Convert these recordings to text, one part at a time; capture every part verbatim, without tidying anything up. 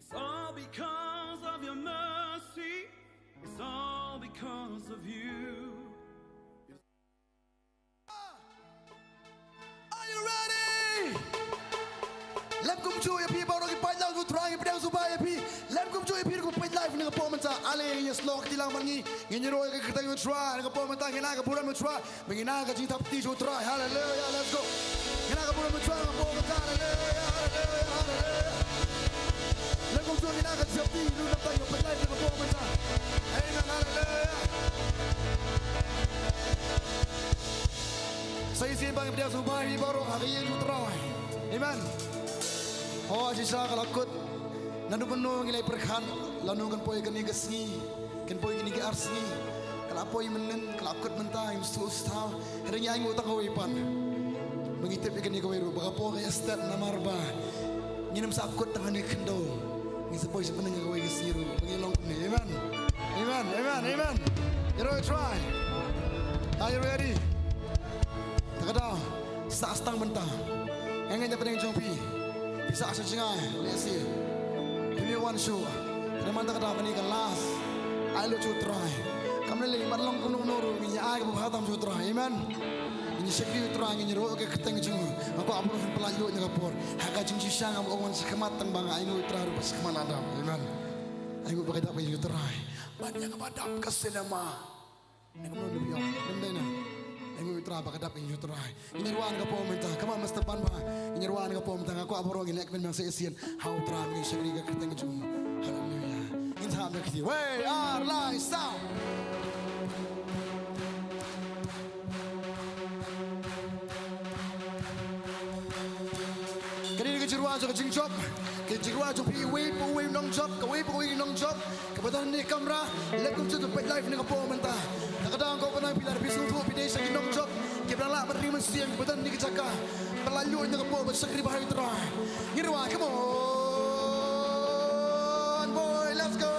It's all because of your mercy. It's all because of you. Are you ready? Lem kumjuh ïa phi baroh ki paid live, U Trai, ngi pdiang sngewbha ïa phi. Lem kumjuh ïa phi ruh ki paid live, ngi ka pom mynta. Ale, ngi ïa snoh kti lang bad ngi. Ngin ïaroh ïa ka kyrteng U Trai, ngi ka pom mynta, ngi na ka burom U Trai. Ba ngi na ka jingthap kti sha U Trai. Haleluya, let's go. Ngi na ka burom U Trai, ngi ka pom mynta. Haleluya, haleluya, haleluya. Lem kumjuh ngi na ka jingthap kti, ruh na ka paid live, ngi ka pom mynta. Amen, haleluya. Sa shisien ba ngi pdiang sngewbha ïa phi baroh ha ka ïing U Trai. Amen. Oh, shisha ka la kut. Naduh mynno ngi la pyrkhat lano kan poi kane ka sngi, kan poi kine ki ar sngi. Ka la poi mynnin, ka la kut mynta, ngim sngewthuh shuh. Hynrei ngi ainguh tang kawei pat. Ba ngi tip ïa kane kawei ruh ba ka por ka ïa stet namar ba ngin ym sa kut tang ha kane ka khyndew. Ngin sa poi sha bneng ha kawei ka sngi ruh ba ngi long kumne. Amen. Amen. Amen. Amen. Ïaroh U Trai. Are you ready? Ta ka daw, sah sdang bynta. Nga ngeit na pdeng jong phi, phi sah sha jngai lehse phim ïoh wan shuh. Hynrei mynta ka daw kane ka last. Ai lut sha U Trai. Kam lei lei, mat long kumno kumno ruh, ngin ïa ai kaba bha tam sha U Trai. Amen. Ngin ïa shakri U Trai, ngin ïaroh ïa ka kyrteng jong u. Nga kwah baroh phin pyllait lut na ka por. Ha ka jingshisha ngam ong wan shakhmat tang ba nga ainguh U Trai ruh ba shakhmat la dap. Amen. Ainguh ba ka dap ka ïing U Trai. Ban ïa kaba dap ka cinema. Nang kumno nang biang, nang dei na. Nang U Trai ba ka dap ka ïing U Trai. Ngin ïa ruh wan ka por mynta, come on, Mister Panba. Ngin ïa ruh wan ka por mynta, nga kwah baroh ngin leh kmen biang sa shisien. Ha U Trai ngin shakri ka kyrteng jong u. Haleluya. Ngin sa hap na kti. Wei, ar, lai, saw. Kane ka jingrwai jong ka jingjop. Ka jingrwai jong phi uwei pa uwei u nongjop, kawei pa kawei ki nongjop. Kiba don ha kane ka kamra, leh kumjuh, peit live ha kane ka por mynta. Ta ka daw nga kwah ban ong phi lada phi sngewthuh phi dei sha ki nongjop kiba dang lah ban ring mynsiem, kiba don ha kane ka jaka, pyllait lut ha kane ka por ban shakri bha ïa U Trai. Ngin rwai, come on, boy, let's go.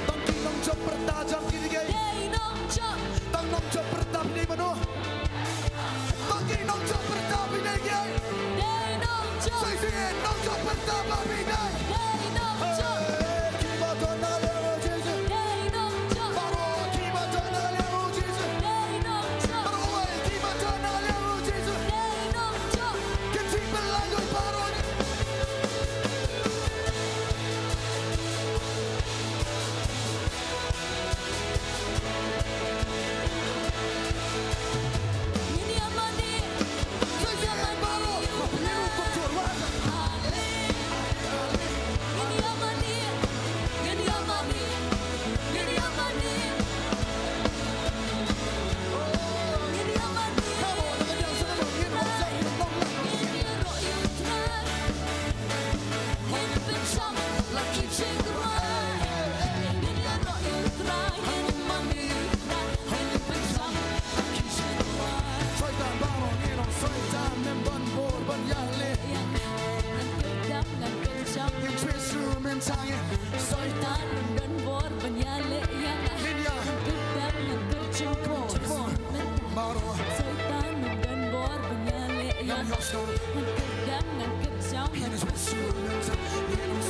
Tang ki nongjop pyrta jong ki dei kiei? Tang nongjop pyrta phi dei mano? Tang ki nongjop pyrta phi dei kiei? Sa shisien nongjop pyrta ba phi dei. Hey, ki ba don na ka liang u Jisu. Baroh ki ba don na ka liang u Jisu. Baroh, hey, ki ba don na ka liang u Jisu. Kin shu pyllait lut baroh. Soitan baroh ngin ong, Soitan mem don bor ban ïaleh. Ngan pyrshang, ngan pyrshang. Ngin shu mynshang ïa. Soitan mem don bor ban ïaleh ïa nga. Ngin ïa. Ngan pyrshang, ngan pyrshang. Come on, come on. Baroh. Soitan ym don bor ban ïaleh ïa nga. Ngan kyrdan, ngan kyrjaw, ngan kyrjaw.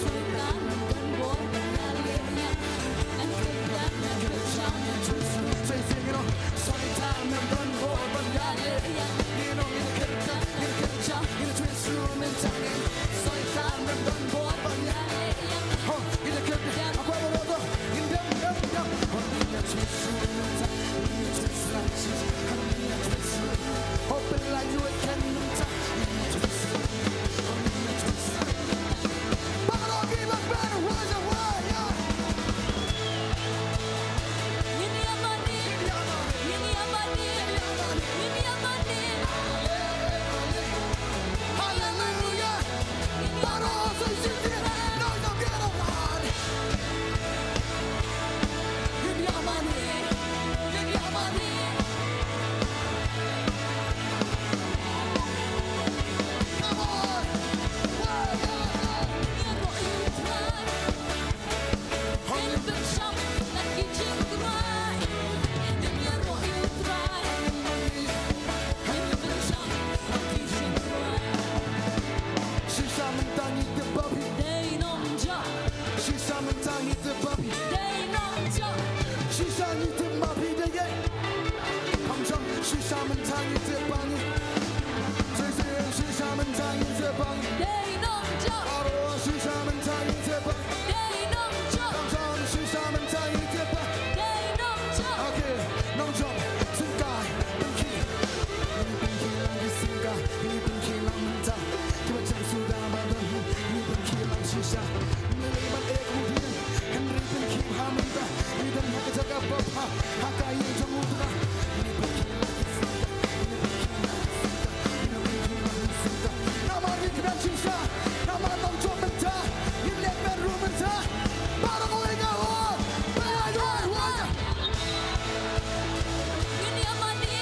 Soitan ym don bor ban ïaleh ïa nga. Ngan kyrdan, ngan kyrjaw, ngan kyrjaw. Say, sing it on. Soitan ym don bor ban ïaleh ïa nga. Ngan kyrdan, ngan kyrjaw, ngan kyrjaw. Soitan ym don bor ban ïaleh ïa nga. Ho, ngan kyrdan. Aku baroh to. Hallelujah. Baroh sa shisien, nang jam ïa ka Trai. Ngin ïa mane, ngin ïa mane. Come on. Ngin ïaroh ïa u Trai. Ngin pynshong na ki jingduwai. Ngin ïaroh ïa u Trai. Ngin pynshong na ki jingduwai. Shisha mynta ngi tip ba phi dei nongjop. Shisha mynta ngi tip ba phi dei nongjop. Shisha ngi tip ba phi dei, eh. Kham jam, shisha mynta ngi tip ba ngi. Say, say, shisha mynta ngi tip ba ngi dei nongjop. Baroh shisha mynta ngi tip ba ngi dei nongjop. Kham jam, shisha mynta ngi tip ba ngi dei nongjop. Okay, nongjop, sngewbha pynkhih. Pynkhih lang, sngewbha pynkhih lang mynta. Kiba jam suda ba don hi, ngi pynkhih lang shisha. Ngi lei ban ek mu dien, hynrei pynkhih ha mynta. Ngi don ha ka jaka ba bha, ha ka ïing jong u Trai. Ngi pynkhih lang shisha, ngi pynkhih lang shisha, ngi pynkhih lang shisha. Namar ngi kmen shisha, namar nongjop mynta, ngi leh kmen ruh mynta. Baroh kawei nga ong, pynlait wai wai. Ngin ïa mane,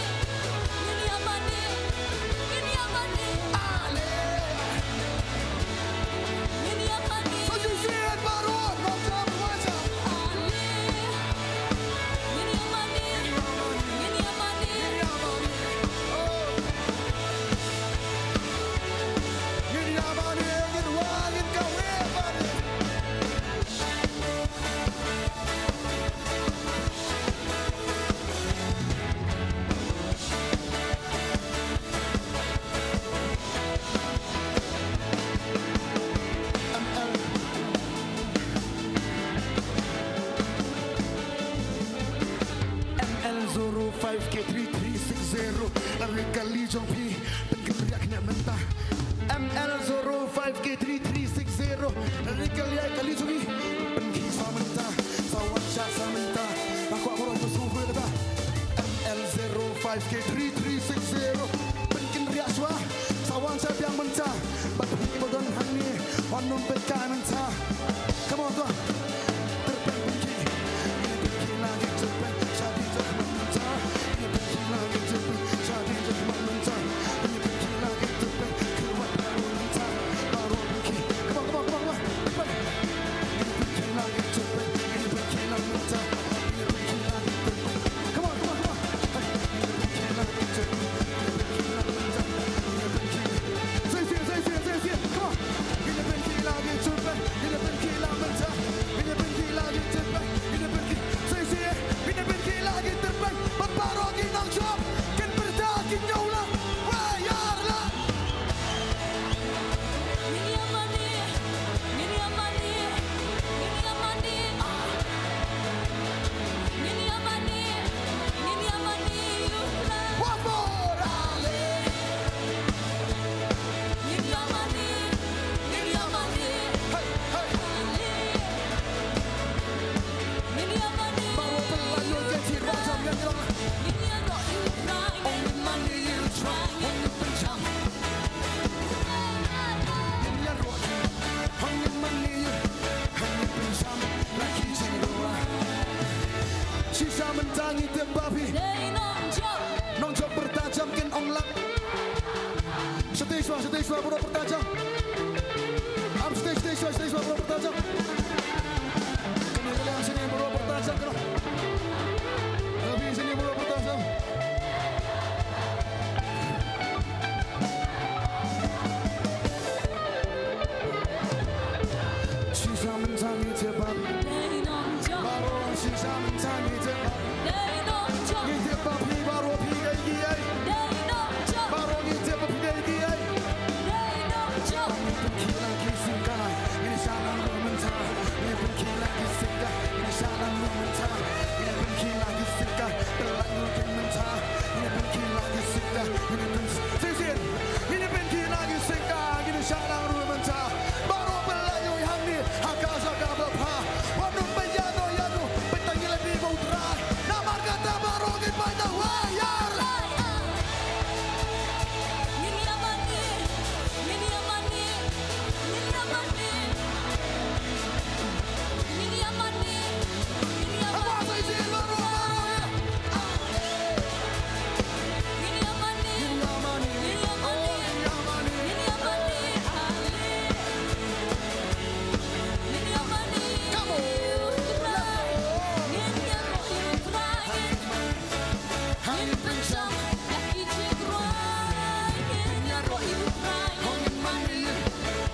ngin ïa mane, ngin ïa mane. Ale. Ngin ïa mane. Sa shisien baroh, nongjop, nongjop. Ale. Ngin ïa mane, ngin ïa mane. Oh. Ngin ïa mane, ngin wai, ngin kawei mane. M L zero five K three three six zero. Lari kali jong phi. Pynkynriah kane mynta. M L zero five K three three six zero. Ri kali ai kali jong ngi. Pynkhih sa mynta. Sa wan sha sa mynta. Ba kwah baroh pynshong kata. M L zero five K three three six zero. Pynkynriah shuwa. Sa wan sha biang mynta. Bad phi ba don hangne. Wan nym pynkhih mynta. Come on, go. Shisha mynta ngi tip ba phi. Nongjop pyrta jam kin ong lang. Shatei shuwa, shatei shuwa baroh pyrta jam. Am shatei, shatei shuwa, shatei shuwa baroh pyrta jam. Kane ka liang shane baroh pyrta jam kano. Ka phi shane baroh pyrta jam. Shisien ngin ïa pynkynmaw, ngin sngewthuh, ngin ïa shah nang ruh mynta. Baroh ba la ïoh hangne ha ka jaka ba bha, wat nym pynïaid noh ïa u, pynthikna ïa lade bad U Trai. Namar kata baroh ngin pynïaid noh, wa ïa. Ngin ïa mane, ngin ïa mane, ngin ïa mane. Ngin ïa mane, ngin ïa mane. Ngin ïa mane, ngin ïa mane, ngin ïa mane. Ngin ïa mane. Come on. Ngin ïa mane. Hangne pynshong ïa ki jingrwai, ngin ïaroh ïa U Trai, ngin mane.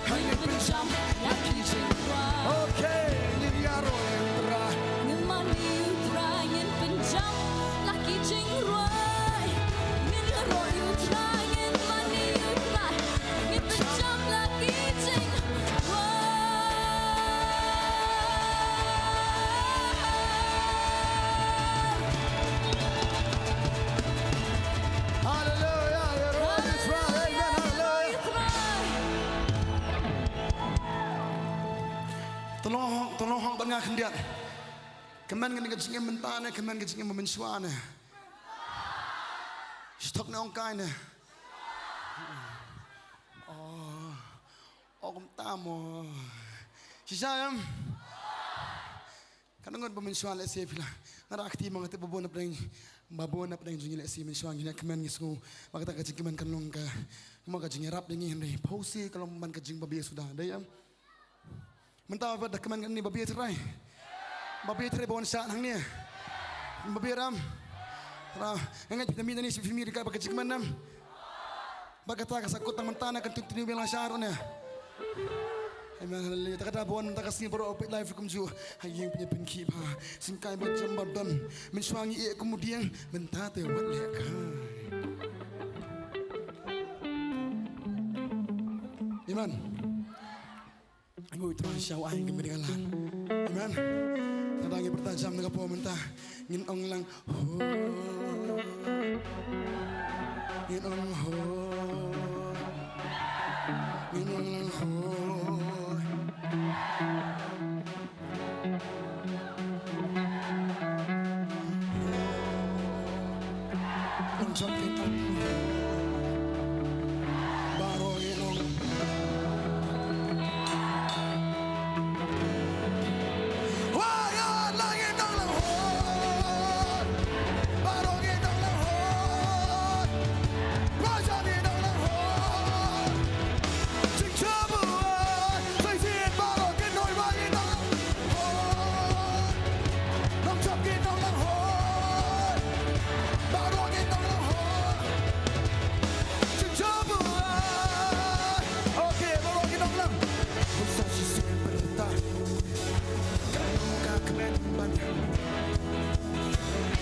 Hangne pynshong ïa ki jingrwai. Okay, ngin ïaroh ïa U Trai. Ngin mane ïa U Trai, ngin pynshong ïa ki jingrwai. Ngin ïaroh ïa U Trai, ngin mane ïa U Trai. Ngin pynshong ïa ki jingrwai. Haleluya, ïaroh ïa U Trai. Amen, haleluya. To long hok, to long hok bad nga khyndiat. Kmen kane ka jingim mynta ne, kmen ka jingim mynshuwa ne. Stok ne ong kai ne. Oh. Oh, kumta mo. Shisha em. Kan ngut ba mynshuwa lehse phi la. Nga da kti ma nga te ba bun na pdeng. Ba bun na pdeng jong ngi lehse mynshuwa ngi na kmen ngi sngew. Ba kata ka jingkmen kan long ka. Mo ka jingïarap ïa ngi hynrei. Pause ka long ban ka jingbabe suda. Dei em. Mynta ba da kmen ngi babe trai. Babe trai ba wan shah hangne. Babe ram. Ra. Nga ngeit phi na mi na ni shi phi mi ka ba ka jingkmen em. Ba kata ka sa kut tang mynta na kan continue biang la sharon ne. Amen, haleluya. Ta ka da bon, ta ka sngi baroh peit live kumjuh. Ha ïing pynïaid pynkhih bha. Sngewkai ba jem ba don. Mynshuwa ngi ïeh kum u dieng. Mynta te wat leh kai. Amen. Ngi u Trai sha u ai ka meri ka lad. Amen. Nada ngi pyrta jam na ka por mynta. Ngin ong lang ho. Ngin ong ho. Ngin ong lang ho.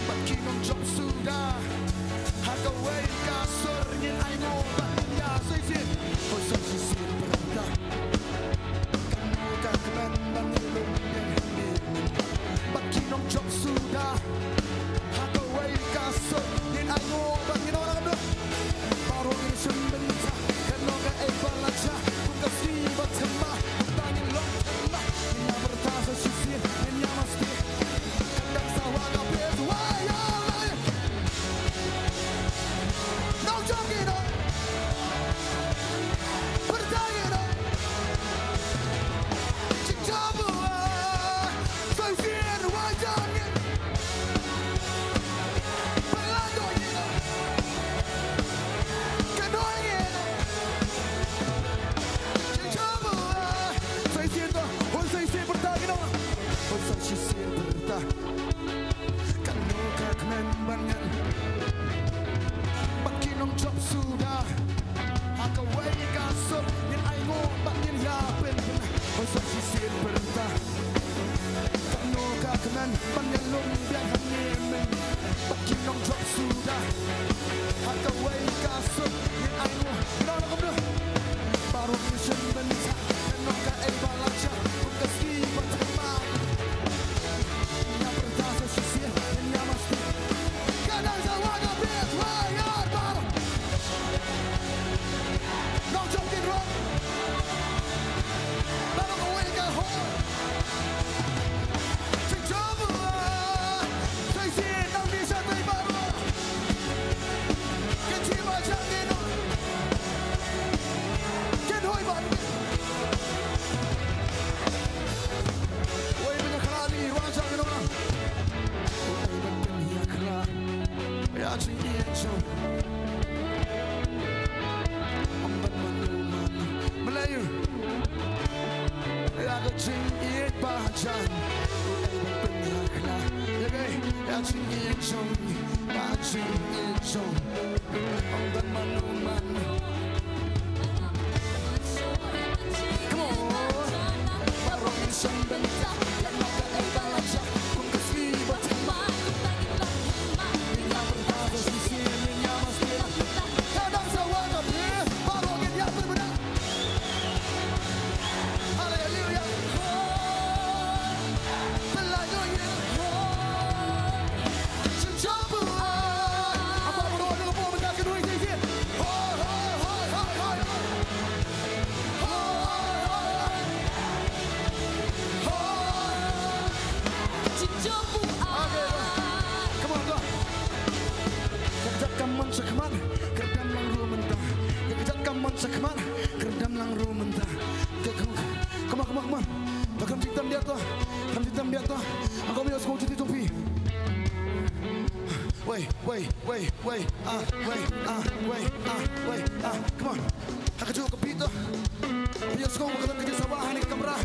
Bad ki nongjop suda ha kawei ka sur ngin ainguh bad ngin ïa shisien. Hooid sa shisien pyrta. Kano ka kmen ban ïalum ïa ngi. Bad ki nongjop suda ha kawei ka sur ngin ainguh bad ngin ong lang kumno. Baroh ngin shim bynta. Kano kaei ba la jia kum ka sngi ba thma. Kumta ngin long thma. Ngin ïa pyrta sa shisien, ngin ïa masti. Kata sa wa ka pyrta wa ïa la. Nongjop ki nong. Pyrta ki nong. Jingjabu wa. Sa shisien wa jan ngin. Pyrta ki nong. Ka nong ngin. Jingjabu wa. Sa shisien to. Hooid sa shisien pyrta ki nong. Hooid sa shisien pyrta. Kano ka kmen ban ngan. Bad ki nongjop suda ha kawei ka sur ngin ainguh bad ngin ïa pynbna. Hooid sa shisien pyrta. Kano ka kmen ban ïalum biang hangne mynne. Bad ki nongjop suda ha kawei ka sur ngin ainguh. Kano ka kmen. Baroh ngin shim bynta. Kano kaei ba la jia kum ka sngi ba thma. Ïa pyrta sa shisien, ïa masti. Ka dang sa wa ka pyrta wa ïa baroh. Jan, u ei ban pynhakla. Ïa kaei, ïa jingïeit jong ngi, ïa jingïeit jong ngi. Ym don mano mano. Come on. Baroh ngi sngewbha. Ïa kaei ba la jia kum ka sngi ba thymmai. Ngin ïa pyrta sa shisien, ngin ïa mas. Ka dang sa wan ka phi, baroh ngin ïa pyrta. Haleluya. Pynlait ïa u. Jingshemphang. Haba baroh ngi buh mynta kynhun shisien. Hoi, hoi, hoi, hoi, hoi. Hoi, hoi, hoi, hoi. Hoi. Jingshemphang. Okay, come on, come on. Ka kjat kam mon shakhmat, ka ryndam lang ruh mynta. Ka kjat kam mon shakhmat, ka ryndam lang ruh mynta. Ka, ka, come on, come on, come on. Ba kham jingtem diat to. Kham jingtem diat to. Angkor, ïohsngew juti jong phi. Wei, wei, wei, wei. Ah, wei, ah, wei, ah, wei, ah. Come on. Ha kajuh ka beat to. Ïohsngew ba ka don ka jingsngewbha ha kane ka kamra.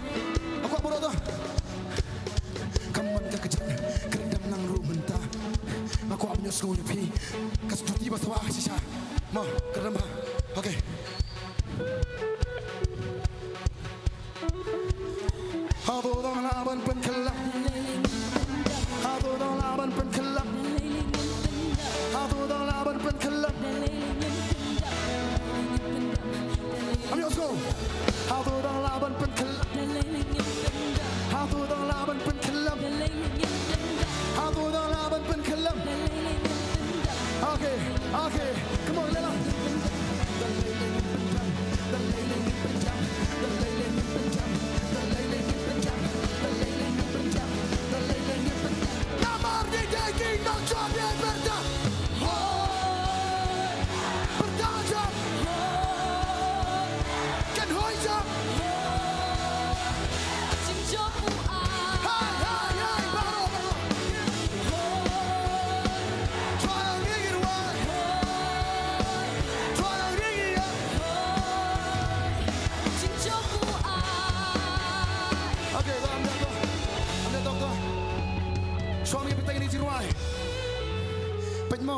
Angkor, baroh to. Ka mon ka kjat, ka ryndam lang ruh mynta. Nga kwah ban ïohsngew ïa phi. Ka juti ba sngewbha shisha. Mo, ka ryndam ha. Okay. Hato dang lah ban pynkhlem? Hato dang lah ban pynkhlem? Hato dang lah ban pynkhlem? Ym ïohsngew. Hato dang lah ban pynkhlem? Hato dang lah ban pynkhlem? Hato dang lah ban pynkhlem? Okay, okay, come on, leh lang. Namar ngi dei ki nongshong ïa pyrta. Hoi. Pyrta jam. Kan hoi jam. Hai, hai, hai, baroh, baroh. Chwa ngi rwai. Chwa ngi rwai. Okay, to ym dei to. Ym dei to, to. Chwa ngi pynthei ïa kane ka jingrwai. Peit mo,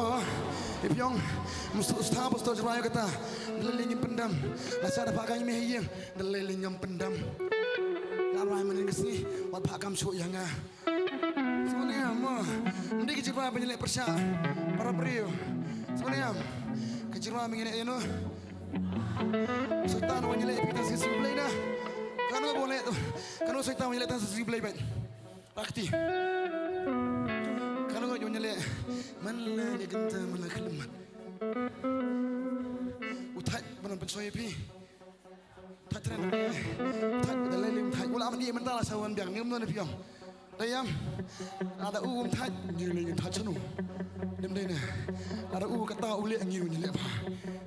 i Pyiong, ym sngewthuh pastor jingrwai kata. Lei lei ngin pyndam. Lashai da phah ka ïing me ha ïing. Da lei lei ngam pyndam. La rwai mynnin ka sngi, wat phah kam shuh ïa nga. Sngewbha mo. Ym dei ka jingrwai ba ngi leh pyrshah para briew. Sngewbha. Ka jingrwai ba ngi leh ïa no. Soitan wan ïaleh ïa phi tang sa sngi Blei na. Kano ba leh tu. Kano soitan wan ïaleh tang sa sngi Blei bad. Rakti. Kano wan ïaleh. Man la ïa kynta man la khlem man. U thait ban pynshoi ïa phi. Thait tren. Thait da lei lei thait. Wala man ïa mynta la sa wan biang. Ngim don ïa phi ong. Dei ïam. Lada u um thait, ngi lei ngin thait shano. Ym dei ne. Lada u kata u leh ngi ruh ngin leh bha.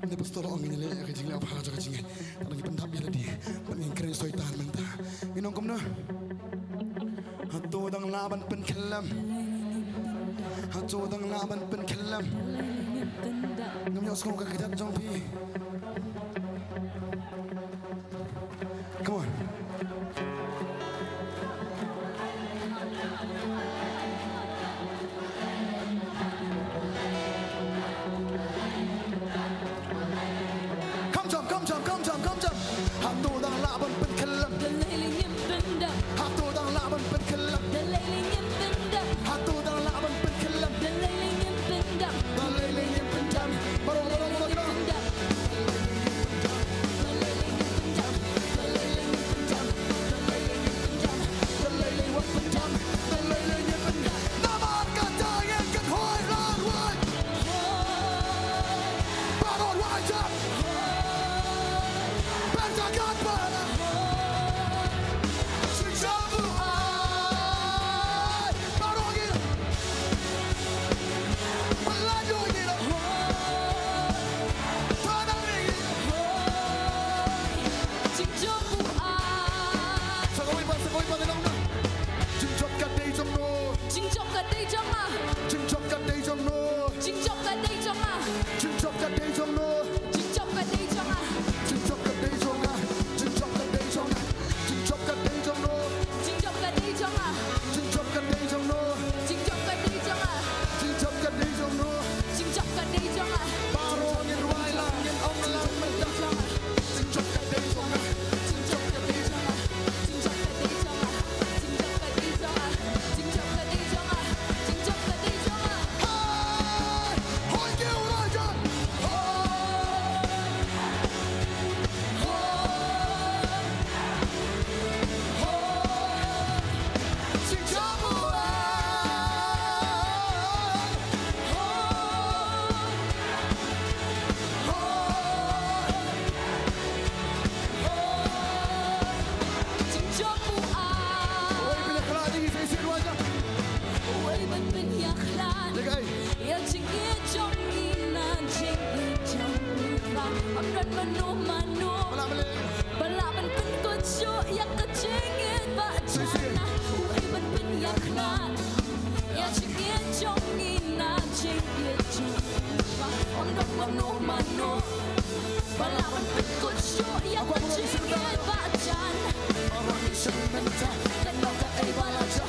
Ym dei pastor ong ngin leh ka jingleh bha jong ka jingngeit. Tang ngi pyndap ïa lade. Bad ngin kren soitan mynta. Ngin ong kumno. Hato dang lah ban pynkhlem. Hato dang lah ban pynkhlem. Ngam ïohsngew ka kjat jong phi. Come on. Kham jam, kham jam, kham jam, kham jam. Hato dang lah ban pynkhlem. Hato dang lah ban pynkhlem. Hato dang lah ban pynkhlem. Baroh, baroh, baroh, baroh. Namar kata ngin kynhoi la rwai. Baroh rwai jam. Pyrta katba. Shisha bu ai. Baroh ngi. Baroh ngi. Sa kawei pat, sa kawei pat, ïa nong na. Jingjop ka dei jong no. Jingjop ka dei jong nga. Jingjop ka dei jong no. Jingjop ka dei jong nga. Jingjop ka dei jong no. Jingjop ka dei jong nga. Jingjop ka dei jong nga. Ym don mano mano ba lah ban pynkut shuh ïa ka jingïeit ba jan. U ai ban pynïakhlad ïa jingïeit jong ngi na jingïeit jong u Kpa. Ym don mano mano ba lah ban pynkut shuh ïa ka jingïeit ba jan. Mynta ka ei ba la jia.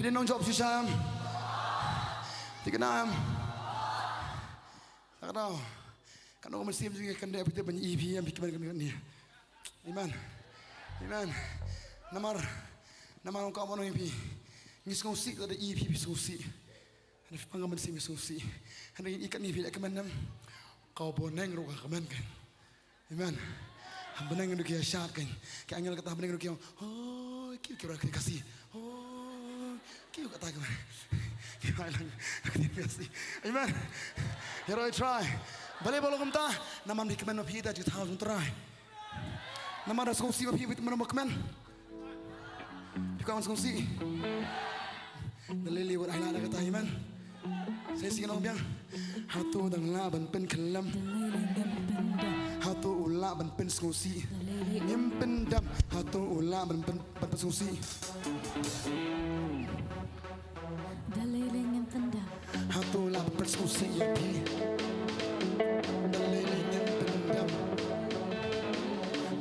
Phi dei nongjop shisha em? Thikna em? Ka daw. Katno ka mynsiem jong ngi kan dei phi tip ban ïohi phi em, phi kmen kane kane. Amen. Amen. Namar, namar ong ka mon ong phi. Ngi sngewsih lada ïohi phi, phi sngewsih. Hynrei phi pang ka mynsiem phi sngewsih. Hynrei ngi ïohi katne phi leh kmen em. Ka bneng ruh ka kmen kan. Amen. Ha bneng ruh ki ïa shad kan. Ki angel kata ha bneng ruh ki ong, hoi, ki, ki ong ka Khasi. Hoi, ki ong kata ka. Ki ong lang ka Khasi. Amen. Ïaroh ïa U Trai. Balei ba long kumta? Namar phi kmen ma phi da jingthaw jong U Trai. Namar da sngewsih ma phi, phi tip mano ba kmen. Phi kwah ban sngewsih. Da lei lei wat ai lad da kata, amen. Sa shisien ngan ong biang. Hato dang lah ban pynkhyllem? Hato u lah ban pynsngewsih? Ngim pyndam. Hato u lah ban pyn, ban pynsngewsih? Da lei lei ngim pyndam. Hato u lah ban pynsngewsih ïa phi? Da lei lei ngim pyndam.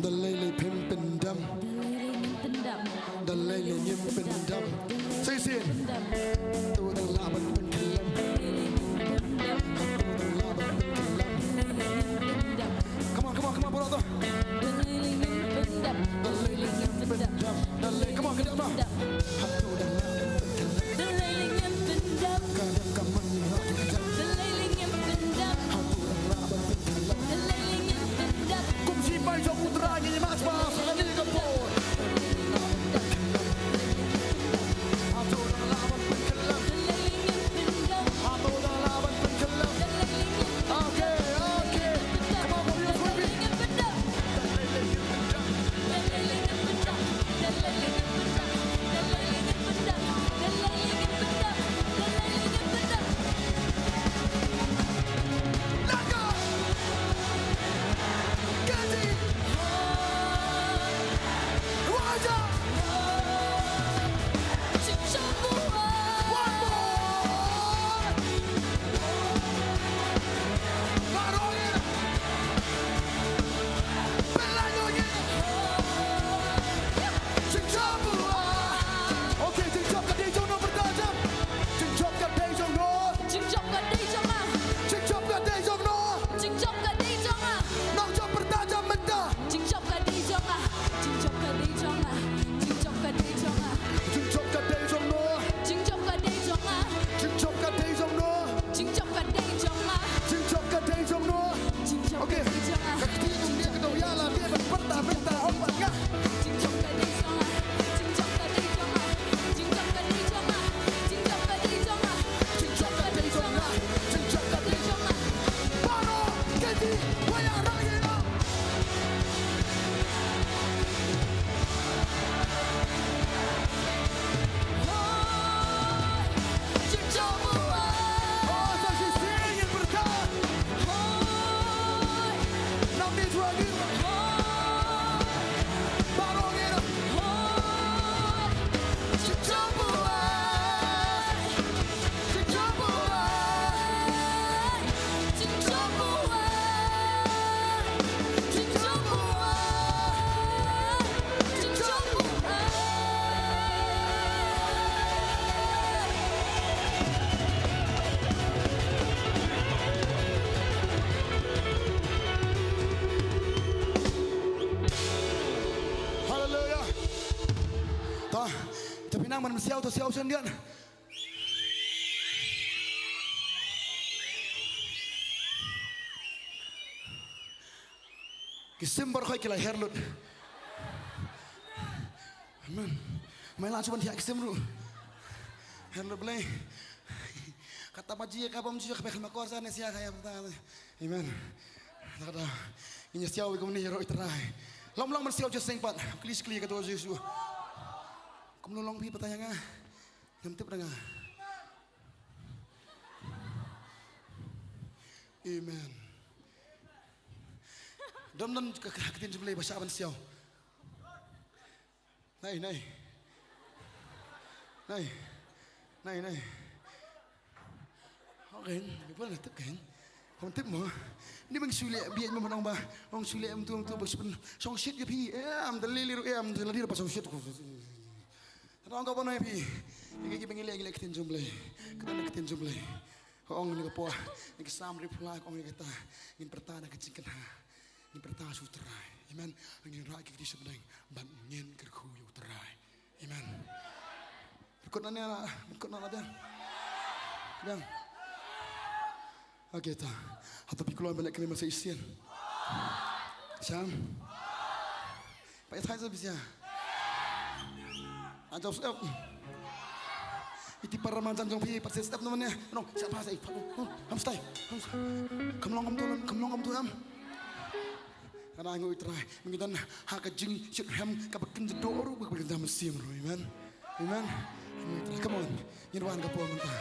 Da lei lei phim pyndam. Da lei lei ngim pyndam. Da lei lei ngim pyndam. Sa shisien. Hato dang lah ban pynkhyllem? Hato dang lah ban pynkhyllem? Come on, come on, come on, baroh to. Da lei lei ngim pyndam. Da lei lei ngim pyndam. Da lei, come on, kyndiat noh. Hato dang lah ban pynkhyllem? Da lei lei ngim pyndam. Ka dang ka man ïa ka jam. Da lei lei ngim pyndam. Hato dang lah ban pynkhyllem? Da lei lei ngim pyndam. Kum shipai jong U Trai ngi ïa march past ha kane ka por. Hato dang lah ban pynkhyllem? Da lei lei ngim pyndam. Hato dang lah ban pynkhyllem? Da lei lei ngim pyndam. Okay, okay. Come on, come on, come on. Da lei lei ngim pyndam. Da lei lei ngim pyndam. Da lei lei ngim pyndam. Da lei lei ngim Man siaw to siaw shen dian. Ki sim baroh khoit ki la her lut. Amen. Mai la chuban thiah ki sim ruh. Her lut Blei. Kata ba ji ka bam ji ka pek ma kor sa ne sia ka ya pata. Amen. Kata. Ngi siaw kum ni ro i Trai. Long long man siaw je seng pat. Klis kli ka to Jesu. Kum long phi pata ya nga. Ngam tip da nga. Amen. Dom dom ka ka ktien jong Blei ba shah ban siaw. Nai nai. Nai. Nai nai. Okay, pun tip kan. Pun tip mo. Ni bang sule biat mo nong ba. Ong sule em tu em tu ba spen. Song shit ya phi. Em da lili ru em da lili ba song shit. Nong ka ba nai phi. Ni ki bang ile ile ktien jong Blei. Kata ni ktien jong Blei. Ka ong ni ka por, ni ka Salm arphew lai ka ong ni kata, ngin pyrta na ka jingkynha, ngin pyrta sha u Trai. Amen. Ngin rah ki kti shapdeng bad ngin kyrkhu ïa u Trai. Amen. Pynkut na ne la, pynkut na la biang. Biang. Okay ta. Hato phi kloi ban leh kmie mynta shisien? Sham. Pat ïa thai sa bisia. Ajo step. Iti para manjan jong phi pat step namanya. No, siapa sa ipat. Ham stai. Kam long kam tu, kam long kam tu am. Kana ngu i Trai, mynta ha ka jingshit hem ka ba kin jador, ba kin jam sim ro, amen. Amen. Ngu i Trai, come on. Ngin wan ka por mynta.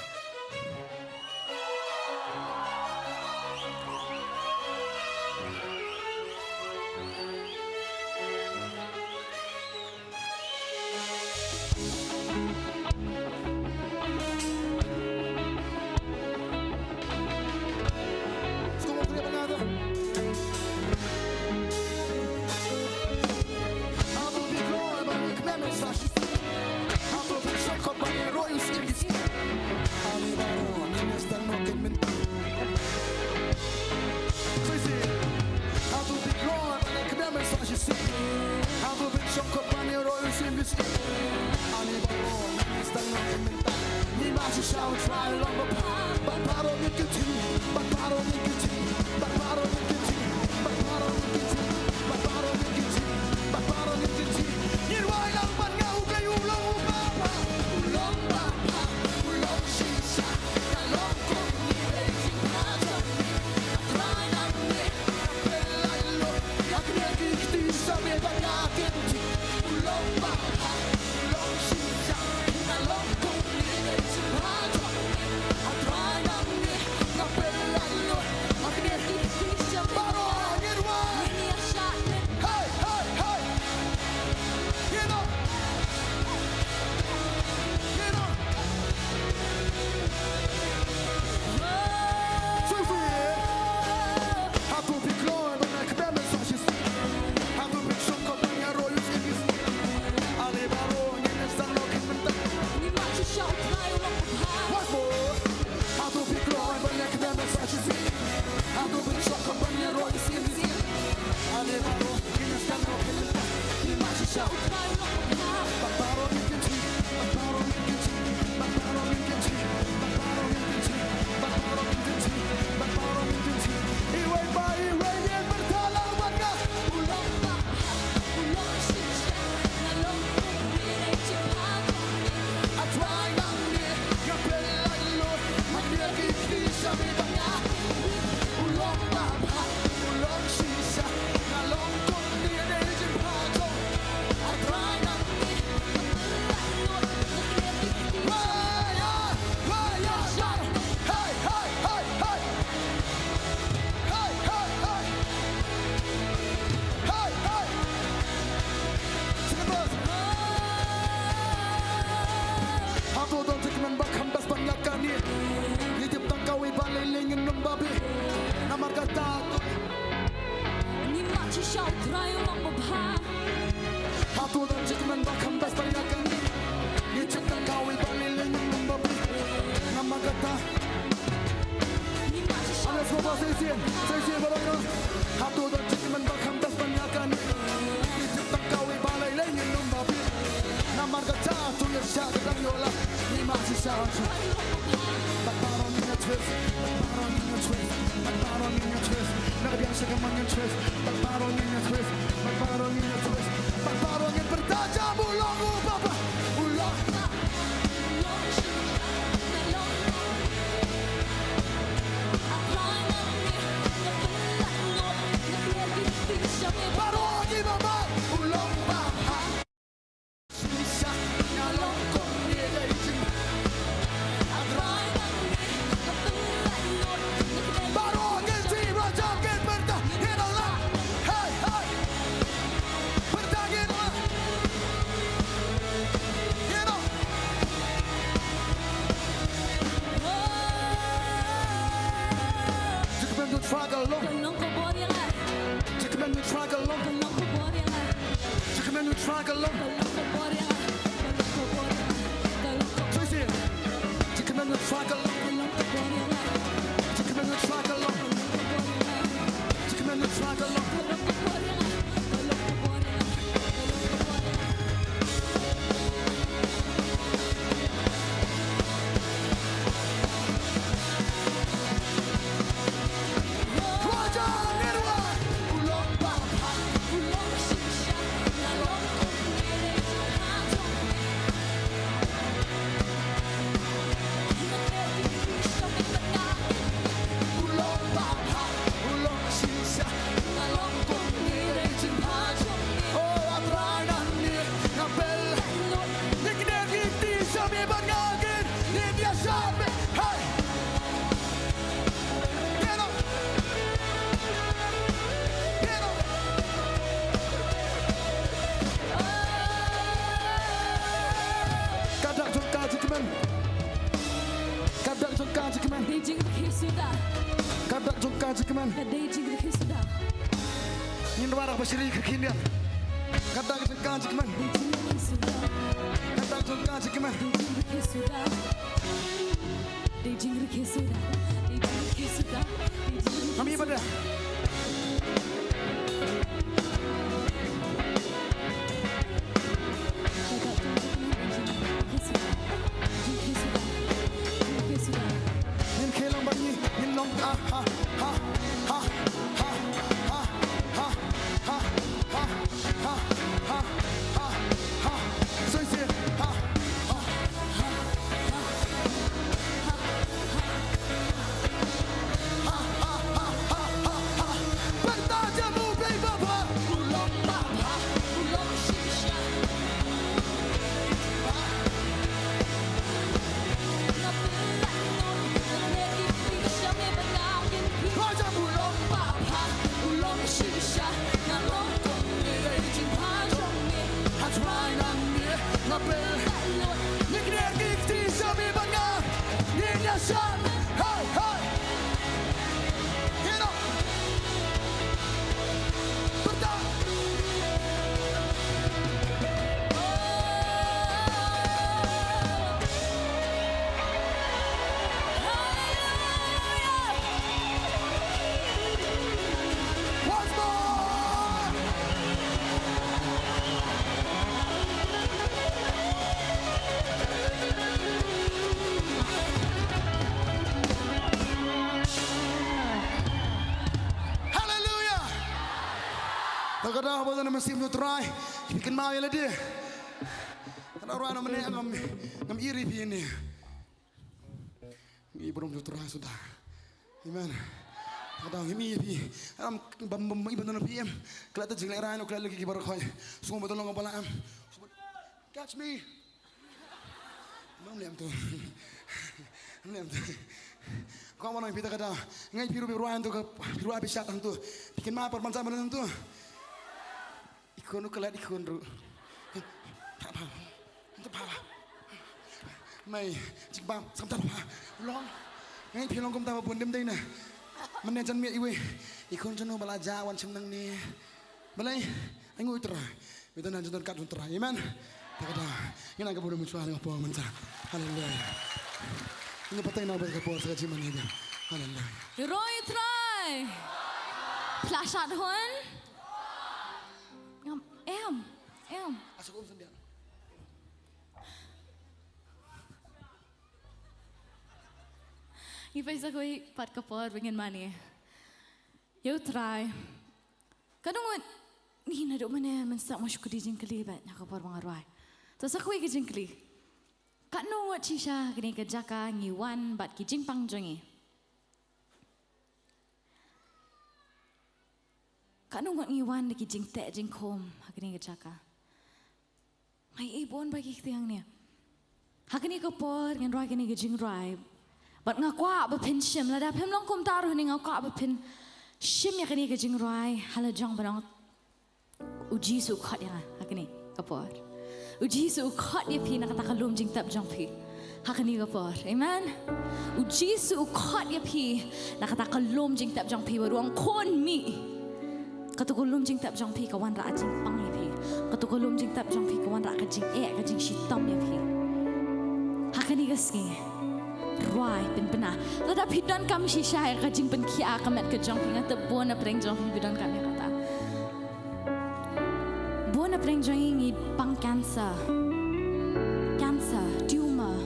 Hato don jingkmen ba kham best ban ïa kane? Ngi tip tang kawei ba lei lei ngin ym babe. Namar kata, ngi mad shisha u Trai u long babha. Hato don jingkmen ba kham best ban ïa kane? Ngi tip tang kawei ba lei lei ngin ym babe. Namar kata, ngi mad shisha. Let's go, boss, say it, say it, say it, brother. Hato don jingkmen ba kham best ban ïa kane? Ngi tip tang kawei ba lei lei ngin ym babe. Namar kata, to ïa sha kata. Jingkmen jong trai ka long. Ka long ka bor ïa nga. Jingkmen jong trai ka long. Ka long ka bor ïa nga. Jingkmen jong trai ka long. Ka long ka bor ïa nga. Ka long ka bor ïa nga. Ka long ka bor ïa nga. Soi sih. Jingkmen jong trai ka long. Ka long ka bor ïa nga. Jingkmen jong trai ka long. Ka long ka bor ïa nga. Jingkmen jong trai ka long. Ka long ka bor ïa nga. Ka long ka bor ïa nga. Ka long ka bor ïa nga. Ka dak jong ka jingkmen. Ka dak jong ka jingkmen. Dei jingkyrkhu suda. Ka dak jong ka jingkmen. Ka dei jingkyrkhu suda. Ngin rwai da kaba shyrkhei khyndiat. Ka dak jong ka jingkmen. Dei jingkyrkhu suda. Ka dak jong ka jingkmen. Dei jingkyrkhu suda. Dei jingkyrkhu suda. Dei jingkyrkhu suda. Dei jingkyrkhu suda. Mami pada. Haleluia. Te ka daw ba don ha mynsiem jong U Trai, phi kynmaw ïa lade. Ka daw rwai na mynne ngam, ngam ïohi phi ne. Ngi burom jong U Trai suda. Amen. Ka daw ngim ïohi phi. Am bam bam i ban don phi em. Klet te jingleh rai no klet lagi ki baroh khoit. Sngewbha to long ba la em. Catch me. Mom lem tu. Mom lem tu. Ko mo nang phi ta ka daw. Ngai phi ruh phi ruh an tu ka phi ruh phi shat an tu. Phi kynmaw par ban sa ban an tu. I khun ruh klet i khun ruh. Pha pha. An tu pha pha. Mai jingbam sam ta pha. Long. Ngai phi long kum ta ba bun dem dei na. Mane jan mi iwi. I khun janu ba la ja wan chim nang ni. Balei? Ai ngui Trai. Mi don hanjin don kat don Trai. Amen. Ta ka da. Ngin ang ka buru muchwa nga por mynta. Haleluia. Ngin patai na ba ka por sa ka jiman ni. Haleluia. Roi Trai. Plashat hon. Em, em, em. Asuk um sendian. Ngi peit sa kawei pat ka por ba ngin mane ïa U Trai. Katno ngut, ngi naduh mynne mynstep nga shu kylli jingkylli beit ha ka por ba nga rwai. To sa kawei ka jingkylli. Katno ngut shisha ha kane ka jaka ngi wan bad ki jingpang jong ngi? Katno ngut ngi wan da ki jingteh jingkhum ha kane ka jaka? Nga ïohi bun ba ki kti hangne. Ha kane ka por ngin rwai kane ka jingrwai. Bad nga kwah ba phin shim, lada phim long kumta ruh ne nga kwah ba phin shim ïa kane ka jingrwai ha la jong ban ong, U Jisu u khot ïa nga ha kane ka por. U Jisu u khot ïa phi na kata ka lum jingtep jong phi ha kane ka por. Amen. U Jisu u khot ïa phi na kata ka lum jingtep jong phi, bad u ong, khun mih. Kata ka lum jingtep jong phi ka wanrah ka jingpang ïa phi. Kata ka lum jingtep jong phi ka wanrah ka jingeh, ka jingshitom ïa phi. Ha kane ka sngi, rwai, pynbna. Lada phi donkam shisha ïa ka jingpynkhiah ka met ka jong phi, nga tip bun na pdeng jong phi phi donkam ïa kata. Bun na pdeng jong ngi ngi pang cancer. Cancer, tumor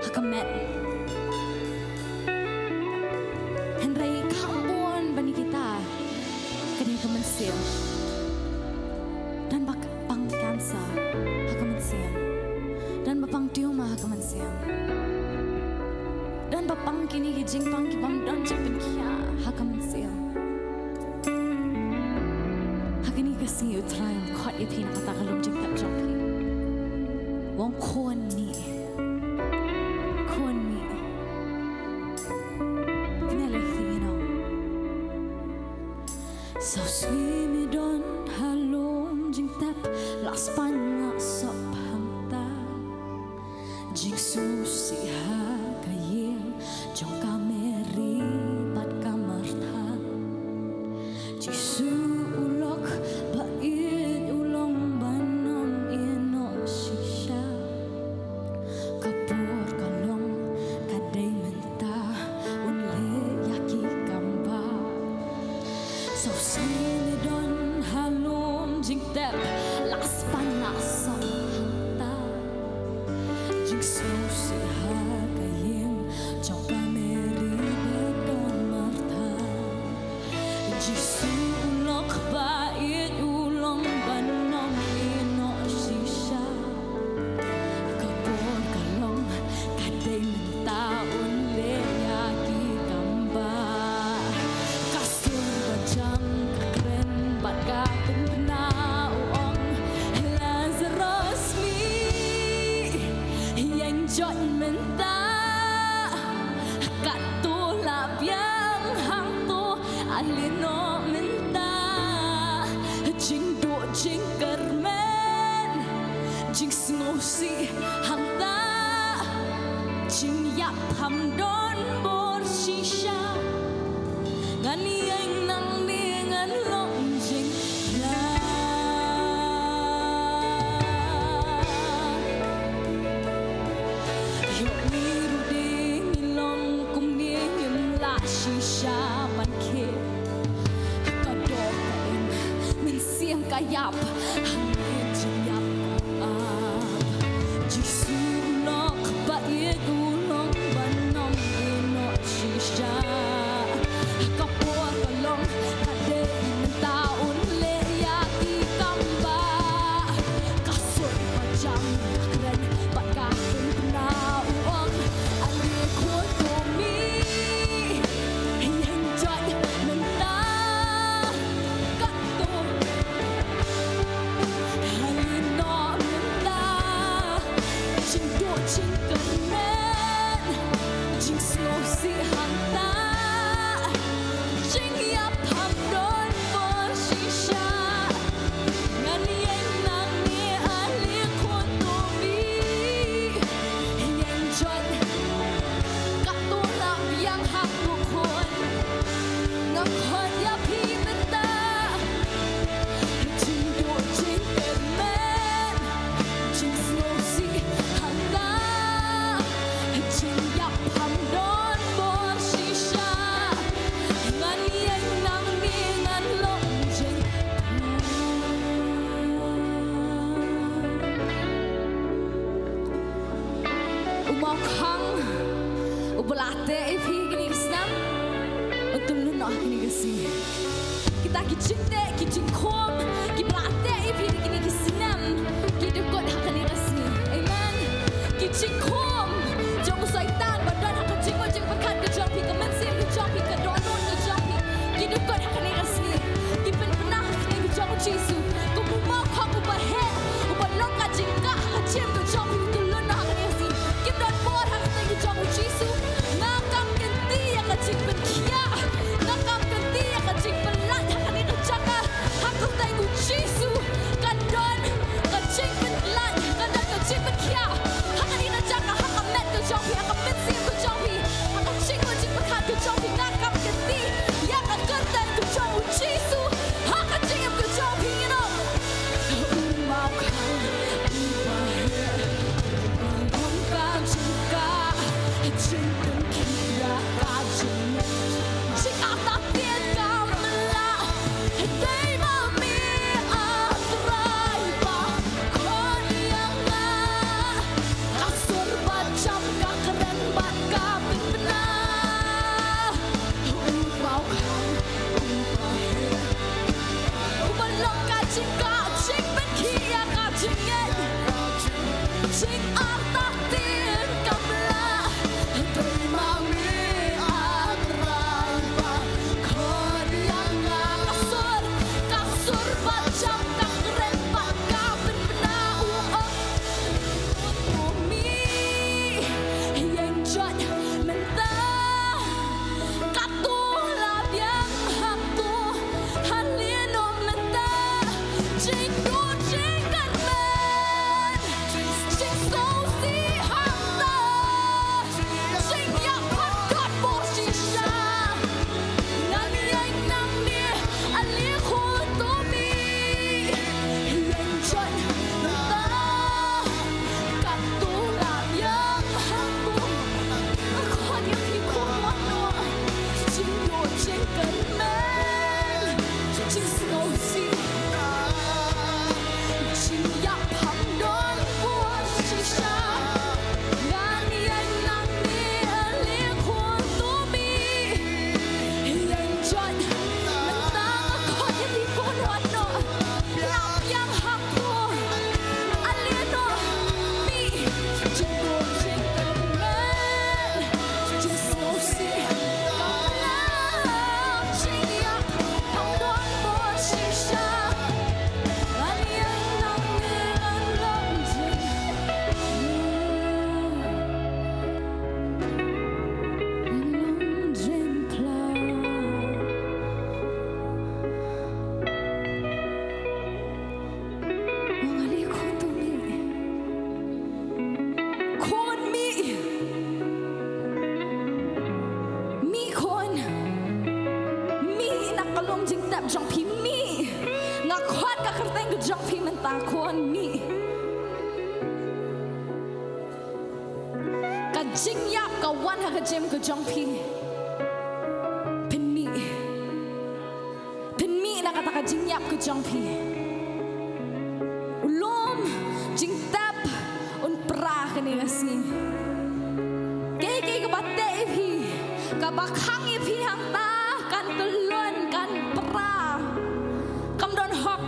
ha ka met. Hynrei kham bun ban ïa kita ka dei ka mynsiem. Don ba pang cancer ha ka mynsiem. Don ba pang tumor ha ka mynsiem. Don ba pang kine ki jingpang ki bym don jingpynkhiah ha ka mynsiem. Ha kane ka sngi U Trai u khot ïa phi na kata ka lum jingtep jong phi. U ong khun mih. Khun mih. Kane lei phi nong. Saw sngi me don ha lum jingtep, la spah nga sop hangta. Jingsngewsih ha ka ïing jong ka Mary bad ka Martha. Jisu u lok ba ïeit u long ban ym ïehnoh shisha. Ka por ka long ka dei mynta un leh ïa ki kam ba. Saw sngi me don ha lum jingtep, la spah nga sop hangta. Jingsngewsih ha ka ïing jong ka Mary bad ka Martha. Jisu u lok ba ïeit u long ban ym ïehnoh shisha. Ka por ka long ka dei mynta un leh ïa ki kam ba. Ka sur ba jam ka kren bad ka pynbna, u ong, Lazarus mih, ïeng joit mynta. Katto la biang hangto, ale noh mynta. Jingduh jingkyrmen, jingsngewsih hangta. Jingïap ham don bor shisha. Ngan ïeng nangne ngan long jingïap. Ïoh ngi ruh de ngi long kumne, ngim lah shisha ban khie. Ka doh ka im, mynsiem ka ïap, hangne jingïap ka ap. Jisu u lok ba ïeit u long ban ym ïehnoh shisha. Ka por ka long ka dei mynta un leh ïa ki kam ba. Ka sur ba jam ka kren bad ka pynbna, u ong, ale khun to mih, ïeng joit mynta. Katto Kita ki jingteh, ki jingkhum kiba la teh ïa phi ha kine ki snem, ki dukut ha kane ka sngi. Amen. Ki jingkhum jong u Soitan ba don ha ka jingmut jingpyrkhat ka jong phi, ka mynsiem ka jong phi, ka dohnud ka jong phi, ki dukut ha kane ka sngi. Ki pynbna ha ka kyrteng ka jong u Jisu. Kum u mawkhong uba heh, uba long ka jingkah ha ka jingim ka jong phi, u tylluan noh ha kane ka sngi. Kim don bor ha ka kyrteng ka jong u Jisu. Nga kam kynti ïa ka jingpynkhiah. Nga kam kynti ïa ka jingpynlait ha kane ka jaka. Ha ka kyrteng u Jisu, ka don ka jingpynlait, ka don ka jingpynkhiah ha kane ka jaka, ha ka met ka jong phi, ha ka mynsiem ka jong phi, ha ka jingmut jingpyrkhat ka jong phi. Nga kam kynti ïa ka kyrteng ka jong u Jisu ha ka jingim ka jong phi, you know. U mawkhong uba heh, u long ka jingkah, jingpynkhiah, ka jingngeit, jingartatien kam lah. Dei ma me, A Trai, ba khot ïa nga. Ka sur ba jam, ka kren bad ka pynbna. U mawkhong uba heh, uba long ka jingkah, jingpynkhiah, ka jingngeit, jingartatien kam lah. Dei ma me, A Trai, ba khot ïa nga. Ka sur, ka sur ba jam, ka kren bad ka pynbna. U ong, u mih, ïeng joit mynta. Katto la biang hato, ha lino mynta. Jingduh jingkyrmen, jingsngewsih hangta, jingïap ha don bor shisha. Ngan ïeng nangne, ale khun, to mih. Ïeng joit mynta. Katto la biang hato, nga khot ïa phi, khun, wan noh. Jingduh jingkyrmen, jingsngewsih, jingïap ha don bor shisha. Ngan ïeng nangne, ale khun, to mih. Ïeng joit mynta, nga khot ïa phi, khun, wan noh. La biang hato, ale noh, mih. Jingduh jingkyrmen, jingsngewsih kam lah, jingïap ha don bor shisha. Ngan ïeng nangne, ngan long jingmut, ngan long jingphylla. Ong ale khun, to mih. Khun, mih. Mih, khun. Mih na ka lum jingtep jong phi, mih. Nga khot ka kyrteng ka jong phi mynta, khun, mih. Ka jingïap ka wan ha ka jingim ka jong phi. Pynmih. Pynmih na kata ka jingïap ka jong phi. U lum jingtep un pra kane ka sngi. Kaei kaei kaba teh ïa phi, kaba khang ïa phi hangta, kan tylluan, kan pra. Kam don hok.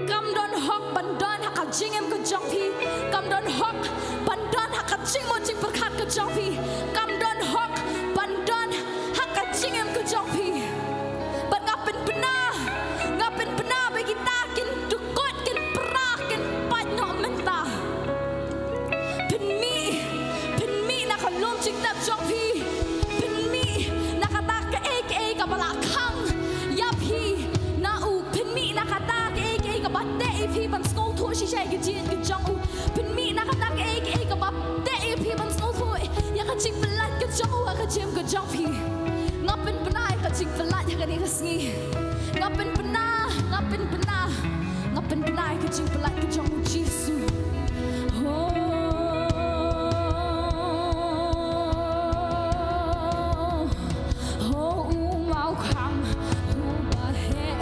Kam don hok ban don ha ka jingim ka jong phi. Kam don hok ban don ha ka jingmut jingpyrkhat ka jong phi. Kam don hok ban don ha ka jingim ka jong phi. Bad nga pynbna, nga pynbna ba kita kin dukut, kin pra, kin pait noh mynta. Pynmih, pynmih na ka lum jingtep jong phi. Pynmih na kata kaei kaei kaba la khang ïa phi na u. Pynmih na kata kaei kaei kaba teh ïa phi ban sngewthuh shisha ïa ka jingïeit ka jong u. Pynmih na kata kaei kaei kaba teh ïa phi ban sngewthuh ïa ka jingpyllait ka jong u ha ka jingim ka jong phi. Nga pynbna ïa ka jingpyllait ha kane ka sngi. Nga pynbna, nga pynbna, nga pynbna ïa ka jingpyllait ka jong u Jisu. Ho, ho, u mawkhang uba heh,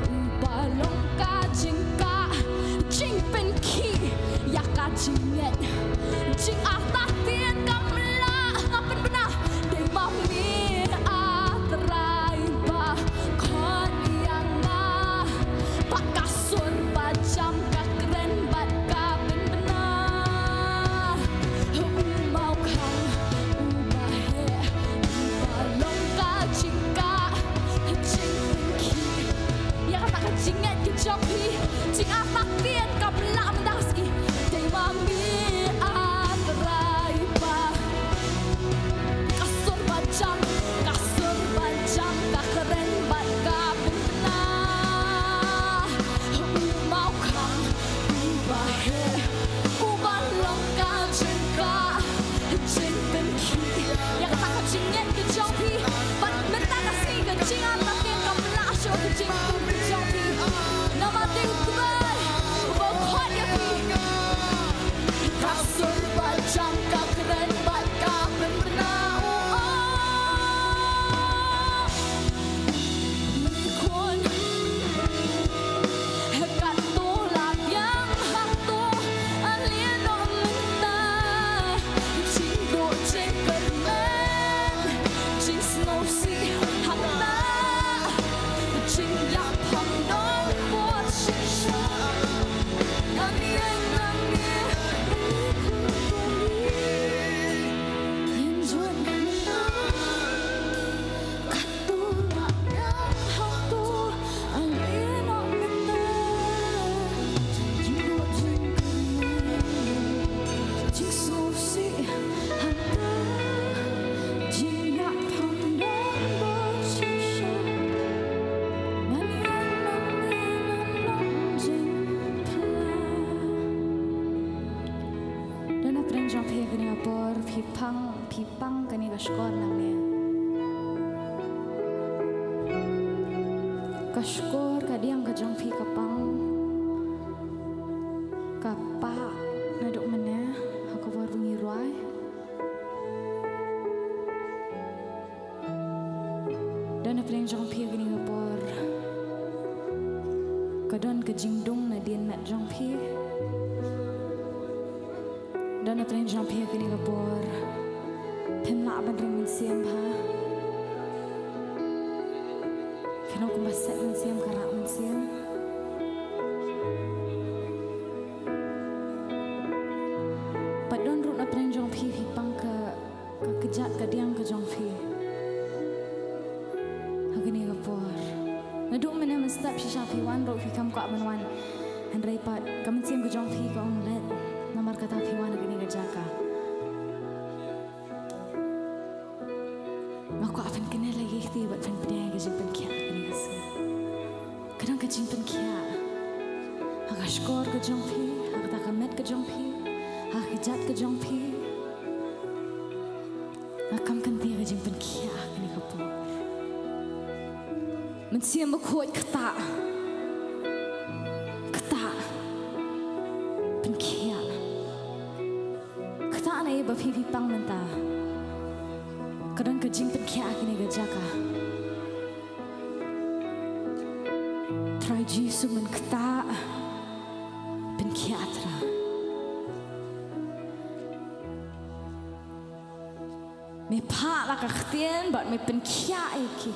uba long ka jingkah, jingpynkhih ïa ka jingngeit, jingartatien kam lah. Nga pynbna, dei ma me, A Trai. jong phi, jingïaid ktien ka pynlah mynta ka sngi. Dei ma me, A Trai ba. Ka sur ba jam, ka sur ba jam, ka kren bad ka pynbna. U mawkhang, u ba heh, u ba long ka jingkah, jingpynkhih. Ïa kata ka jingngeit ka jong phi. Bad mynta ka sngi ka jingïaid ktien ka pynlah shuh ka jingngeit ka jong phi. Namar dei U Trai uba khot ïa phi. Ka sur ba jam, ka kren bad ka pynbna, u ong. Khun, katto la biang hangto, ale noh mynta. Jingduh jingkyrmen, jingsngewsih hangta, jingïap pham don bor shisha. Ngan ïeng nangne, ïeng jot mynta. Katto la biang hangto, ale noh mynta. Jingduh jingkyrmen, jingsngewsih hangta, jingïap pham don bor shisha. Ngan ïeng nangne, ngan long jingphla. Don na pdeng jong phi kane ka por, phi pang, phi pang kane ka shkor nangne. Ka shkor ka diang ka jong phi ka pang, ka pah naduh mynne ha ka por ba ngi rwai. Don na pdeng jong phi kane ka por, ka don ka jingdung na dien met jong phi. Don na pdeng jong phi kane ka por, phim lah ban ring mynsiem bha. Phi long kumba set mynsiem ka rah mynsiem. Pat don ruh na pdeng jong phi, phi pang ka ka kjat ka diang ka jong phi ha kane ka por. Naduh mynne mynstep shisha phi wan ruh phi kam kwah ban wan. Hynrei pat ka mynsiem ka jong phi ka ong leit. Namar kata phi wan ha kane ka jaka. Nga kwah ban kynnoh ïa kti bad ban pdiang ka jingpynkhiah ha kane ka sngi. Ka don ka jingpynkhiah ha ka shkor ka jong phi, ha kata ka met ka jong phi, ha ka kjat ka jong phi. Nga kam kynti ka jingpynkhiah ha kane ka por. Mynsiem Bakhuid, ktah. Ktah. Pynkhiah. Ktah na ei ba phi phi pang mynta. Ka don ka jingpynkhiah ha kane ka jaka. Trai Jisu, men ktah. Pynkhiah, Trai. Me phah la ka ktien bad me pynkhiah ïa ki.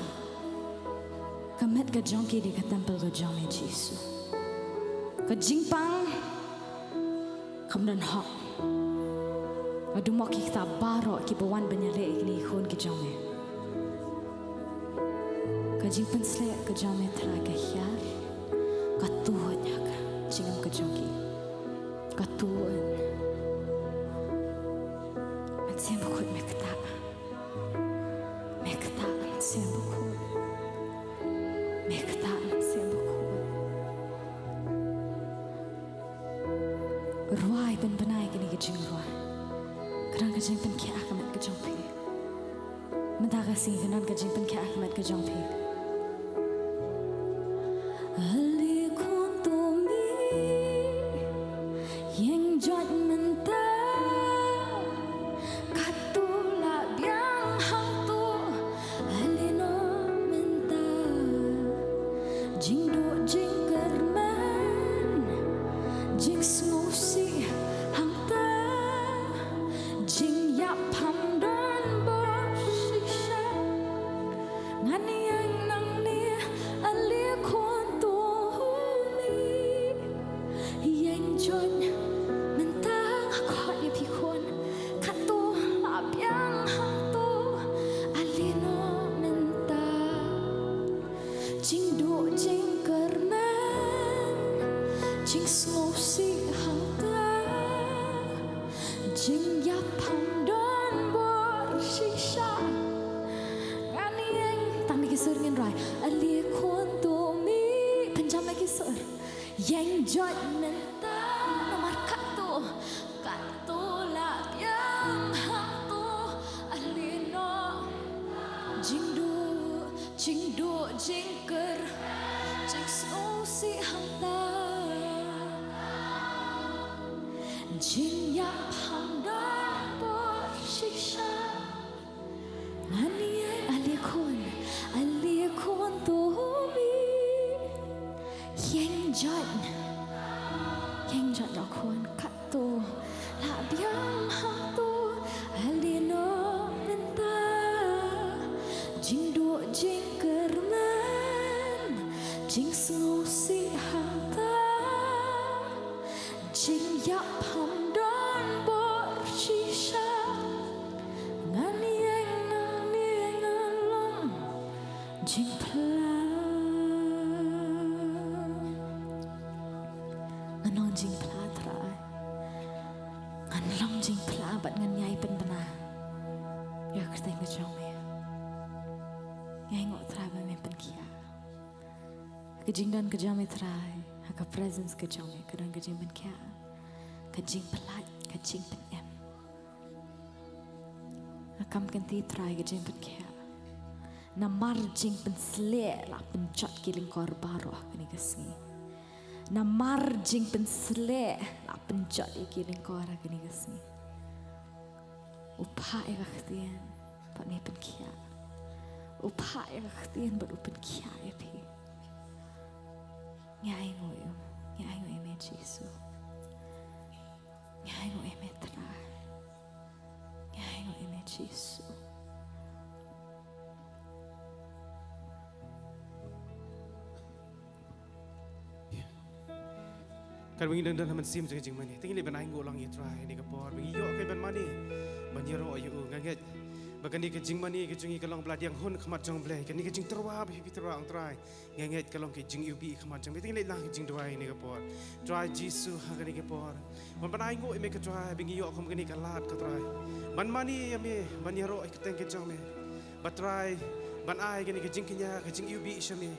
Ka met ka jong ki dei ka templ ka jong me Jisu. Ka jingpang kam don hok. Nga dum mo ki kata baroh kiba wan ban ïaleh ïa kine ki khun ki jong me. Ka jingpynshlur ka jong me Trai ka hiar. Ka tuid ïa ka jingim ka jong ki. Ka tuid. Mynsiem Bakhuid me ktah. Me ktah Mynsiem Bakhuid. Me ktah Mynsiem Bakhuid. Rwai pynbna ïa kine ki jingrwai. Ka don ka jingpynkhiah ha ka met ka jong phi. Mynta ka sngi ka don ka jingpynkhiah ha ka met ka jong phi. Ale khun to mi ïeng jot mynta. Katto la biang hangto, ale noh mynta. Jingduh jingkyrmen, jingsngewsih hangta. Jingïap pham don bor shisha. Ngan ïeng nangne, ale khun to mi. Ïeng jot mynta, nga khot ïa phi khun. Katto la biang hangto, ale noh mynta. Jingduh jingkyrmen, Jingsngewsih hangta, jingïap ham don bor shisha. Ngan ïeng tang da ki sur ngin rwai. Ale khun to mi, pynjam da ki sur. Ïeng joit mynta namar katto, katto la biang hangto. Ale noh. Jingduh, jingduh, jingkyrmen, jingsngewsih hangta. Jingïap ham don bor shisha. Ngan ïeng, ale khun, ale khun to mi. Ïeng joit. Ïeng joit da khun katto. La biang hangto, ale noh mynta. Jingduh jingkyrmen, jingsngewsih hangta. Jingïap ham don bor shisha. Ngan ïeng nangne ngan long jingphla. Ngan long jingphla Trai. Ngan long jingphla bad ngan ïai pynbna ïa ka kyrteng ka jong me. Ngi ainguh Trai ba me pynkhiah. Ha ka jingdon ka jong me Trai, ha ka presence ka jong me, ka don ka jingpynkhiah, ka jingpynlait, ka jingpynim. Nga kam kynti Trai ka jingpynkhiah. Namar jingpynsleh la pynjot ki lyngkor baroh ha kane ka sngi. Namar jingpynsleh la pynjot ïa ki lyngkor ha kane ka sngi. U phah ïa ka ktien bad me pynkhiah. U phah ïa ka ktien bad u pynkhiah ïa phi. Ngi ainguh ïa, ngi ainguh ïa me Jisu. Ngi ainguh ïa me Trai. Ngi ainguh ïa me Jisu. Katba ngi dang don ha mynsiem jong ka jingmane, te ngi leit ban ainguh lang ïa Trai ha kane ka por. Ba ngi ïoh kaei ban mane, ban ïaroh ïa u. Nga ngeit ba kane ka jingmane ka jong ngi ka long ba la dang hun khmat jong U Blei. Kane ka jingtyrwa ba phi tyrwa ong Trai, nga ngeit ka long ka jingiwbih khmat jong me. Te ngi leit lang ha ka jingduwai ha kane ka por. Trai Jisu, ha kane ka por, ban ban ainguh ïa me ko Trai, ba ngi ïoh kum kane ka lad ko Trai, ban mane ïa me, ban ïaroh ïa ka kyrteng ka jong me. Bad Trai, ban ai kane ka jingkñia, ka jingiwbih sha me.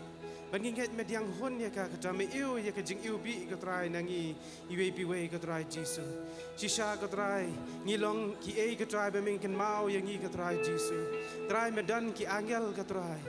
Bad ngi ngeit me dang hun ïa ka, ko Trai, me ïoh ïa ka jingiwbih ko Trai na ngi iwei pa iwei ko Trai Jisu. Shisha ko Trai, ngi long kiei ko Trai ba me kynmaw ïa ngi ko Trai Jisu. Trai, me don ki angel ko Trai,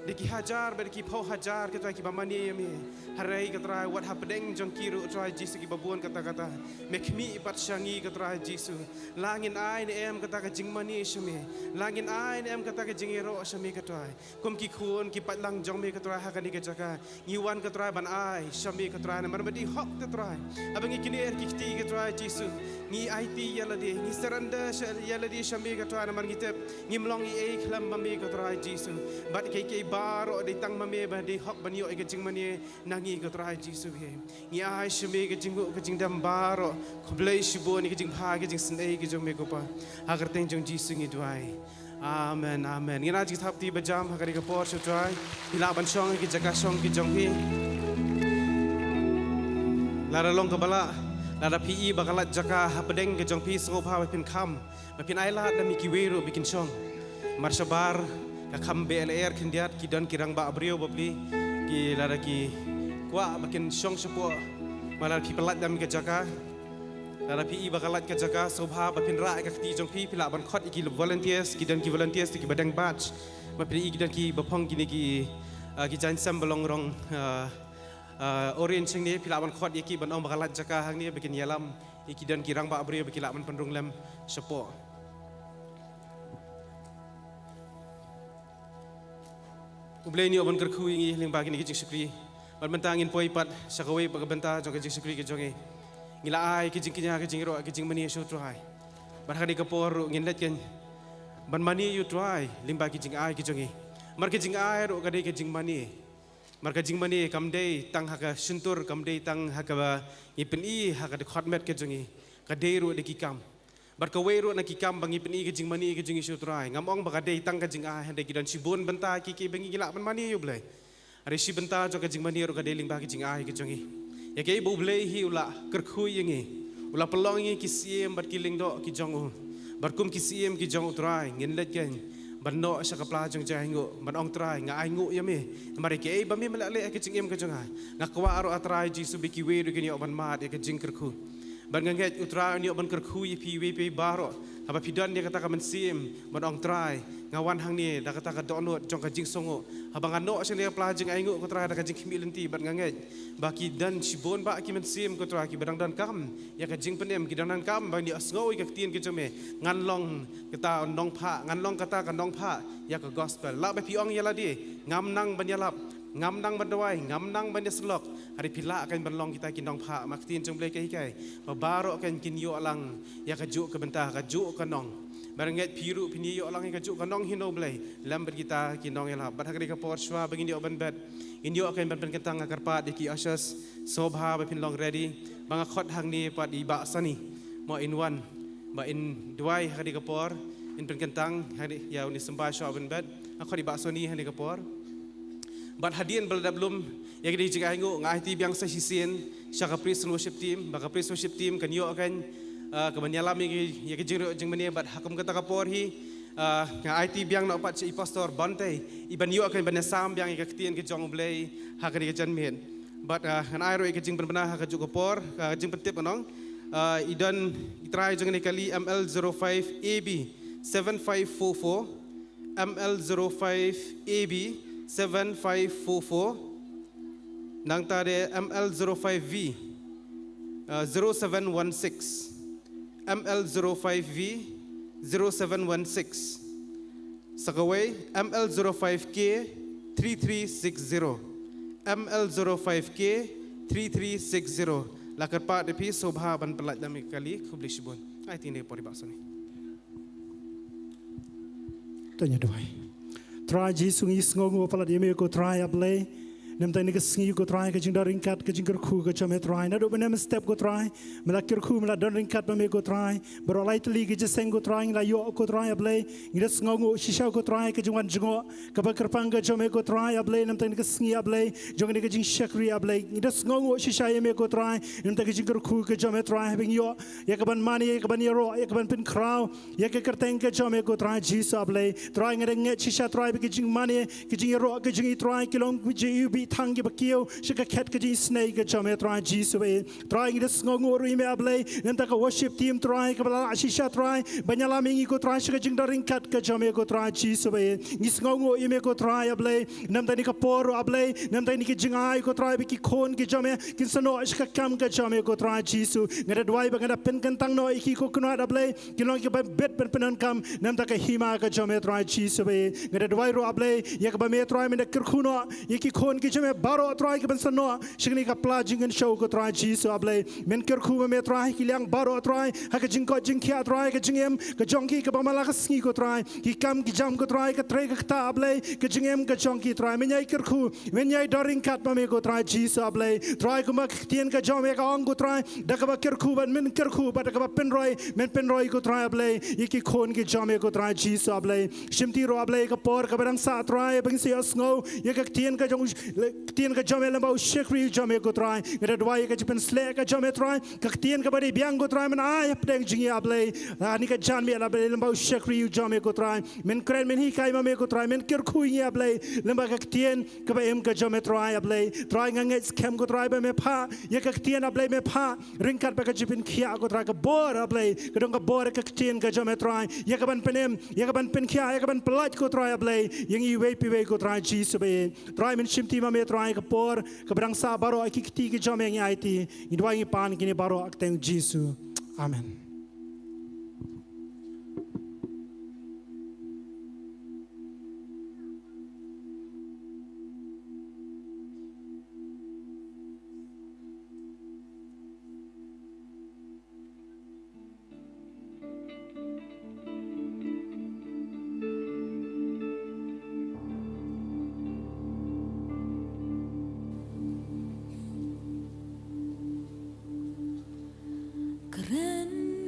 da ki hajar bad da ki phew hajar ko Trai kiba mane ïa me. Hynrei ko Trai, wat hapdeng jong ki ruh Trai Jisu kiba bun katta katta, me khmih pat sha ngi ko Trai Jisu. La ngin ai ne em kata ka jingmane sha me, la ngin ai ne em kata ka jingïaroh sha me ko Trai. Kum ki khun ki paidlang jong me ko Trai ha kane ka jaka, ngi wan ko Trai ban ai sha me ko Trai namar me dei hok ko Trai. Haba ngi knieh ki kti ko Trai Jisu, ngi aiti ïa lade, ngi surrender sha, ïa lade sha me ko Trai namar ngi tip ngim long ei ei khlem ma me ko Trai Jisu. Bad kiei kiei baroh dei tang ma me ba dei hok ban ïoh ïa ka jingmane na ngi ko Trai Jisu hi. Ngi ai sha me ka jingnguh ka jingdem baroh. Khublei shibun ïa ka jingbha ka jingsnei ka jong me ko Pa. Ha ka kyrteng jong Jisu ngi duwai. Amen, amen. Ngin ai jingthap kti ba jam ha kane ka por sha u Trai. Phi lah ban shong ha ki jaka shong ki jong phi. Lada long kaba lah, lada phi i ba ka lait jaka hapdeng ka jong phi, sngewbha ba phin kham, ba phin ai lad da me kiwei ruh ba kin shong. Namar shabar ka kham beh lyer khyndiat, ki don ki rangbah briew bapli, ki lada ki kwah ba kin shong shapoh, namar lada phi pynlait da me ka jaka. Lada phi i ba ka lait ka jaka, sngewbha ba phin rah ïa ka kti jong phi, phi lah ban khot ïa ki volunteers, ki don ki volunteers te kiba deng badge. Ba phin i ki don kiba phong kine ki, ah, ki jaiñsem ba long rong, ah, ah, orange hangne, phi lah ban khot ïa ki ban ong ba ka lait jaka hangne, ba kin ïalam ïa ki don ki rangbah briew ba ki lah ban pynrung lem shapoh. U Blei un ïoh ban kyrkhu ïa ngi lyngba kine ki jingshakri. Bad mynta ngin poi pat sha kawei pat ka bynta jong ka jingshakri ka jong ngi. Ngi la ai ka jingkñia, ka jingïaroh, ka jingmane sha u Trai. Bad ha kane ka por ruh ngin leit kein ban mane ïa u Trai lyngba ki jingai ki jong ngi. Namar ka jingai ruh ka dei ka jingmane. Namar ka jingmane kam dei tang ha ka shyntur, kam dei tang ha kaba ngi pyni ha ka dkhot met ka jong ngi. Ka dei ruh da ki kam. Bad kawei ruh na ki kam ba ngi pyni ka jingmane ka jong ngi sha u Trai, ngam ong ba ka dei tang ka jingai, hynrei ki don shibun bynta ki, kiba ngi lah ban mane ïa u Blei. Hynrei shi bynta jong ka jingmane ruh ka dei lyngba ka jingai ka jong ngi. Ïa kaei ba U Blei hi u la kyrkhu ïa ngi, u la pynlong ïa ngi ki siem bad ki lyngdoh ki jong u. Bad kum ki siem ki jong U Trai ngin leit kein ban noh sha ka pla jong jingaiñguh ban ong, Trai, nga ainguh ïa me. Namar ïa kaei ba me me la leh ha ka jingim ka jong nga, nga kwah ruh, A Trai Jisu, ba kiwei ruh kin ïoh ban mad ïa ka jingkyrkhu. Bad nga ngeit U Trai un ïoh ban kyrkhu ïa phi iwei pa iwei baroh haba phi don ïa kata ka mynsiem ban ong, Trai, nga wan hangne da kata ka dohnud jong ka jingsngewnguh. Haba nga noh sha kane ka pla jingaiñguh, ko Trai, da ka jingkhmih lynti, bad nga ngeit ba ki don shibun bah ki mynsiem, ko Trai, kiba dang donkam ïa ka jingpynim, ki dang donkam ban ïohsngew ïa ka ktien ka jong me. Ngan long kata nongphah, ngan long kata ka nongphah ïa ka gospel. Lah ba phi ong ïa lade, ngam nang ban ïalap, ngam nang ban duwai, ngam nang ban ïasyllok. Hynrei phi lah kein ban long kita ki nongphah, ma ka ktien jong U Blei ka hikai ba baroh kein kin ïoh lang ïa kajuh ka bynta, kajuh ka nong. Bad nga ngeit phi ruh phin ïoh lang ïa kajuh ka nong hi na U Blei lem bad kita ki nongïalap. Bad ha kane ka por shuwa ba ngin ïoh ban bet, ngin ïoh kein ban pynkyntang, nga kyrpad ïa ki ushers, sngewbha ba phin long ready. Ba nga khot hangne pat i Bah Sani, mo, in wan ba in duwai ha kane ka por, in pynkyntang ha kane, ïa une u symbai shuwa ban bet. Nga khot i Bah Sani ha kane ka por. Bad hadien ba la dep lum ïa kane ka jingaiñguh, nga aiti biang sa shisien sha ka praise and worship team, ba ka praise worship team kan ïoh kein, ah, ka ban ïalam ïa ki, ïa ki jingïaroh jingmane. Bad ha kum kata ka por hi, ah, nga aiti biang noh pat sha i Pastor Bantei, i ban ïoh kein ban ïasam biang ïa ka ktien ka jong U Blei ha kane ka janmiet. Bad, ah, ngan ai ruh ïa ka jingpynbna ha kajuh ka por, ka jingpyntip, ngan ong, ah, i don i trai jong kane ka kali, M L zero five A B seven five four four, M L zero five A B seven five four four. Nangta de M L zero five V, uh, zero seven one six. M L zero five V zero seven one six. Sa kawei, M L zero five K three three six zero. M L zero five K three three six zero. La kyrpad ïa phi, sngewbha ban pyllait lem ïa ka kali, khublei shibun. Ai tieng de por i Bah Sani. To ngin ïa duwai. Trai Jisu, ngi sngewnguh palat ïa me ko Trai, A Blei. Namar kane ka sngi ko Trai, ka jingdon ryngkat, ka jingkyrkhu ka jong me Trai. Naduh mynne mynstep ko Trai, me la kyrkhu, me la don ryngkat bad me ko Trai. Baroh lai tylli ki jingïaseng ko Trai ngi la ïoh ko Trai, A Blei. Ngi da sngewnguh shisha ko Trai, ka jingwan jngoh kaba kyrpang ka jong me ko Trai, A Blei, namar kane ka sngi, A Blei, jong kane ka jingshakri, A Blei. Ngi da sngewnguh shisha ïa me ko Trai, namar ka jingkyrkhu ka jong me Trai, haba ngi ïoh ïa ka ban mane, ïa ka ban ïaroh, ïa ka ban pynkhraw ïa ka kyrteng ka jong me ko Trai Jisu, A Blei. Trai, nga da ngeit shisha Trai ba ka jingmane, ka jingïaroh ka jong ngi Trai, ki long ka jingiwbih thang kiba kiew sha ka khet ka jingisynei ka jong me Trai Jisu, eh. Trai, ngi da sngewnguh ruh ïa me, A Blei, namar ka worship team Trai, kaba la lah shisha Trai ban ïalam ïa ngi ko Trai sha ka jingdon ryngkat ka jong me ko Trai Jisu, eh. Ngi sngewnguh ïa me ko Trai, A Blei, namar kane ka por ruh, A Blei, namar kane ka jingai ko Trai, ba ki khun ki jong me kin sa noh sha ka kam ka jong me ko Trai Jisu. Nga da duwai ba nga da pynkyntang noh ïa ki ko Kynrad, A Blei, kin long kiba bit ban pyndonkam namar ka hima ka jong me Trai Jisu, eh. Nga da duwai ruh, A Blei, ïa kaba me Trai men da kyrkhu noh ïa ki khun ki jong me baroh Trai, kiban sa noh sha kane ka pla jingkynshew ko Trai Jisu, A Blei. Men kyrkhu ma me Trai ki liang baroh Trai, ha ka jingkoit jingkhiah Trai, ka jingim ka jong ki kaba man la ka sngi ko Trai, ki kam ki jam ko Trai, ka trei ka ktah, A Blei, ka jingim ka jong ki Trai, men ïai kyrkhu, men ïai don ryngkat ma me ko Trai Jisu, A Blei. Trai, kumba ka ktien ka jong me ka ong ko Trai, da kaba kyrkhu bad men kyrkhu, bad da kaba pynroi men pynroi ko Trai, A Blei, ïa ki khun ki jong me ko Trai Jisu, A Blei. Shimti ruh, A Blei, ka por kaba dang sah Trai, ba ngin sa ïohsngew ïa ka ktien ka jong, ktien ka jong me lyngba u shakri jong me ko Trai. Nga da duwai ïa ka jingpynsleh ka jong me Trai, ka ktien kaba dei biang ko Trai, men ai hapdeng jong ngi, A Blei, ha kane ka janmiet, A Blei, lyngba u shakri jong me ko Trai. Men kren, men hikai ma me ko Trai, men kyrkhu ïa ngi, A Blei, lyngba ka ktien kaba im ka jong me Trai, A Blei. Trai, nga ngeit skhem ko Trai ba me phah ïa ka ktien, A Blei, me phah ryngkat bad ka jingpynkhiah ko Trai. Ka bor, A Blei, ka don ka bor ïa ka ktien ka jong me Trai, ïa ka ban pynim, ïa ka ban pynkhiah, ïa ka ban pyllait ko Trai, A Blei, ïa ngi iwei pa iwei ko Trai Jisu, ba ïeit. Trai, men shimti ma me Trai, ka por kaba dang sah baroh, ha ki kti ki jong me ngi aiti, ngi duwai ngi pan kine baroh ha ka kyrteng Jisu. Amen. Kren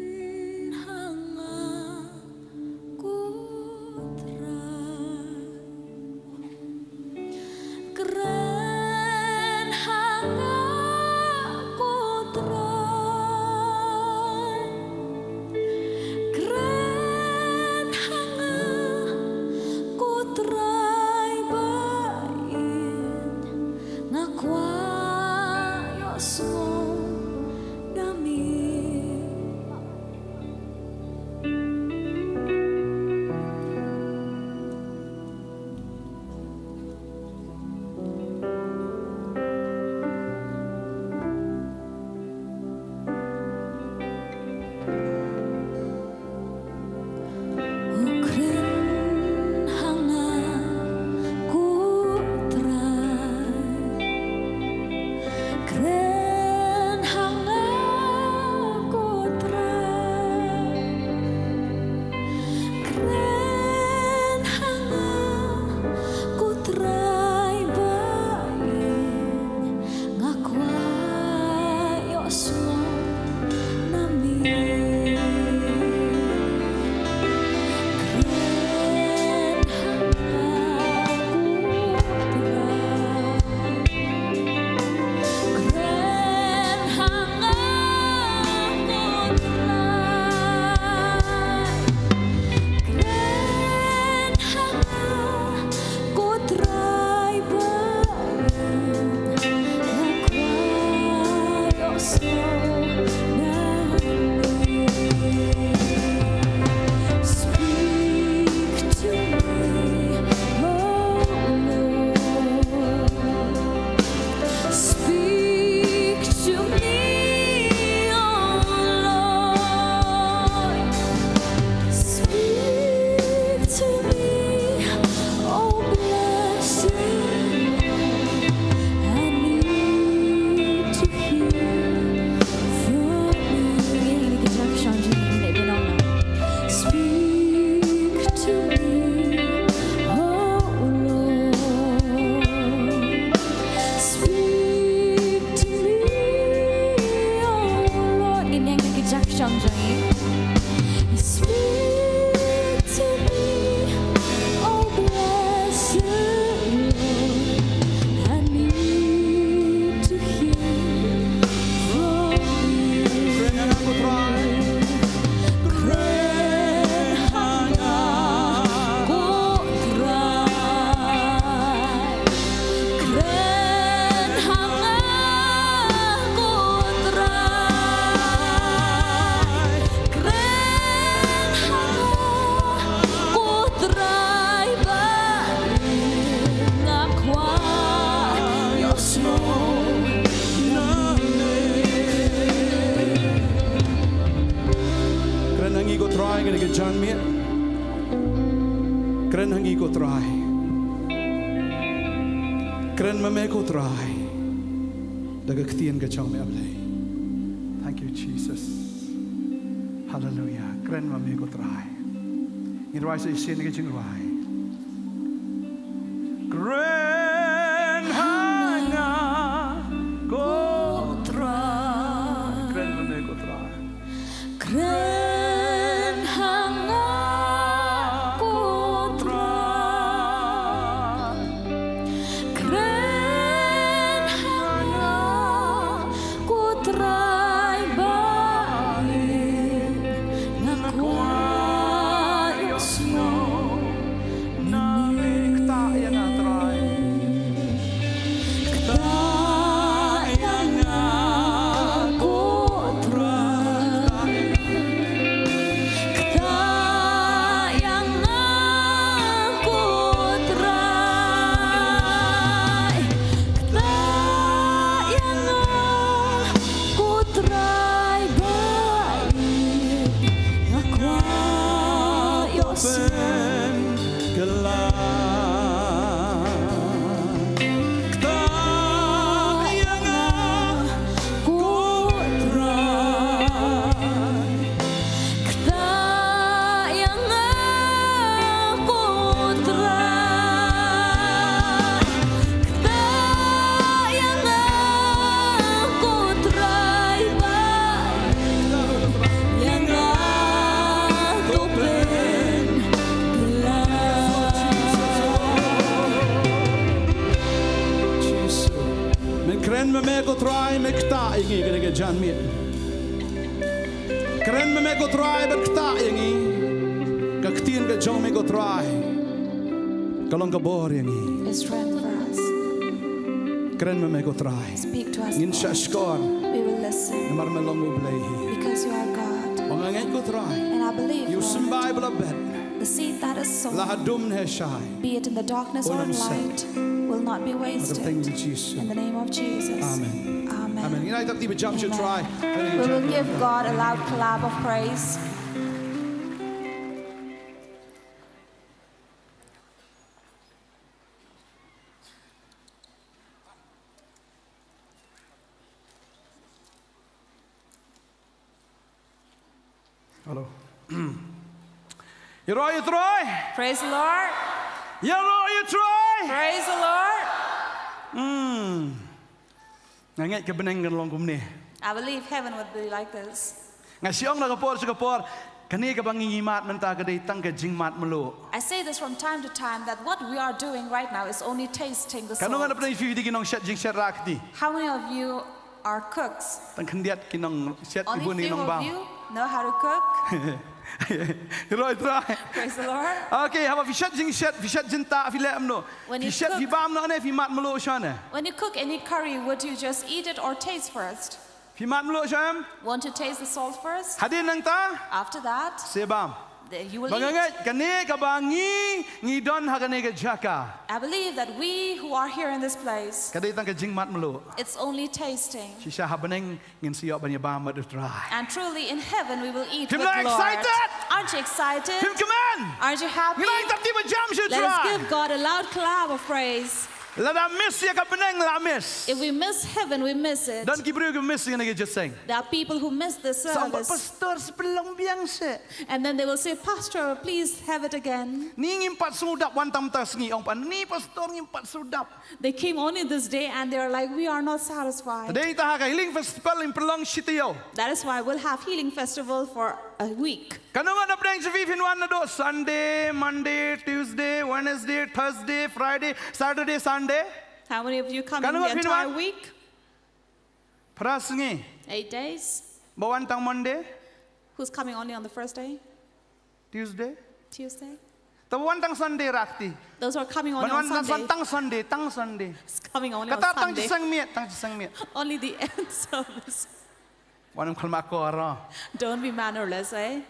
Janmiet. Kren ha ngi ko Trai. Kren ma me ko Trai. Da ka ktien ka jong me, A Blei. Thank you, Jesus. Hallelujah. Kren ma me ko Trai. Ngin rwai sa shisien ka jingrwai. Kren ha nga ko Trai. Kren ma me ko Trai. Kren ha nga ko Trai. Kren ha nga ko Trai ba ïeit, nga kwah ïohsngew. Ktah ïa nga Trai. Ktah ïa nga ko Trai. Ktah ïa nga ko Trai. Ktah ïa nga ko Trai ba ïeit, nga kwah ïohsngew. Ktah ïa nga ko Trai. Ktah ïa nga ko Trai. Ktah ïa nga ko Trai ba ïa nga to pynkylla. Jisu. Men kren ma me ko Trai, men ktah ïa ngi kane ka janmiet. Kren ma me ko Trai bad ktah ïa ngi. Ka ktien ka jong me ko Trai ka long ka bor ïa ngi. A strength for us. Kren ma me ko Trai. Speak to us, Lord. Ngin shah shkor. We will listen. Namar me long U Blei hi. Because you are God. Ba nga ngeit ko Trai. And I believe, Lord, ïa u symbai ba la bet, the seed that is sown, la ha dum ne ha shai, be it in the darkness or in light, will not be wasted. Ha ka kyrteng u Jisu. In the name of Jesus. Amen. Amen. Amen. Ngin ai tap ti ba jam sha u Trai. Amen. We will give God a loud clap of praise. Hello. Ïaroh ïa u Trai. Praise the Lord. Ïaroh ïa u Trai. Praise the Lord. Hmm. Nga ngeit ka bneng kan long kumne. I believe heaven would be like this. Nga shu ong na ka por sha ka por, kane kaba ngi mad mynta ka dei tang ka jingmad mluh. I say this from time to time that what we are doing right now is only tasting the salt. Katno ngan pynbeit ïa phi ki nongshet jingshet rah kti? How many of you are cooks? Tang khyndiat ki nongshet. Only few of you know how to cook. Ïaroh ïa u Trai. Praise the Lord. Okay, haba phi shet jingshet, phi shet jingtah, phi leh kumno? When you cook, phi shet, phi bam noh ne phi mad mluh shwa ne? When you cook any curry, would you just eat it or taste first? Phi mad mluh shwa em? Want to taste the salt first? Hadien nangta? After that, sa bam. Then you will eat. Ba nga ngeit kane kaba ngi, ngi don ha kane ka jaka, I believe that we who are here in this place, ka dei tang ka jingmad mluh. It's only tasting. Shisha ha bneng ngin sa ïoh ban ïa bam bad u Trai. And truly in heaven we will eat with Lord. Phim excited? Aren't you excited? Phim kmen? Aren't you happy? Ngin ai tap ti ba jam sha u Trai. Let us give God a loud clap of praise. Lada miss ïa ka bneng la miss. If we miss heaven, we miss it. Don ki briew ki miss ïa kane ka jingïaseng. There are people who miss the service. Sa ong ba pastor, sa pynlong biang seh. And then they will say, "Pastor, please have it again." Ni ngim pat sngewdap, wan tang mynta ka sngi, ong pat, ni pastor ngim pat sngewdap. They came only this day and they are like, "We are not satisfied." Te dei ta ha ka Healing Festival ngin pynlong shi taïew. That is why we'll have Healing Festival for a week. Katno ngan da pdeng sha phi phin wan naduh Sunday, Monday, Tuesday, Wednesday, Thursday, Friday, Saturday, Sunday? How many of you coming the entire week? Katno ngan phin wan? Phra sngi. Eight days. Ba wan tang Monday? Who's coming only on the first day? Tuesday? Tuesday. Te ba wan tang Sunday rah kti. Those who are coming only on Sunday. Ba wan tang Sun-, tang Sunday, tang Sunday. It's coming only on Sunday. Kata tang jingïaseng miet, tang jingïaseng miet. Only the end service. Wat nym khlem akor. Don't be mannerless, eh?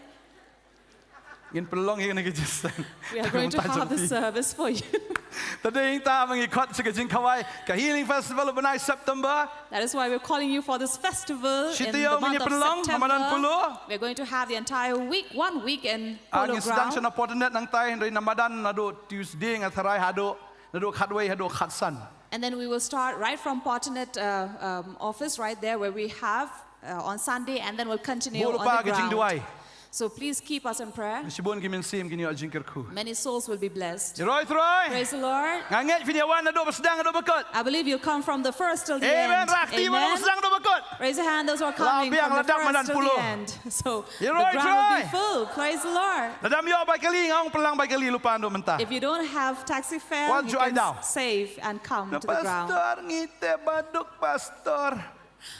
Ngin pynlong ïa kane ka jingïaseng. We are going to have the service for you. Te dei ta ba ngi khot sha ka jingkhawai ka Healing Festival u bnai September. That is why we're calling you for this festival in the month of September. Shi taïew ngin ïa pynlong ha madan Polo. We're going to have the entire week, one week in Polo Ground. Ah, ngin sdang sha na Portnet nangtai, hynrei na madan naduh Tuesday nga tharai haduh, naduh khatwei haduh khatsan. And then we will start right from Portnet, uh, um, office right there where we have, uh, on Sunday, and then we'll continue on the ground. Buh lypa ka jingduwai. So please keep us in prayer. Shibun ki mynsiem kin ïoh jingkyrkhu. Many souls will be blessed. Ïaroh ïa U Trai. Praise the Lord. Nga ngeit phin ïa wan naduh ba sdang haduh ba kut. I believe you'll come from the first till the end. Amen. Rah kti ba naduh ba sdang haduh ba kut. Raise your hand, those who are coming from the first till the end. Ïaroh ïa U Trai. So the ground will be full. Praise the Lord. Lada ym ïoh bai kali, nga ong pynlang bai kali lypa naduh mynta. If you don't have taxi fare, you can save and come to the ground. Pastor, ngi teh baduk, Pastor.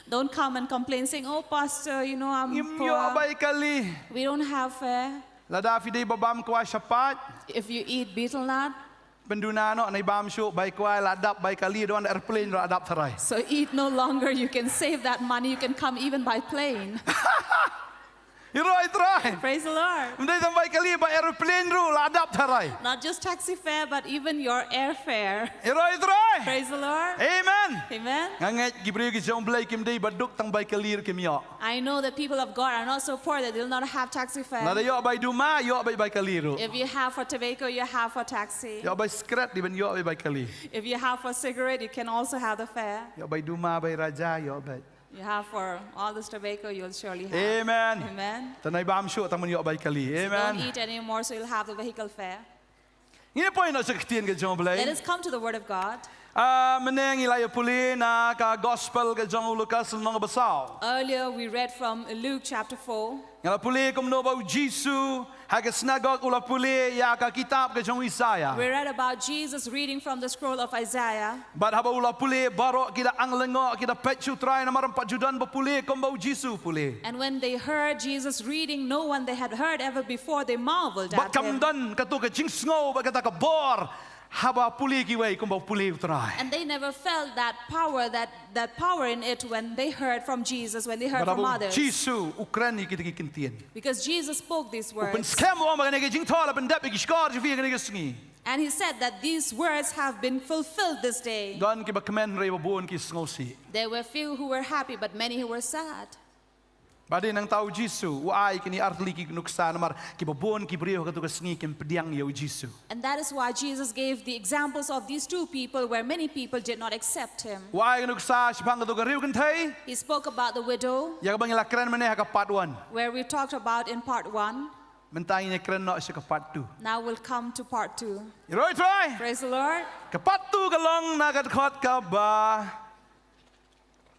Don't come and complain saying, "Oh, Pastor, you know, I'm poor." Ngim ïoh bai kali. We don't have fare. Lada phi dei ba bam kwai shaphang. If you eat betel nut, pynduna noh, nai bam shuh, bai kwai la dap, bai kali don, airplane la dap tharai. So eat no longer. You can save that money. You can come even by plane. Ïaroh ïa U Trai. Praise the Lord. Ym dei tang bai kali, ba airplane ruh la dap tharai. Not just taxi fare, but even your airfare. Ïaroh ïa U Trai. Praise the Lord. Amen. Amen. Nga ngeit ki briew ki jong U Blei kim dei baduk, tang bai kali ruh kim ïoh. I know that people of God are not so poor that they'll not have taxi fare. Lada ïoh bai duma, ïoh bai bai kali ruh. If you have for tobacco, you have for taxi. Ïoh bai sikret, dei ban ïoh bai bai kali. If you have for cigarette, you can also have the fare. Ïoh bai duma, bai raja, ïoh bai. You have for all this tobacco, you'll surely have. Amen. Amen. Te nai bam shuh tang ban ïoh bai kali. Amen. So don't eat anymore, so you'll have the vehicle fare. Ngin ïa poi noh sha ka ktien ka jong U Blei. Let us come to the word of God. Ah, mynne ngi la ïa pule na ka gospel ka jong u Lukas lynnong ba saw. Earlier we read from Luke chapter four. Ngi la pule kumno ba u Jisu ha ka synagog u la pule ïa ka kitab ka jong u Isaiah. We read about Jesus reading from the scroll of Isaiah. Bad haba u la pule, baroh ki da ang lyngngoh, ki da peit sha u Trai namar ym pat ju don ba pule kumba u Jisu u pule. And when they heard Jesus reading, no one they had heard ever before, they marveled at him. Bad kam don kato ka jingsngew bad kata ka bor haba pule kiwei kumba u pule u Trai. And they never felt that power, that, that power in it when they heard from Jesus, when they heard from others. Bad haba u Jisu u kren ïa kita ki kyntien. Because Jesus spoke these words. U pynskhem u ong ba kane ka jingthoh la pyndep ïa ki shkor jong phi ha kane ka sngi. And he said that these words have been fulfilled this day. Don kiba kmen hynrei ba bun ki sngewsih. There were few who were happy, but many who were sad. Bad nangta u Jisu u ai kine artylli ki nuksa namar kiba bun ki briew ha kato ka sngi kim pdiang ïa u Jisu. And that is why Jesus gave the examples of these two people where many people did not accept him. U ai ka nuksa shaphang kato ka riewkynthei kynthei. He spoke about the widow. Ïa kaba ngi la kren mynne ha ka part one. Where we talked about in part one. Mynta ngin ïa kren noh sha ka part two. Now we'll come to part two. Ïaroh ïa U Trai. Praise the Lord. Ka part two ka long na ka dkhot kaba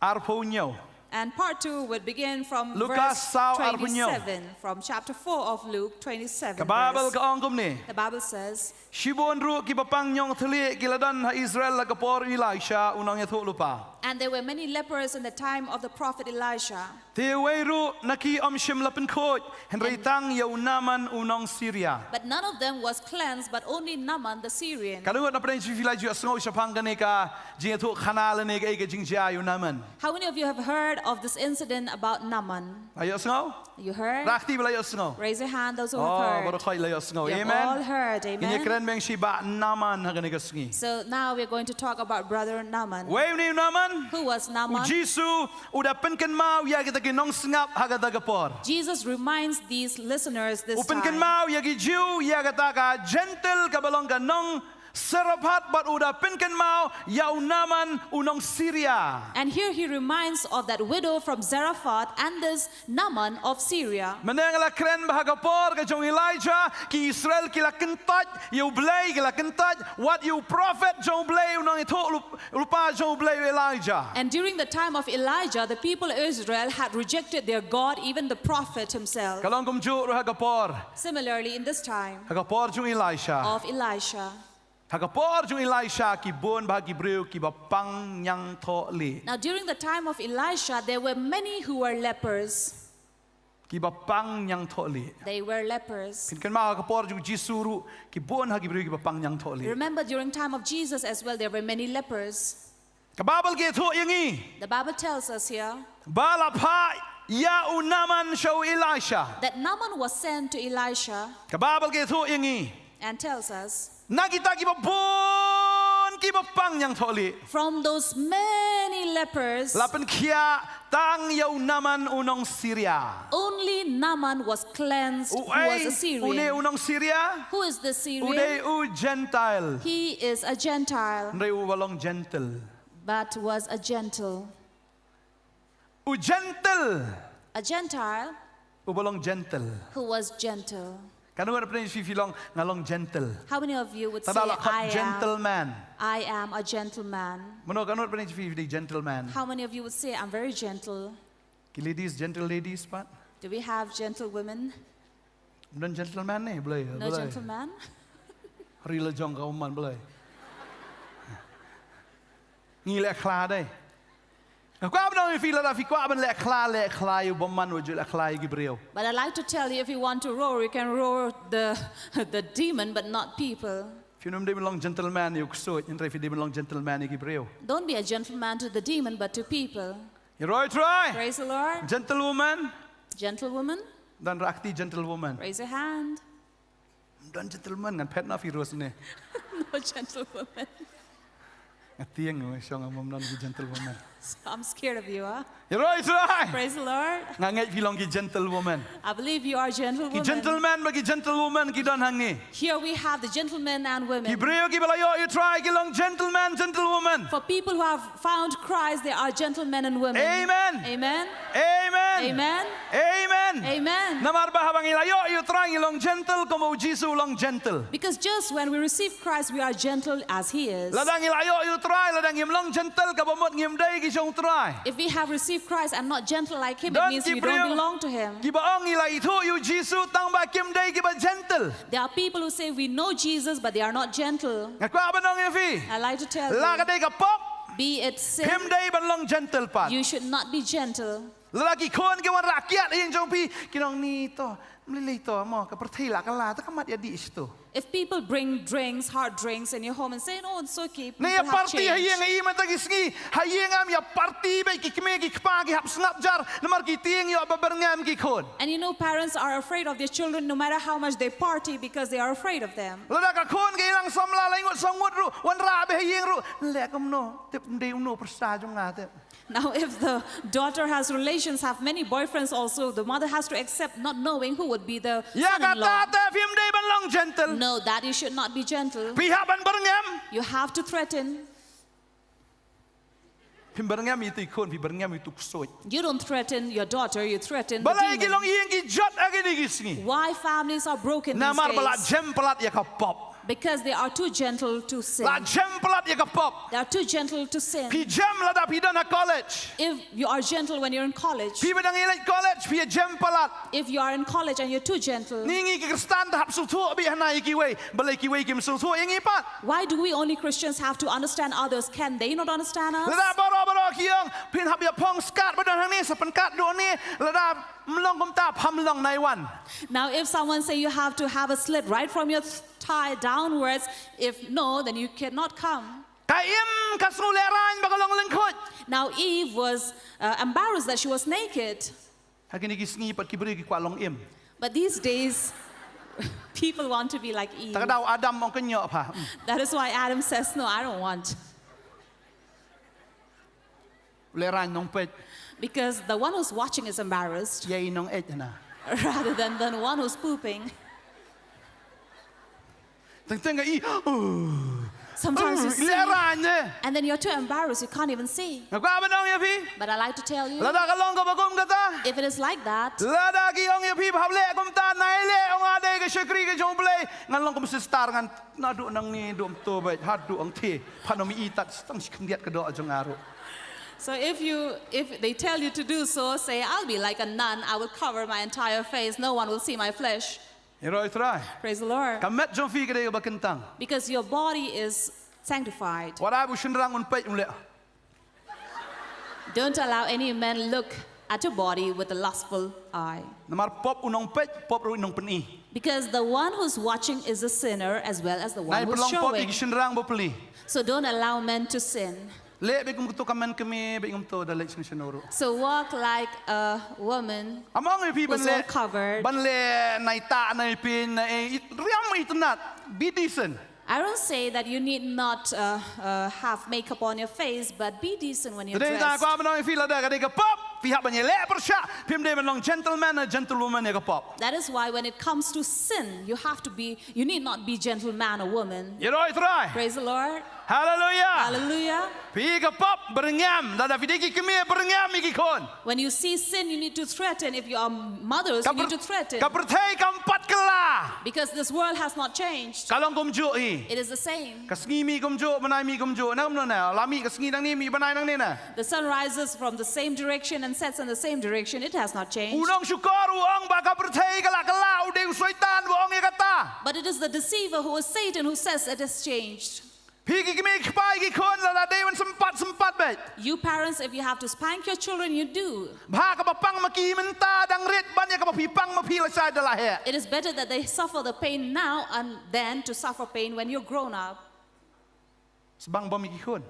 arphew hynñiew. And part two would begin from Lukas verse saw arphew hynñiew. Twenty-seven, from chapter four of Luke twenty-seven. Ka Baibl ka ong kumne. The Bible says, Shibun ruh kiba pang ñiong thylliej ki la don ha Israel ha ka por u Elisha u nongïathuhlypa. And there were many lepers in the time of the prophet Elisha. Te uwei ruh na ki ym shym la pynkhuid, hynrei tang ïa u Naaman u nong Syria. But none of them was cleansed, but only Naaman the Syrian. Katno ngut na pdeng jong phi la ju ïohsngew shaphang kane ka jingïathuhkhana lane kaei ka jingjia ïa u Naaman? How many of you have heard of this incident about Naaman? La ïohsngew? You heard? Rah kti ba la ïohsngew. Raise your hand, those who have heard. Oh, baroh khoit la ïohsngew. Amen. You have all heard. Amen. Ngin ïa kren biang shi bah Naaman ha kane ka sngi. So now we're going to talk about Brother Naaman. Uei une u Naaman? Who was Naaman? U Jisu u da pynkynmaw ïa kita ki nongsngap ha kata ka por. Jesus reminds these listeners this time. U pynkynmaw ïa ki Jiw, ïa kata ka Jentil kaba long ka nong Sarephat, bad u da pynkynmaw ïa u Naaman u nong Syria. And here he reminds of that widow from Zarephath and this Naaman of Syria. Mynne nga la kren ba ha ka por ka jong u Elijah, ki Israel ki la kyntait ïa u Blei, ki la kyntait wat ïa u prophet jong u Blei, u nongïathuhlypa jong u Blei u Elijah. And during the time of Elijah, the people of Israel had rejected their God, even the prophet himself. Ka long kumjuh ruh ha ka por. Similarly, in this time, ha ka por jong u Elisha, of Elisha, ha ka por jong u Elisha ki bun bha ki briew kiba pang ñiangthohlieh. Now, during the time of Elisha, there were many who were lepers. Kiba pang ñiangthohlieh. They were lepers. Phin kynmaw ha ka por jong u Jisu ruh ki bun ha ki briew kiba pang ñiangthohlieh. Remember, during time of Jesus as well, there were many lepers. Ka Baibl ka ïathuh ïa ngi. The Bible tells us here, ba la phah ïa u Naaman sha u Elisha. That Naaman was sent to Elisha. Ka Baibl ka ïathuh ïa ngi. And tells us, na kita kiba bun kiba pang ñiangthohlieh. From those many lepers, La pynkhiah tang ïa u Naaman u nong Syria. Only Naaman was cleansed, who was a Uei une u Syrian. nong Syria? Who is the U dei Syrian? u Gentile. He is a Gentile, Hynrei u ba long gentle. But was a gentle. U gentle. A Gentile U ba long gentle. Who was gentle. Katno ngut phi phi long, nga long gentle? How many of you would Ta say, da la khot I am, gentleman. I am a gentleman? Mano, katno ngut phi phi dei gentleman? How many of you would say, I'm very gentle? Ki ladies, gentle ladies pat? Do we have gentle women? Don gentleman ne, Blei. No gentleman? Ri la jong ka man, Blei. Ngi leh khla dei. Kwah ban ong ïa phi, lada phi kwah ban leh khla, leh khla ïa u bymman, wat ju leh khla ïa ki briew. But I like to tell you, if you want to roar, you can roar the, the demon, but not people. Phim dei ban long gentleman ïa u ksuid, hynrei phi dei ban long gentleman ïa ki briew. Don't be a gentleman to the demon, but to people. Ïaroh Trai. Praise the Lord. Gentlewoman. Gentlewoman, Don rakti gentlewoman. Raise your hand. Don gentleman, ngan phet na phi Rose ne. No gentlewoman. Nga tieng, nga shong, nga mom don ki gentlewoman. I'm scared of you, huh? Ïaroh Trai. Praise the Lord. Nga ngeit phi long ki gentlewoman. I believe you are a Ki gentlewoman. Gentleman bad ki gentlewoman ki don hangne. Here we have the gentlemen and Ki women. briew kiba la ïoh ïa u Trai ki long gentleman, gentlewoman. For people who have found Christ, they are gentlemen and women. Amen. Amen. Amen. Amen. Amen. Amen. Namar ba haba ngi la ïoh ïa u Trai ngi long gentle, kumba u Jisu u long gentle. Because just when we receive Christ, we are gentle as He is. Lada ngi la ïoh ïa u Trai, lada ngim long gentle, kaba mut ngim dei ki jong u Trai. If we have received Christ and not gentle like Him, it Don means ki we don't briew belong to Him. Kiba ong ngi la ithuh ïa u Jisu tang ba kim dei kiba gentle. There are people who say we know Jesus, but they are not gentle. Nga kwah ban ong ïa phi. I like to tell La ka you, dei ka pop, be it sin, phim dei ban long gentle pat. You should not be gentle. Lada ki khun ki wanrah kiad ïing jong phi, kin ong ni to, mlei lei to mo, ka pyrthei la ka la, ta ka mat ïa dih shto. If people bring drinks, hard drinks in your home and say, "No, it's okay," people Ngi ïa have party ha ïing changed. i mynta ki sngi, ha ïing am ïa party bad ki kmie ki kpa ki hap sngap jar, namar ki tieng ïoh ba byrngem ki khun. And you know, parents are afraid of their children no matter how much they party because they are afraid of them. Lada ka khun ka ïalang samla lai ngut saw ngut ruh, wanrah bad ha ïing ruh, leh kumno, tip ym dei uno pyrsa jong nga tip. Now, if the daughter has relations, have many boyfriends also, the mother has to accept not knowing who would be the Ïa son-in-law. kata te phim dei ban long gentle. No, that you should not be gentle. Phi hap ban byrngem. You have to threaten. Phim byrngem ïa itu i khun, phi byrngem ïa itu ksuid. You don't threaten your daughter, you threaten the Balei ki long demon. ïing ki jot ha kine ki sngi? Why families are broken these Namar ba la days? jem palat ïa ka pop. Because they are too gentle to sin. La jem palat ïa ka pop. They are too gentle to sin. Phi jem lada phi don ha college. If you are gentle when you're in college, Phi ba dang ïaleit college, phi jem palat. If you are in college and you're too gentle, Ngi ngi ki Khristan te hap sngewthuh beit hana ïa kiwei. Balei kiwei kim sngewthuh ïa ngi pat? Why do we only Christians have to understand others? Can they not understand us? Lada baroh baroh ki ong, phin hap ïa phong skat ba don hangne, sa pynkat duh ne, lada ym long kumta pham long nai wan. Now, if someone say you have to have a slit right from your th- thigh downwards, if no, then you cannot come. Ka Im ka sngew lehraiñ ba ka long lyngkhuid. Now, Eve was uh, embarrassed that she was naked. Ha kine ki sngi pat ki briew ki kwah long im. But these days, people want to be like Eve. Ta ka daw Adam ong kynnoh pha. That is why Adam says, "No, I don't want." Lehraiñ nongpeit. Because the one who's watching is embarrassed. Ïa i nongeit na. Rather than the one who's pooping. Teng teng ka i. Oh. Sometimes you see, and then you're too embarrassed, you can't even see. Nga kwah ban ong ïa phi. But I like to tell you, lada ka long kaba kum kata, if it is like that, lada ki ong ïa phi ba hap leh kumta, nai leh, ong nga dei ka shakri ka jong U Blei, ngan long kum sister, ngan naduh nangne duh mynta beit haduh ong the, phan ong mi i tat tang shi khyndiat ka doh jong nga ruh. So if you, if they tell you to do so, say, "I'll be like a nun, I will cover my entire face, no one will see my flesh." Ïaroh ïa U Trai. Praise the Lord. Ka met jong phi ka dei kaba kyntang. Because your body is sanctified. Wat ai ba u shynrang un peit un leh. Don't allow any man look at your body with a lustful eye. Namar pop u nongpeit, pop ruh u nongpyni. Because the one who's watching is a sinner as well as the one who's showing. Nai pynlong pop ïa ki shynrang ba plie. So don't allow men to sin. Leh bad kum kato ka men kmie, bad kum kato da leh sngewsynor ruh. So walk like a woman who's well covered. Ym ong ïa phi ban leh, ban leh nai tah nai pyn, nai, eh, riam itynnat, be decent. I don't say that you need not uh, uh, have makeup on your face, but be decent when you dress. Te dei ta kwah ban ong ïa phi, lada ka dei ka pop phi hap ban ïaleh pyrshah, phim dei ban long gentleman ne gentlewoman ïa ka pop. That is why when it comes to sin, you have to be, you need not be gentleman or woman. Ïaroh ïa U Trai. Praise the Lord. Hallelujah. Hallelujah. Phi ka pop, byrngem. Lada phi dei ki kmie, byrngem ïa ki khun. When you see sin, you need to threaten. If you are mothers, you need to threaten. Ka pyrthei kam pat kylla. Because this world has not changed. Ka long kumjuh hi. It is the same. Ka sngi mih kumjuh, bnai mih kumjuh. Na kumno na? La mih ka sngi nangne, mih bnai nangne na. The sun rises from the same direction and sets in the same direction. It has not changed. U nongshukor u ong ba ka pyrthei ka la kylla, u dei u Soitan u ong ïa kata. But it is the deceiver who is Satan who says it has changed. Phi ki kmie ki kpa ki khun, lada dei ban sympat, sympat beit. You parents, if you have to spank your children, you do. Bha kaba pang ma ki mynta dang rit ban ïa kaba phi pang ma phi lashai da la heh. It is better that they suffer the pain now and than to suffer pain when you're grown up. Sbang bom ïa ki khun.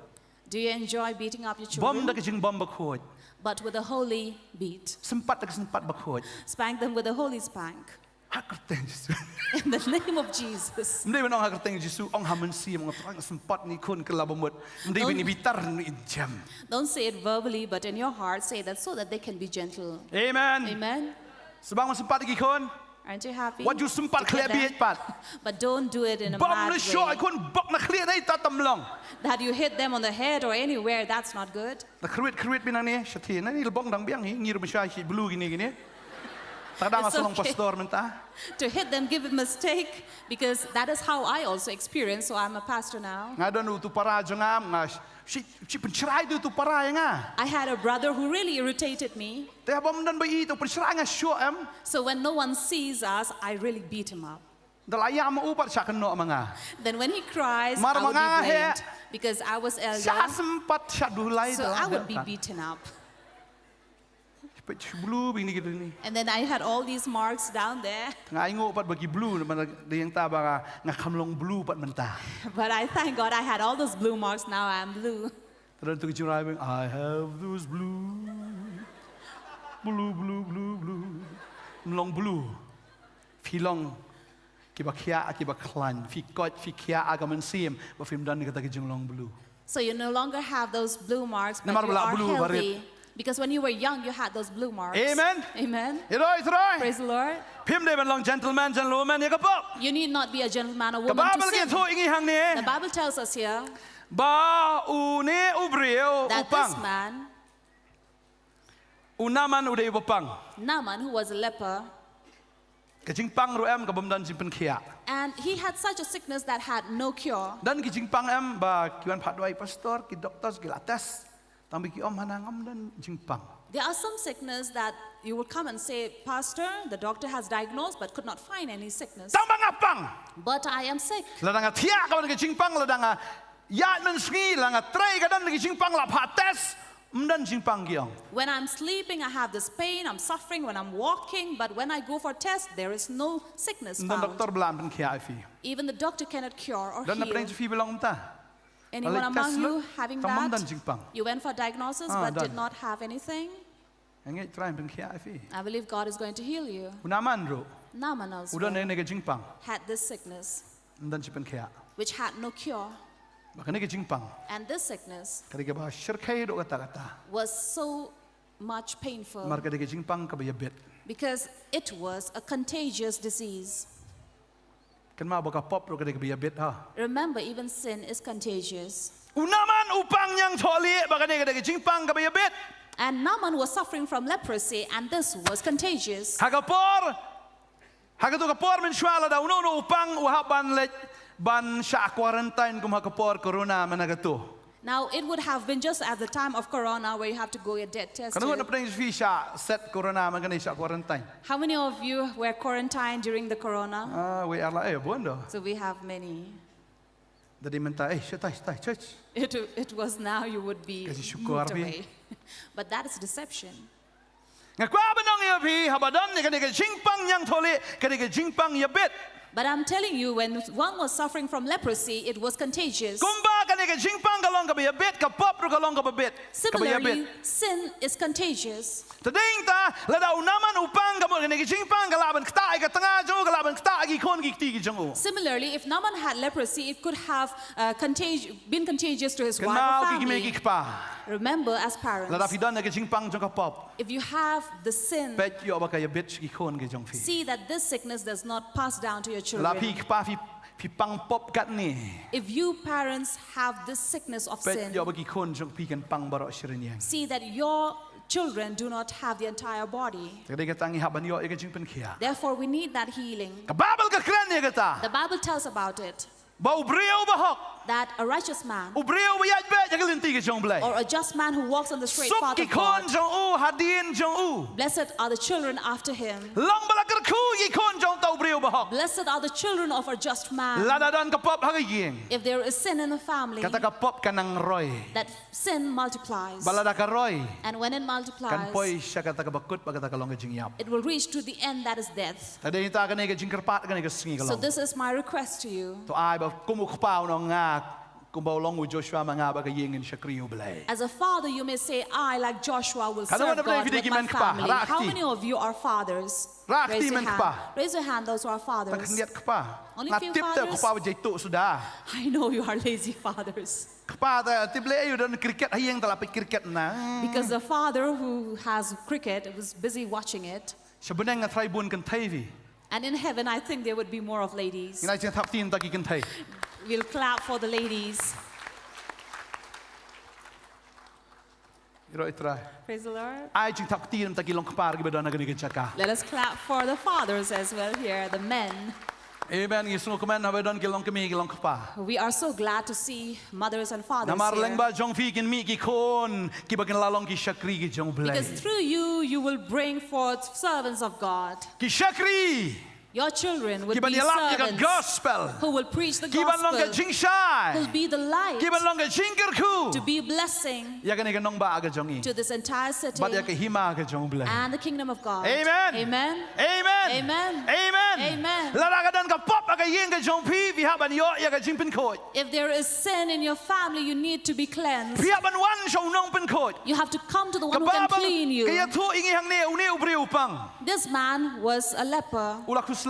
Do you enjoy beating up your children? Bom da ka jingbom bakhuid. But with a holy beat. Sympat da ka sympat bakhuid. Spank them with a holy spank. Ha kyrteng Jisu. In the name of Jesus. Ym dei ban ong ha kyrteng Jisu, ong ha mynsiem, ong Trai nga sympat ngi khun kylla bamut. Ym dei ban i bitar, ym dei ban i jem. Don't say it verbally, but in your heart say that so that they can be gentle. Amen. Amen. Sbang ban sympat ïa ki khun. Aren't you happy? Wat ju sympat khleh bieit pat. But don't do it in a mad way. Bom ne shoh ïa ki khun bok na khlieh na ita tam long. That you hit them on the head or anywhere, that's not good. Da khruit khruit beit nangne, shathie nangne, lbong dang biang hi, ngi ruh mynshwa shi blue kine kine. Ta ka dang nga sa long pastor mynta. To hit them, give a mistake, because that is how I also experience, so I'm a pastor now. Nga don utu para jong nga, nga shi, shi pynshrai utu para ïa nga. I had a brother who really irritated me. Te haba ym don ba ïohi, utu pynshrai nga shoh em. So when no one sees us, I really beat him up. Da la ïam ma u pat shah kynnoh ma nga. Then when he cries, I would be blamed because I was elder. Mar ma nga heh. Shah sympat shah dulai. So I would be beaten up. Peit blue beit kine kine. And then I had all these marks down there. Nga ainguh pat ba ki blue, namar dei ïa kata ba nga kham long blue pat mynta. But I thank God I had all those blue marks, now I am blue. Te don tu ki jingrwai bang, I have those blue, blue, blue, blue, blue. Ym long blue. Phi long kiba khiah, kiba khlaiñ. Phi koit, phi khiah ha ka mynsiem ba phim don kata ka jinglong blue. So you no longer have those blue marks, but you are healthy. Namar ba la blue barit. Because when you were young, you had those blue marks. Amen. Amen. Ïaroh ïa U Trai. Praise the Lord. Phim dei ban long gentleman, gentlewoman ïa ka pop. You need not be a gentleman or woman to sin. Ka Baibl ka ïathuh ïa ngi hangne. The Bible tells us here. Ba une u briew u pang. That this man, u Naaman u dei uba pang. Naaman, who was a leper. Ka jingpang ruh em kaba ym don jingpynkhiah. And he had such a sickness that had no cure. Don ki jingpang em ba ki wan phah duwai pastor, ki doctors ki la test. Tang ba ki ong hana ngam don jingpang. There are some sickness that you will come and say, "Pastor, the doctor has diagnosed but could not find any sickness." Tang ba nga pang. But I am sick. Lada nga thiah ka don ka jingpang, lada nga ïaid mynsngi, lada nga trei ka don ka jingpang, la phah test, ym don jingpang ki ong. When I'm sleeping, I have this pain, I'm suffering when I'm walking, but when I go for test, there is no sickness found. Ym don doctor ba lah ban pynkhiah ïa phi. Even the doctor cannot cure or heal. Don na pdeng jong phi ba long kumta. Anyone among you having that? Tang ba ym don jingpang. You went for diagnosis but did not have anything? Nga ngeit U Trai un pynkhiah ïa phi. I believe God is going to heal you. U Naaman ruh. Naaman also. U don kane ka jingpang. Had this sickness. Ym don jingpynkhiah. Which had no cure. Bad kane ka jingpang. And this sickness. Ka dei kaba shyrkhei haduh katta katta. Was so much painful. Namar ka dei ka jingpang kaba ïabit. Because it was a contagious disease. Kynmaw ba ka pop ruh ka dei kaba ïabit ha. Remember, even sin is contagious. U Naaman u pang ñiangthohlieh bad kane ka dei ka jingpang kaba ïabit. And Naaman was suffering from leprosy, and this was contagious. Ha ka por, ha katu ka por mynshuwa lada uno uno u pang u hap ban leit ban shah quarantine kum ha ka por corona mynta katu. Now, it would have been just at the time of corona where you have to go get tested. Katno ngut na pdeng jong phi shah set corona mynta kane, shah quarantine? How many of you were quarantined during the corona? Ah, wei ar lai, eh, bun do. So we have many. Da dei mynta, eh, shatai, shatai, church. It, it was now you would be moved away. Ka jingshukor phi. But that is deception. Nga kwah ban ong ïa phi, haba don ïa kane ka jingpang ñiangthohlieh, kane ka jingpang ïabit. But I'm telling you, when one was suffering from leprosy, it was contagious. Kumba kane ka jingpang ka long kaba ïabit, ka pop ruh ka long kaba bit. Kaba ïabit. Similarly, sin is contagious. Te dei nangta, lada u Naaman u pang, ka mut kane ka jingpang ka lah ban ktah ïa ka tnga jong u, ka lah ban ktah ïa ki khun ki kti ki jong u. Similarly, if Naaman had leprosy, it could have uh, contagi- been contagious to his wife or Kynmaw ki kmie family. Ki kpa. Remember, as parents, Lada phi don ïa ka jingpang jong ka pop, if you have the sin, peit ïoh ba ka ïabit sha ki khun ki jong phi. See that this sickness does not pass down to your children. Lada phi kpa phi, phi pang pop katne, If you parents have this sickness of peit sin, ïoh ba ki khun jong phi kin pang baroh shi rynïeng. See that your children do not have the entire body. Te dei kata ngi hap ban ïoh ïa ka jingpynkhiah. Therefore, we need that healing. Ka Baibl ka kren ïa kata. The Bible tells about it. Ba u briew bahok, that a righteous man, u briew ba ïaid beit ha ka lynti ka jong U Blei, or a just man who walks on the straight path of God, suk ki khun jong u hadien jong u. Blessed are the children after him. Long ba la kyrkhu ïa ki khun jong uta u briew bahok. Blessed are the children of a just man. Lada don ka pop ha ka ïing, if there is sin in the family, kata ka pop ka nang roi. That sin multiplies. Ba lada ka roi, and when it multiplies, kan poi sha kata kaba kut, ba kata ka long ka jingïap. It will reach to the end, that is death. Te dei nangta kane ka jingkyrpad kane ka sngi ka long. So this is my request to you. To ai ba kum u kpa un ong nga, kumba u long u Joshua, ma nga bad ka ïing ngin shakri ïa U Blei. As a father, you may say, I, like Joshua, will serve God with my family. How many of you are fathers? Raise your hand. Raise your hand, those who are fathers. Tang khyndiat kpa. Only few fathers. Nga tip te kpa ba jai tuh suda. I know you are lazy fathers. Kpa te tip leh aïu, don cricket ha ïing te la peit cricket na. Because the father who has cricket was busy watching it. Sha bneng nga tharai bun kynthei hi. And in heaven, I think there would be more of ladies. Ngin ai jingthap kti na ki kynthei. We'll clap for the ladies. Ïaroh ïa U Trai. Praise the Lord. Ai jingthap kti na ki long kpa kiba don ha kane ka jaka. Let us clap for the fathers as well here, the men. Amen. Ngi sngewkmen haba don ki long kmie ki long kpa. We are so glad to see mothers and fathers here. Namar lyngba jong phi kin mih ki khun kiba kin la long ki shakri ki jong U Blei. Because through you, you will bring forth servants of God. Ki shakri. Your children will be servants who will preach the gospel, kiban ïalap ïa ka gospel, kiban long ka jingshai, who will be the light, kiban long ka jingkyrkhu, to be a blessing, ïa kane ka nongbah ka jong ngi, to this entire city, bad ïa ka hima ka jong U Blei, and the kingdom of God. Amen. Amen. Amen. Amen. Amen. Lada ka don ka pop ha ka ïing ka jong phi, phi hap ban ïoh ïa ka jingpynkhuid. If there is sin in your family, you need to be cleansed. Phi hap ban wan sha u nongpynkhuid. You have to come to the one who can clean you. Ka Baibl ka ïathuh ïa ngi hangne, une u briew u pang. This man was a leper. U la khuslai.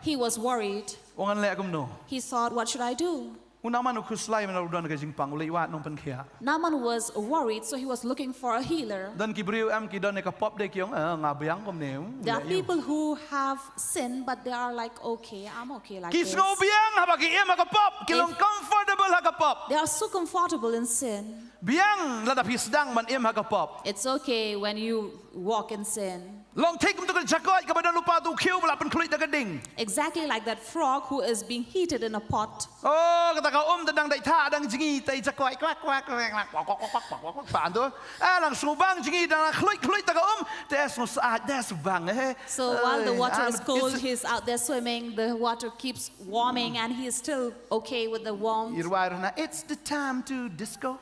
He was worried. U ong ngan leh kumno. He thought, what should I do? U Naaman u khuslai namar u don ka jingpang, u leit wad nongpynkhiah. Naaman was worried, so he was looking for a healer. Don ki briew em ki don ïa ka pop de ki ong, eh, nga biang kumne. There are people who have sin, but they are like, okay, I'm okay like this. Ki sngew biang haba ki im ha ka pop, ki long comfortable ha ka pop. They are so comfortable in sin. Biang lada phi sdang ban im ha ka pop. It's okay when you walk in sin. Long thik kum tu ka jakoit kaba don lypa tu khiew ba la pynkhluit da ka ding. Exactly like that frog who is being heated in a pot. Oh, kata ka um te dang dei tha dang jngi te jakoit kwak kwak kwak kwak kwak kwak kwak kwak kwak kwak kwak kwak tu. Eh, lang sngewbang jngi dang khluit khluit ta ka um te sngewsat de sngewbang eh. So while the water is cold, he's out there swimming, the water keeps warming and he is still okay with the warmth. I rwai ruh na, it's the time to disco.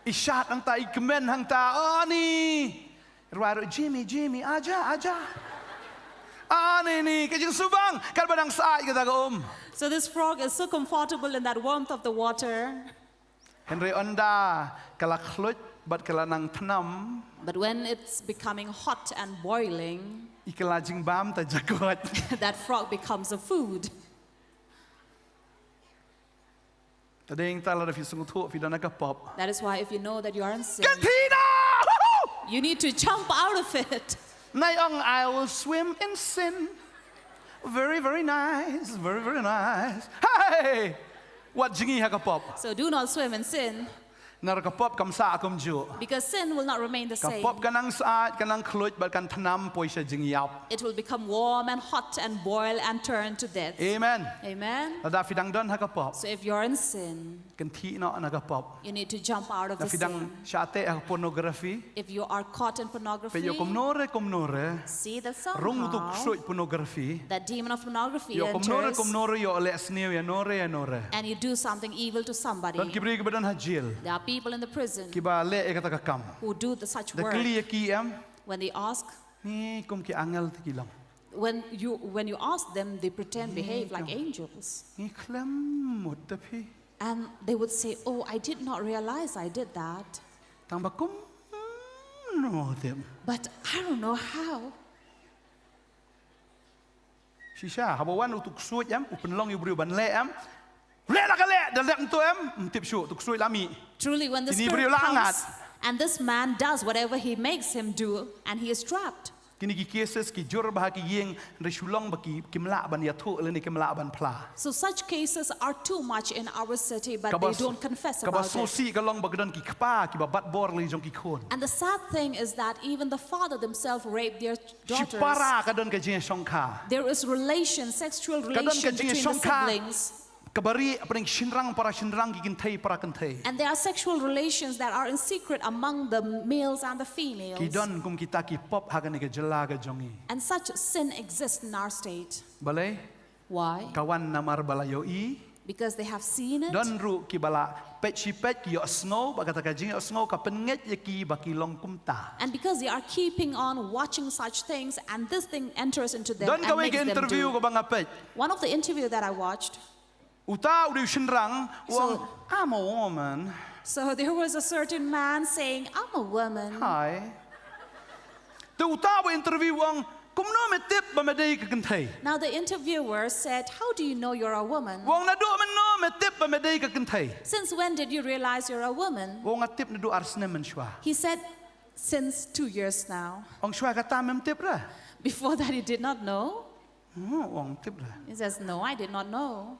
I shad hangta, i kmen hangta, ani. I rwai ruh, Jimmy, Jimmy, aja, aja. Ani ni, ka jingsngewbang, katba dang sat kata ka um. So this frog is so comfortable in that warmth of the water. Hynrei ynda ka la khluit bad ka la nang thnam. But when it's becoming hot and boiling, i kylla jingbam ta jakoit. That frog becomes a food. Te dei nangta lada phi sngewthuh phi don ha ka pop. That is why if you know that you are in sin, kynthih noh! You need to jump out of it. Nai ong, I will swim in sin. Very, very nice. Very, very nice. Hey! Wat jngi ha ka pop. So do not swim in sin. Namar ka pop kam sah kumjuh. Because sin will not remain the same. Ka pop ka nang sat, ka nang khluit, bad kan thnam poi sha jingïap. It will become warm and hot and boil and turn to death. Amen. Amen. Lada phi dang don ha ka pop. So if you're in sin, kynthih noh na ka pop. You need to jump out of the sin. Lada phi dang shah teh ha pornography. If you are caught in pornography, peit ïoh kumno re kumno re. See that somehow rung utu u ksuid pornography. That demon of pornography enters. Ïoh kumno re kumno re, ïoh leh sniew ïa no re ïa no re. And you do something evil to somebody. Don ki briew kiba don ha jail. There are people in the prison, kiba leh ïa kata ka kam, who do the such work. Da kylli ïa ki em. When they ask, ni kum ki angel te ki long. When you, when you ask them, they pretend, behave like angels. Ngi khlem mut te phi. And they would say, "Oh, I did not realize I did that." Tang ba kumno te. But I don't know how. Shisha, haba wan utu u ksuid em, u pynlong ïa u briew ban leh em. Leh la ka leh, da leh mynta em, ym tip shuh, utu u ksuid la mih. Truly, when the Kine briew spirit la ngat. Comes and this man does whatever he makes him do, and he is trapped. Kine ki cases ki jur bha ha ki ïing, hynrei shu long ba ki, kim lah ban ïathuh lane kim lah ban phla. So such cases are too much in our city, but they don't confess about it. Kaba sngewsih ka long ba ka don ki kpa kiba bat bor la ki jong ki khun. And the sad thing is that even the father themselves rape their daughters. Shipara ka don ka jingïashongkha. There is relation, sexual relation between the siblings. Ka don ka jingïashongkha. Kaba rieh hapdeng shynrang para shynrang, ki kynthei para kynthei. And there are sexual relations that are in secret among the males and the females. Ki don kum kita ki pop ha kane ka jylla ka jong ngi. And such sin exists in our state. Balei? Why? Ka wan namar ba la ïohi. Because they have seen it. Don ruh kiba la peit shi peit ki ïohsngew, bad kata ka jingïohsngew ka pynngeit ïa ki ba ki long kumta. And because they are keeping on watching such things, and this thing enters into them and makes them do. Don kawei ka interview kaba nga peit. One of the interview that I watched. Uta u dei u shynrang, u ong, "I'm a woman." So there was a certain man saying, "I'm a woman." Hi. Te uta ba interview u ong, "Kumno me tip ba me dei ka kynthei?" Now the interviewer said, "How do you know you're a woman?" U ong, "Naduh mynno me tip ba me dei ka kynthei?" "Since when did you realize you're a woman?" U ong, "Nga tip naduh ar snem mynshuwa." He said, "Since two years now." U ong, "Shuwa kata mem tip re?" Before that, he did not know. Hmm, u ong, "Tip re." He says, "No, I did not know."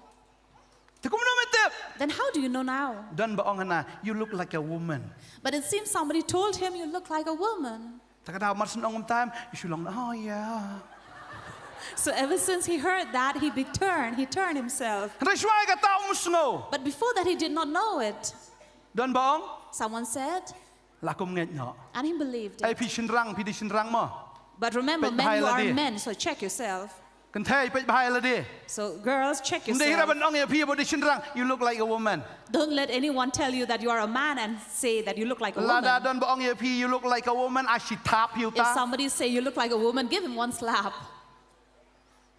Te kumno me tip? "Then how do you know now?" Don ba ong hana, "You look like a woman." But it seems somebody told him, "You look like a woman." Te ka daw mar shu ong kumta em, u shu long, "Oh yeah." So ever since he heard that, he be turned, he turned himself. Hynrei shuwa kata um sngew. But before that, he did not know it. Don ba ong? Someone said, "La kum ngeit noh." And he believed it. Ei phi shynrang, phi dei shynrang mo. But remember, men, you are men, so check yourself. Kynthei, peit bha ïa lade. So girls, check yourself. Ym dei hi ruh ban ong ïa phi ba dei shynrang, "You look like a woman." Don't let anyone tell you that you are a man and say that you look like a woman. Lada don ba ong ïa phi, "You look like a woman," ai shi thap ïa uta. If somebody say, "You look like a woman," give him one slap.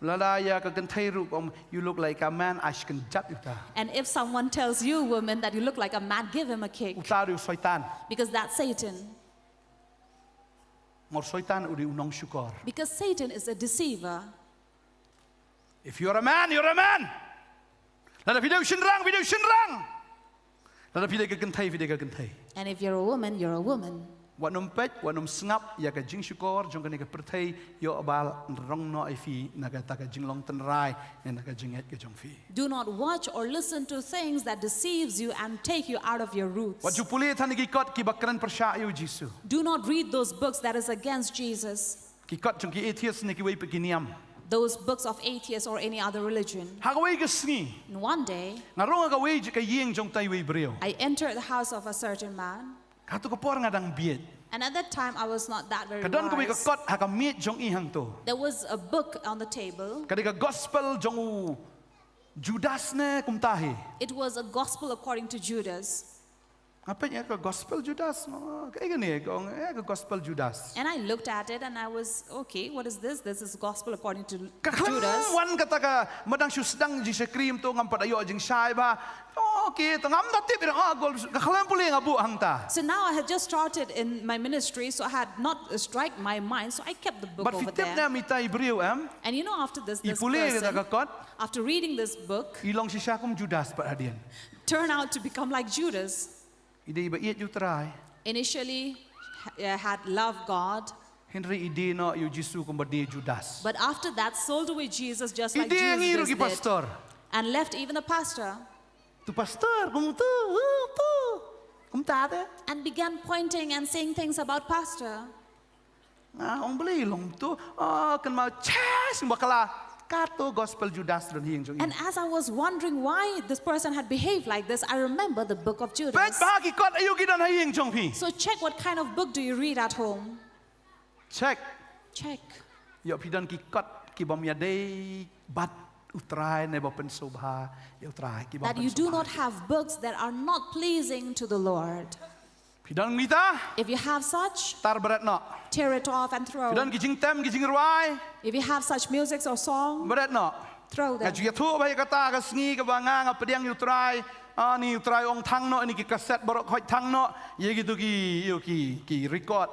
Lada ïa ka kynthei ruh ka ong, "You look like a man," ai shi kynjat ïa uta. And if someone tells you, woman, that you look like a man, give him a kick. Uta u dei u Soitan. Because that's Satan. Namar u Soitan u dei u nongshukor. Because Satan is a deceiver. If you're a man, you're a man. Lada phi dei u shynrang, phi dei u shynrang. Lada phi dei ka kynthei, phi dei ka kynthei. And if you're a woman, you're a woman. Wat nym peit, wat nym sngap ïa ka jingshukor jong kane ka pyrthei, ïoh ba rong noh ïa phi na kata ka jinglong tynrai ne na ka jingngeit ka jong phi. Do not watch or listen to things that deceives you and take you out of your roots. Wat ju pule than ki kot kiba kren pyrshah ïa u Jisu. Do not read those books that is against Jesus. Ki kot jong ki atheist ne kiwei pat ki niam. Those books of atheists or any other religion. Ha kawei ka sngi. In one day, nga rung ha kawei ka ïing jong uta uwei u briew. I entered the house of a certain man. Kato ka por nga dang bieit. And at that time, I was not that very wise. Ka don kawei ka kot ha ka miej jong i hangto. There was a book on the table. Ka dei ka gospel jong u Judas ne kumta hi. It was a gospel according to Judas. Nga peit ïa ka gospel Judas, oh, kaei kane, ka ong, eh, ka gospel Judas. And I looked at it and I was, "Okay, what is this? This is gospel according to Judas." Ka khlem wan kata ka, ma dang shu sdang jingshakri mynta ngam pat ïoh jingshai bha. Oh, okay, to ngam da tip ïa, oh, gol, ka khlem pule nga buh hangta. So now I had just started in my ministry, so I had not, uh, strike my mind, so I kept the book over there. Bad phi tip ne em ita i briew em? And you know, after this, this person, I pule ïa kata ka kot. After reading this book, i long shisha kum Judas pat hadien. Turned out to become like Judas. I dei ba ïeit ïa u Trai. Initially, ha-, uh, had loved God. Hynrei i die noh ïa u Jisu kumba die Judas. But after that, sold away Jesus just like Judas did. I die ïa ngi ruh ki pastor. And left even the pastor. Tu pastor, kum tu, uh, tu. Kumta te. And began pointing and saying things about pastor. Nga ong balei long tu, oh, kynmaw chas bakla. Kato gospel Judas don ha ïing jong i. And as I was wondering why this person had behaved like this, I remember the book of Judas. Peit bha ki kot aïu ki don ha ïing jong phi. So check what kind of book do you read at home. Check. Check. Ïoh phi don ki kot ki bym ïadei bad u Trai ne ba pynsngewbha ïa u Trai, ki bym pynsngewbha. That you do not have books that are not pleasing to the Lord. Phi don ngi ta? If you have such, tar bret noh. Tear it off and throw. Phi don ki jingtem ki jingrwai? If you have such musics or song, bret noh. Throw them. Nga ju ïathuh ba ïa kata ka sngi kaba nga nga pdiang ïa u Trai. Ani u Trai ong thang noh, ani ki kaset baroh khoit thang noh. Ïa kitu ki, ïa ki, ki record.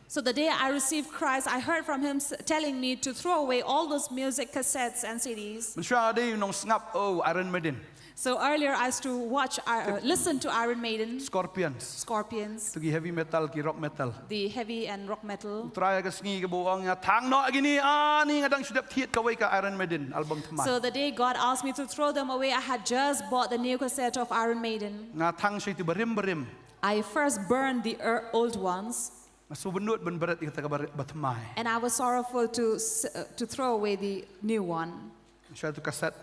So the day I received Christ, I heard from him s- telling me to throw away all those music cassettes and C Ds. Mynshuwa dei nong sngap, oh, Iron Maiden. So earlier I used to watch, uh, listen to Iron Maiden, Scorpions. Scorpions, Tu ki heavy metal, ki rock metal. The heavy and rock metal. U Trai ka sngi kaba u ong ïa nga thang noh kine, ani nga dang shu dep thied kawei ka Iron Maiden album thymmai. So the day God asked me to throw them away, I had just bought the new cassette of Iron Maiden. Nga thang sha itu barim barim. I first burned the er- old ones. Nga sngewbynnud ban bret ïa kata kaba thymmai. And I was sorrowful to s- uh, to throw away the new one. Sha itu kaset.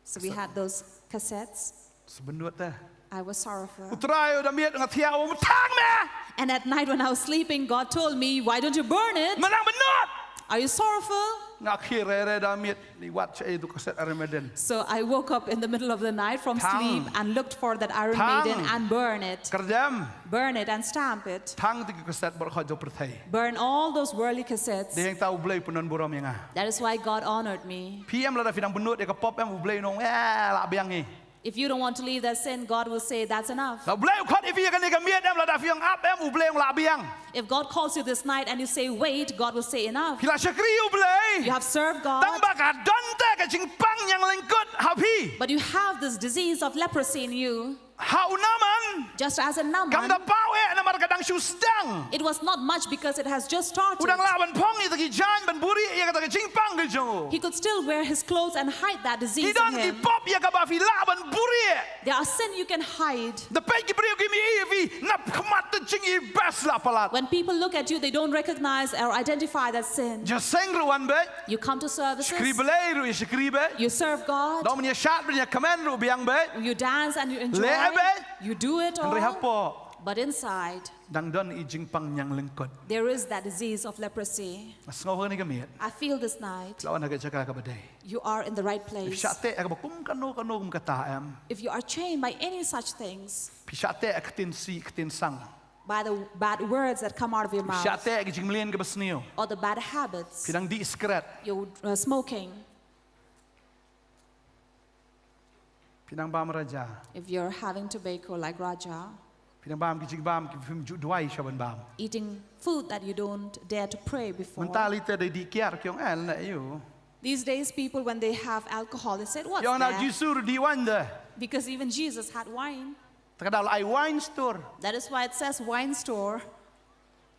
So we had those cassettes. Sngewbynnud te. I was sorrowful. U Trai u da miet nga thiah, u ong thang me. And at night when I was sleeping, God told me, "Why don't you burn it? Me nang bynnud." Are you sorrowful? Nga khie rere da miet, ni wat sha itu kaset Iron Maiden. So I woke up in the middle of the night from sleep and looked for that Iron Maiden and burn it. Kyrdem. Burn it and stamp it. Thang tu ki kaset baroh khoit jong pyrthei. Burn all those worldly cassettes. Dei hangta u Blei u pynbun burom ïa nga. That is why God honored me. Phi em lada phi dang bynnud ïa ka pop em, u Blei u ong, eh, lah biang hi. If you don't want to leave that sin, God will say, "That's enough." Lada u Blei u khot ïa phi ïa kane ka miet em, lada phi ong ap em, u Blei u ong lah biang. If God calls you this night and you say, "Wait," God will say, "Enough." Phi la shakri ïa u Blei. You have served God. Tang ba ka don te ka jingpang ñianglyngkut ha phi. But you have this disease of leprosy in you. Ha u Naaman. Just as in Naaman. Kam da paw eh namar ka dang shu sdang. It was not much because it has just started. U dang lah ban phong ïa kata ki jaiñ ban buhrieh ïa kata ka jingpang ka jong u. He could still wear his clothes and hide that disease in him. Ki don ki pop ïa kaba phi lah ban buhrieh. There are sin you can hide. Da peit ki briew kim i phi na khmat te jingim bha la palat. When people look at you, they don't recognize or identify that sin. Jingïaseng ruh wan beit. You come to services. Shakri Blei ruh ïa shakri beit. You serve God. Da ong ban ïashad ban ïakmen ruh biang beit. You dance and you enjoy. Leh beit. You do it all. Hynrei hapoh. But inside, dang don i jingpang ñianglyngkut. There is that disease of leprosy. Nga sngew ha kane ka miet. I feel this night. Phi la wan ha ka jaka kaba dei. You are in the right place. Phi shah teh ha kaba kum kano kano kum kata em. If you are chained by any such things, phi shah teh ha ka ktien sih, ka ktien sang. By the bad words that come out of your mouth. Phi shah teh ha ka jingmlien kaba sniew. Or the bad habits. Phi dang dih sikret. You're, uh, smoking. Phi dang bam raja. If you're having tobacco like Raja. Phi dang bam ki jingbam ki phim ju duwai shuwa ban bam. Eating food that you don't dare to pray before. Mynta lei te dei dih kiar ki ong eh lane ïoh. These days, people, when they have alcohol, they said, "What's that?" Ki ong na Jisu ruh dih wine de. Because even Jesus had wine. Te ka daw la ai wine store. That is why it says wine store.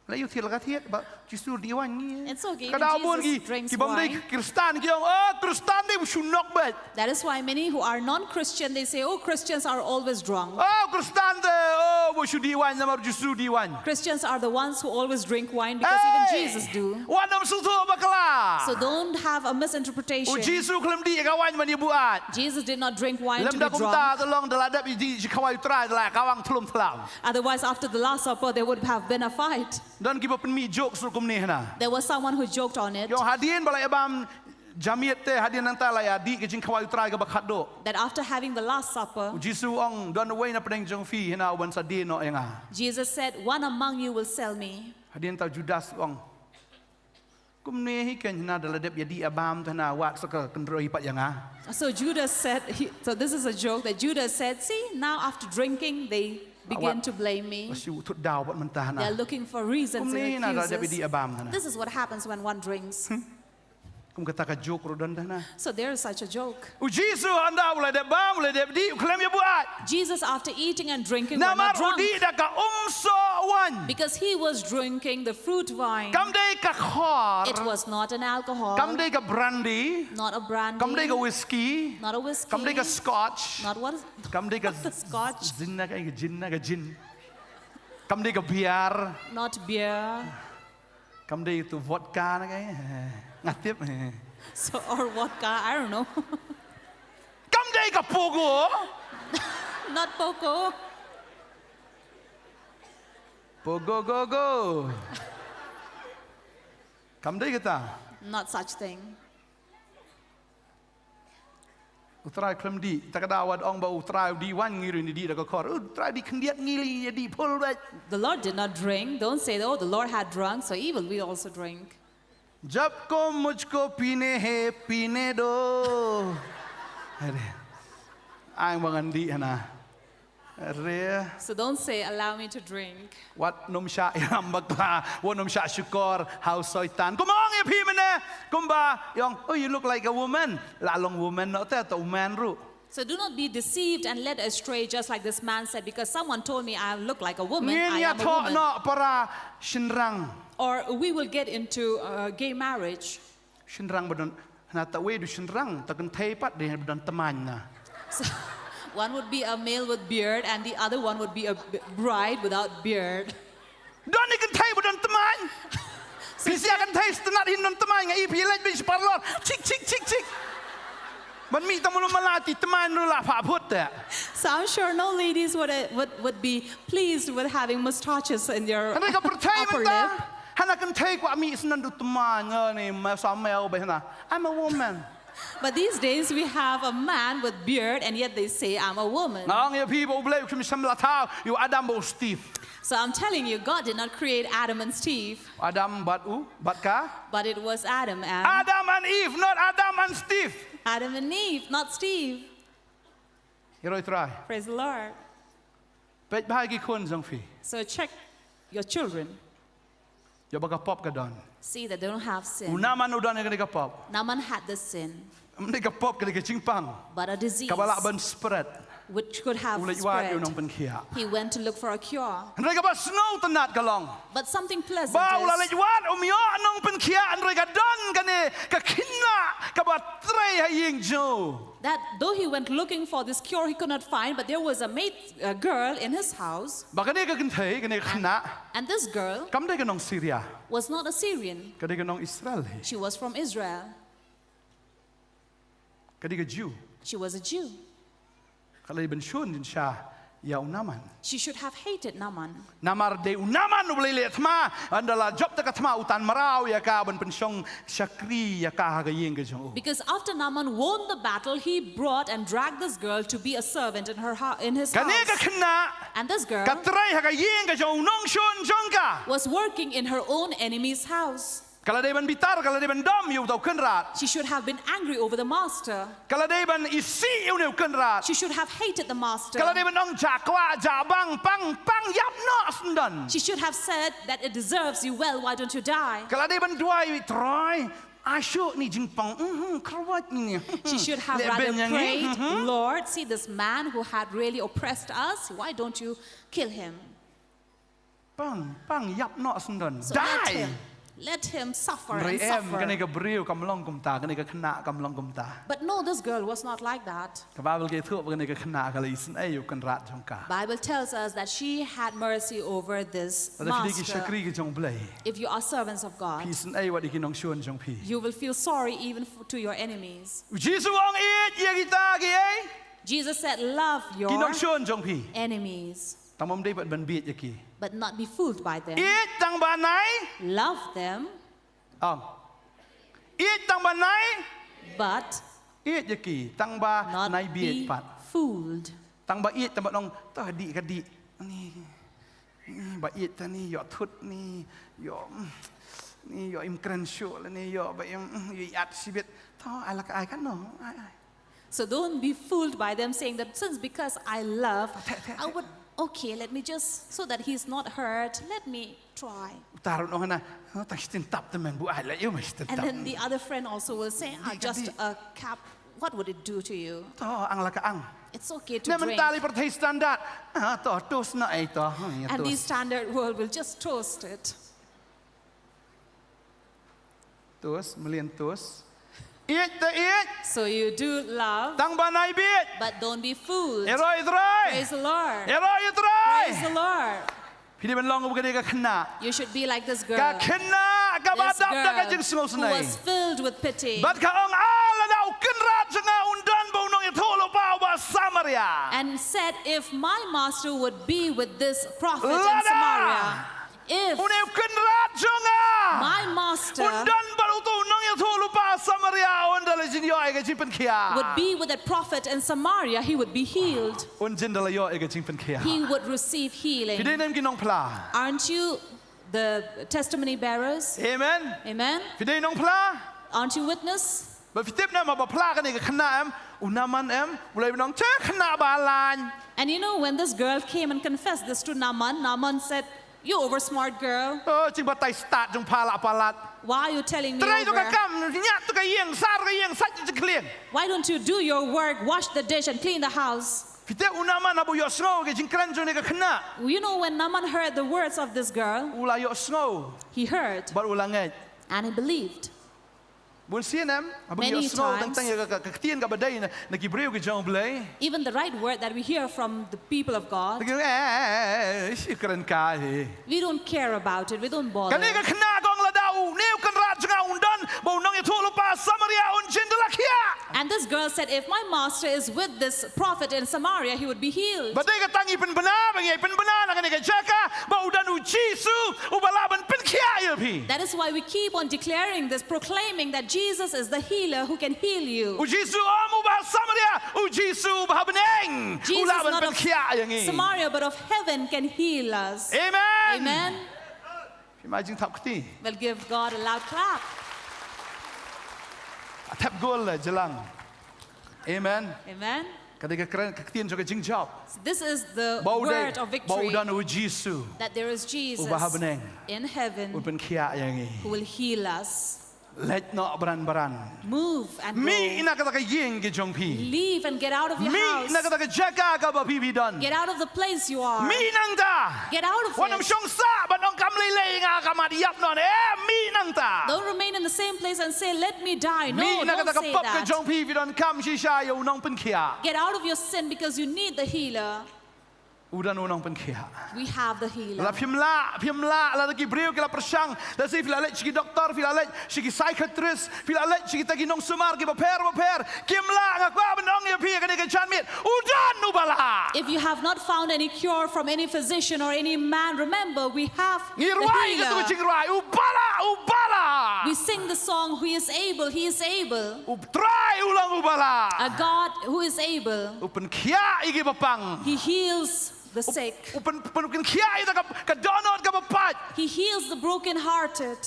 La ïoh thied la ka thied ba Jisu dih wine ngi. It's okay, even Jesus drinks wine. Ka daw bun ki, ki bym dei Khristan ki ong, "Oh, Khristan dei ba shu nok beit." That is why many who are non-Christian, they say, "Oh, Christians are always drunk." Oh, Khristan te, oh, ba shu dih wine namar Jisu dih wine. Christians are the ones who always drink wine because even Jesus do. Wat nym sngewthuh bakla. So don't have a misinterpretation. U Jisu khlem dih ka wine ban ïa buaid. Jesus did not drink wine to be drunk. Lymda kumta te long da la dep ïa dih jingkhawai u Trai da la kawang thlum thlam. Otherwise, after the Last Supper, there would have been a fight. Don kiba pynmih jokes ruh kumne hana. There was someone who joked on it. Ki ong hadien ba la ïa bam jamiet te, hadien nangta la ïa dih ka jingkhawai u Trai kaba khatduh. That after having the Last Supper, u Jisu u ong don uwei na pdeng jong phi hana uban sa die noh ïa nga. Jesus said, "One among you will sell me." Hadien ta u Judas u ong, kumne hi kein hana da la dep ïa dih ïa bam te hana wad sa ka kynroi pat ïa nga. So Judas said, he, so this is a joke that Judas said, "See, now after drinking, they begin to blame me." Wat shu thut daw pat mynta hana. They're looking for reasons to accuse us. Kumne hana da la dep ïa dih ïa bam hana. This is what happens when one drinks. Kum kata ka joke ruh don te hana. So there is such a joke. U Jisu hynda u la dep bam, u la dep dih, u khlem ïa buaid. Jesus, after eating and drinking, were not drunk. Namar u dih da ka umsoh wine. Because he was drinking the fruit wine. Kam dei ka khor. It was not an alcohol. Kam dei ka brandy. Not a brandy. Kam dei ka whisky. Not a whisky. Kam dei ka scotch. Not what is Kam dei ka scotch. Gin na ka, gin na ka gin. Kam dei ka beer. Not beer. Kam dei tu vodka na ka, eh, nga tip, eh. So, or vodka, I don't know. Kam dei ka pogo. Not pogo. Pogo go go. Kam dei kata. Not such thing. U Trai khlem dih, ta ka daw wat ong ba U Trai u dih wan ngi ruh ngin dih da ka khor. U Trai dih khyndiat ngi lei ïa dih phul beit. The Lord did not drink. Don't say, "Oh, the Lord had drunk, so even we also drink." Jab ko mujhko peene hai, peene do. Are. Ai ba ngan dih hana. Are. So don't say, "Allow me to drink." Wat nym shah ïalam bakla, wat nym shah shukor ha u soitan. Kumba ong ïa phi mynne, kumba ong, "Oh, you look like a woman." La long woman noh te, to u man ruh. So do not be deceived and led astray just like this man said, "Because someone told me I look like a woman, I am a woman." Ngin ïathoh noh para shynrang. Or we will get into, uh, gay marriage. Shynrang ba don, hana ta wei du shynrang, ta kynthei pat dei ba don tymmen na. So, one would be a male with beard and the other one would be a b-, bride without beard. Don i kynthei ba don tymmen. So phi sngewthuh kynthei sngewtynnat hi don tymmen, nga i phi leit beit sha parlor. Chik, chik, chik, chik. Ban mih tang mulu mala ti tymmen ruh la phah phut te. So I'm sure no ladies would, uh, would, would be pleased with having mustaches in your upper lip. Hynrei ka pyrthei mynta, hana kynthei kwah mih sngewtynnat du tymmen, nga ni ma sa meo ba hana. I'm a woman. But these days we have a man with beard and yet they say, "I'm a woman." Nga ong ïa phi ba U Blei u khim shym la thaw ïa u Adam bad u Steve. So I'm telling you, God did not create Adam and Steve. Adam bad u, bad ka? But it was Adam and Adam and Eve, not Adam and Steve. Adam and Eve, not Steve. Ïaroh ïa U Trai. Praise the Lord. Peit bha ïa ki khun jong phi. So check your children. Ïoh ba ka pop ka don. See that they don't have sin. U Naaman u don ïa kane ka pop. Naaman had this sin. Ym dei ka pop, ka dei ka jingpang. But a disease. Kaba lah ban spread. Which could have spread. U leit wad ïa u nongpynkhiah. He went to look for a cure. Hynrei kaba sngewtynnat ka long, but something pleasant is, ba u la leit wad um ïoh nongpynkhiah, hynrei ka don kane ka khynnah kaba trei ha ïing jong u. That though he went looking for this cure, he could not find, but there was a maid, a girl in his house. Ba kane ka kynthei, kane ka khynnah, and this girl, kam dei ka nong Syria, was not Assyrian. Ka dei ka nong Israel hi. She was from Israel. Ka dei ka Jew. She was a Jew. Ka la dei ban shun jingshisha ïa u Naaman. She should have hated Naaman. Namar dei u Naaman u ba la leh thma, ynda la jop da ka thma u tan mraw ïa ka ban pynshong shakri ïa ka ha ka ïing ka jong u. Because after Naaman won the battle, he brought and dragged this girl to be a servant in her hou-, in his house. Kane ka khynnah, and this girl, ka trei ha ka ïing ka jong u nongshun jong ka, was working in her own enemy's house. Ka la dei ban bitar, ka la dei ban dom ïa uta u kynrad. She should have been angry over the master. Ka la dei ban isih ïa une u kynrad. She should have hated the master. Ka la dei ban ong, "Jah kwah, jah bang, pang, pang, ïap noh sngewdon." She should have said that it deserves you well, why don't you die? Ka la dei ban duwai, "Trai, ai shuh ne jingpang, mhm, kyrwat ne." She should have rather prayed, "Lord, see this man who had really oppressed us, why don't you kill him?" Pang, pang, ïap noh sngewdon. So let him, let him suffer and suffer. Hynrei em, kane ka briew kam long kumta, kane ka khynnah kam long kumta. But no, this girl was not like that. Ka Baibl ka ïathuh ba kane ka khynnah ka la isynei ïa u kynrad jong ka. Bible tells us that she had mercy over this master. Lada phi dei ki shakri ki jong U Blei, if you are servants of God, phi isynei wat ïa ki nongshun jong phi. You will feel sorry even f-, to your enemies. U Jisu u ong, "Ïeit ïa kita kiei?" Jesus said, "Love your enemies." Ki nongshun jong phi. Tang ba ym dei pat ban bieit ïa ki. But not be fooled by them. Ïeit tang ba nai. Love them. Ong. Ïeit tang ba nai. But ïeit ïa ki tang ba nai bieit pat. Not be fooled. Tang ba ïeit tang ba nong, to dih ka dih. Ni, ni ba ïeit ta ni, ïoh thut ni, ïoh, ni ïoh im kren shuh la ni, ïoh ba im, ïoh ïat shibit. To ai la ka ai ka no, ai ai. So don't be fooled by them saying that since because I love, I would, okay, let me just, so that he's not hurt, let me try. Uta ruh nong hana, "Oh, tang shi tyntap te men bu ai la ïa ma shi tyntap." And then the other friend also will say, "Ah, just a cup, what would it do to you?" To ang la ka ang. It's okay to drink. Ne mynta la pyrthei standard. Ah, to toast na ai to. And the standard world will just toast it. Toast, mlien toast. Ïeit te ïeit. So you do love, tang ba nai bieit. But don't be fooled. Ïaroh ïa U Trai. Praise the Lord. Ïaroh ïa U Trai. Praise the Lord. Phi dei ban long kum kane ka khynnah. You should be like this girl. Ka khynnah kaba dap da ka jingsngewsynei. This girl who was filled with pity. Bad ka ong, ah, lada u kynrad jong nga un don bad u nongïathuhlypa uba Samaria. And said, "If my master would be with this prophet in Samaria." If une u kynrad jong nga, my master, un don bad uto u nongïathuhlypa Samaria, ynda la jin ïoh ka jingpynkhiah. Would be with that prophet in Samaria, he would be healed. Un jin da la ïoh ïa ka jingpynkhiah. He would receive healing. Phi dei ne em ki nongphla? Aren't you the testimony bearers? Amen. Amen. Phi dei nongphla? Aren't you witness? Ba phi tip ne em ba phla kane ka khynnah em, u Naaman em, u la ïa nong che khynnah ba laiñ. And you know, when this girl came and confessed this to Naaman, Naaman said, "You oversmart girl. Oh, jingbatai stad jong pha la palat. Why are you telling me over? Trei to ka kam, ñiah to ka ïing, sar ka ïing, sait to ka jingkhlieh." Why don't you do your work, wash the dish and clean the house? Phi tip u Naaman haba u ïohsngew ka jingkren jong kane ka khynnah, you know, when Naaman heard the words of this girl, u la ïohsngew, he heard, bad u la ngeit, and he believed. Bun sien em, haba ngi ïohsngew tang tang ïa ka, ka, ka ktien kaba dei na, na ki briew ki jong U Blei. Even the right word that we hear from the people of God, ngi, eh, shi kren kai hi. We don't care about it. We don't bother. Kane ka khynnah ka ong lada une u kynrad jong nga un don ba u nongïathuhlypa Samaria, un jin da la khiah. And this girl said, "If my master is with this prophet in Samaria, he would be healed." Ba dei kata ngi pynbna, ba ngi pynbna na kane ka jaka ba u don U Jisu uba lah ban pynkhiah ïa phi. That is why we keep on declaring this, proclaiming that Jesus is the healer who can heal you. U Jisu um uba ha Samaria, U Jisu uba ha bneng u lah ban pynkhiah ïa ngi. Jesus is not of Samaria, but of heaven can heal us. Amen. Amen. Phi ma jingthap kti. We'll give God a loud clap. A thep gol la jlang. Amen. Amen. Ka dei ka kren, ka ktien jong ka jingjop. So this is the word of victory. Ba u don, ba u don U Jisu, that there is Jesus uba ha bneng, in heaven, un pynkhiah ïa ngi, who will heal us. Leit noh bran bran. Move and go. Mih na kata ka ïing ka jong phi. Leave and get out of your house. Mih na kata ka jaka kaba phi phi don. Get out of the place you are. Mih nangta. Get out of it. Wat nym shong sah bad ong kam lei lei nga, ka mat ïap noh. Eh, mih nangta. Don't remain in the same place and say, "Let me die." No, don't say that. Mih na kata ka pop ka jong phi, phi donkam shisha ïa u nongpynkhiah. Get out of your sin because you need the healer. U don u nongpynkhiah. We have the healer. La phim lah, phim lah, lada ki briew ki la pyrshang, lada phi la leit sha ki doktor, phi la leit sha ki psychiatrist, phi la leit sha kita ki nongsumar kiba pher ba pher, kim lah, nga kwah ban ong ïa phi ha kane ka janmiet, u don uba lah. If you have not found any cure from any physician or any man, remember, we have the healer. Ngi rwai kata ka jingrwai, uba lah, uba lah. We sing the song, "He is able, he is able." U Trai u long uba lah. A God who is able. U pynkhiah ïa kiba pang. He heals the sick. U pyn, u pyn, u pynkhiah ïa ka, ka dohnud kaba pait. He heals the brokenhearted.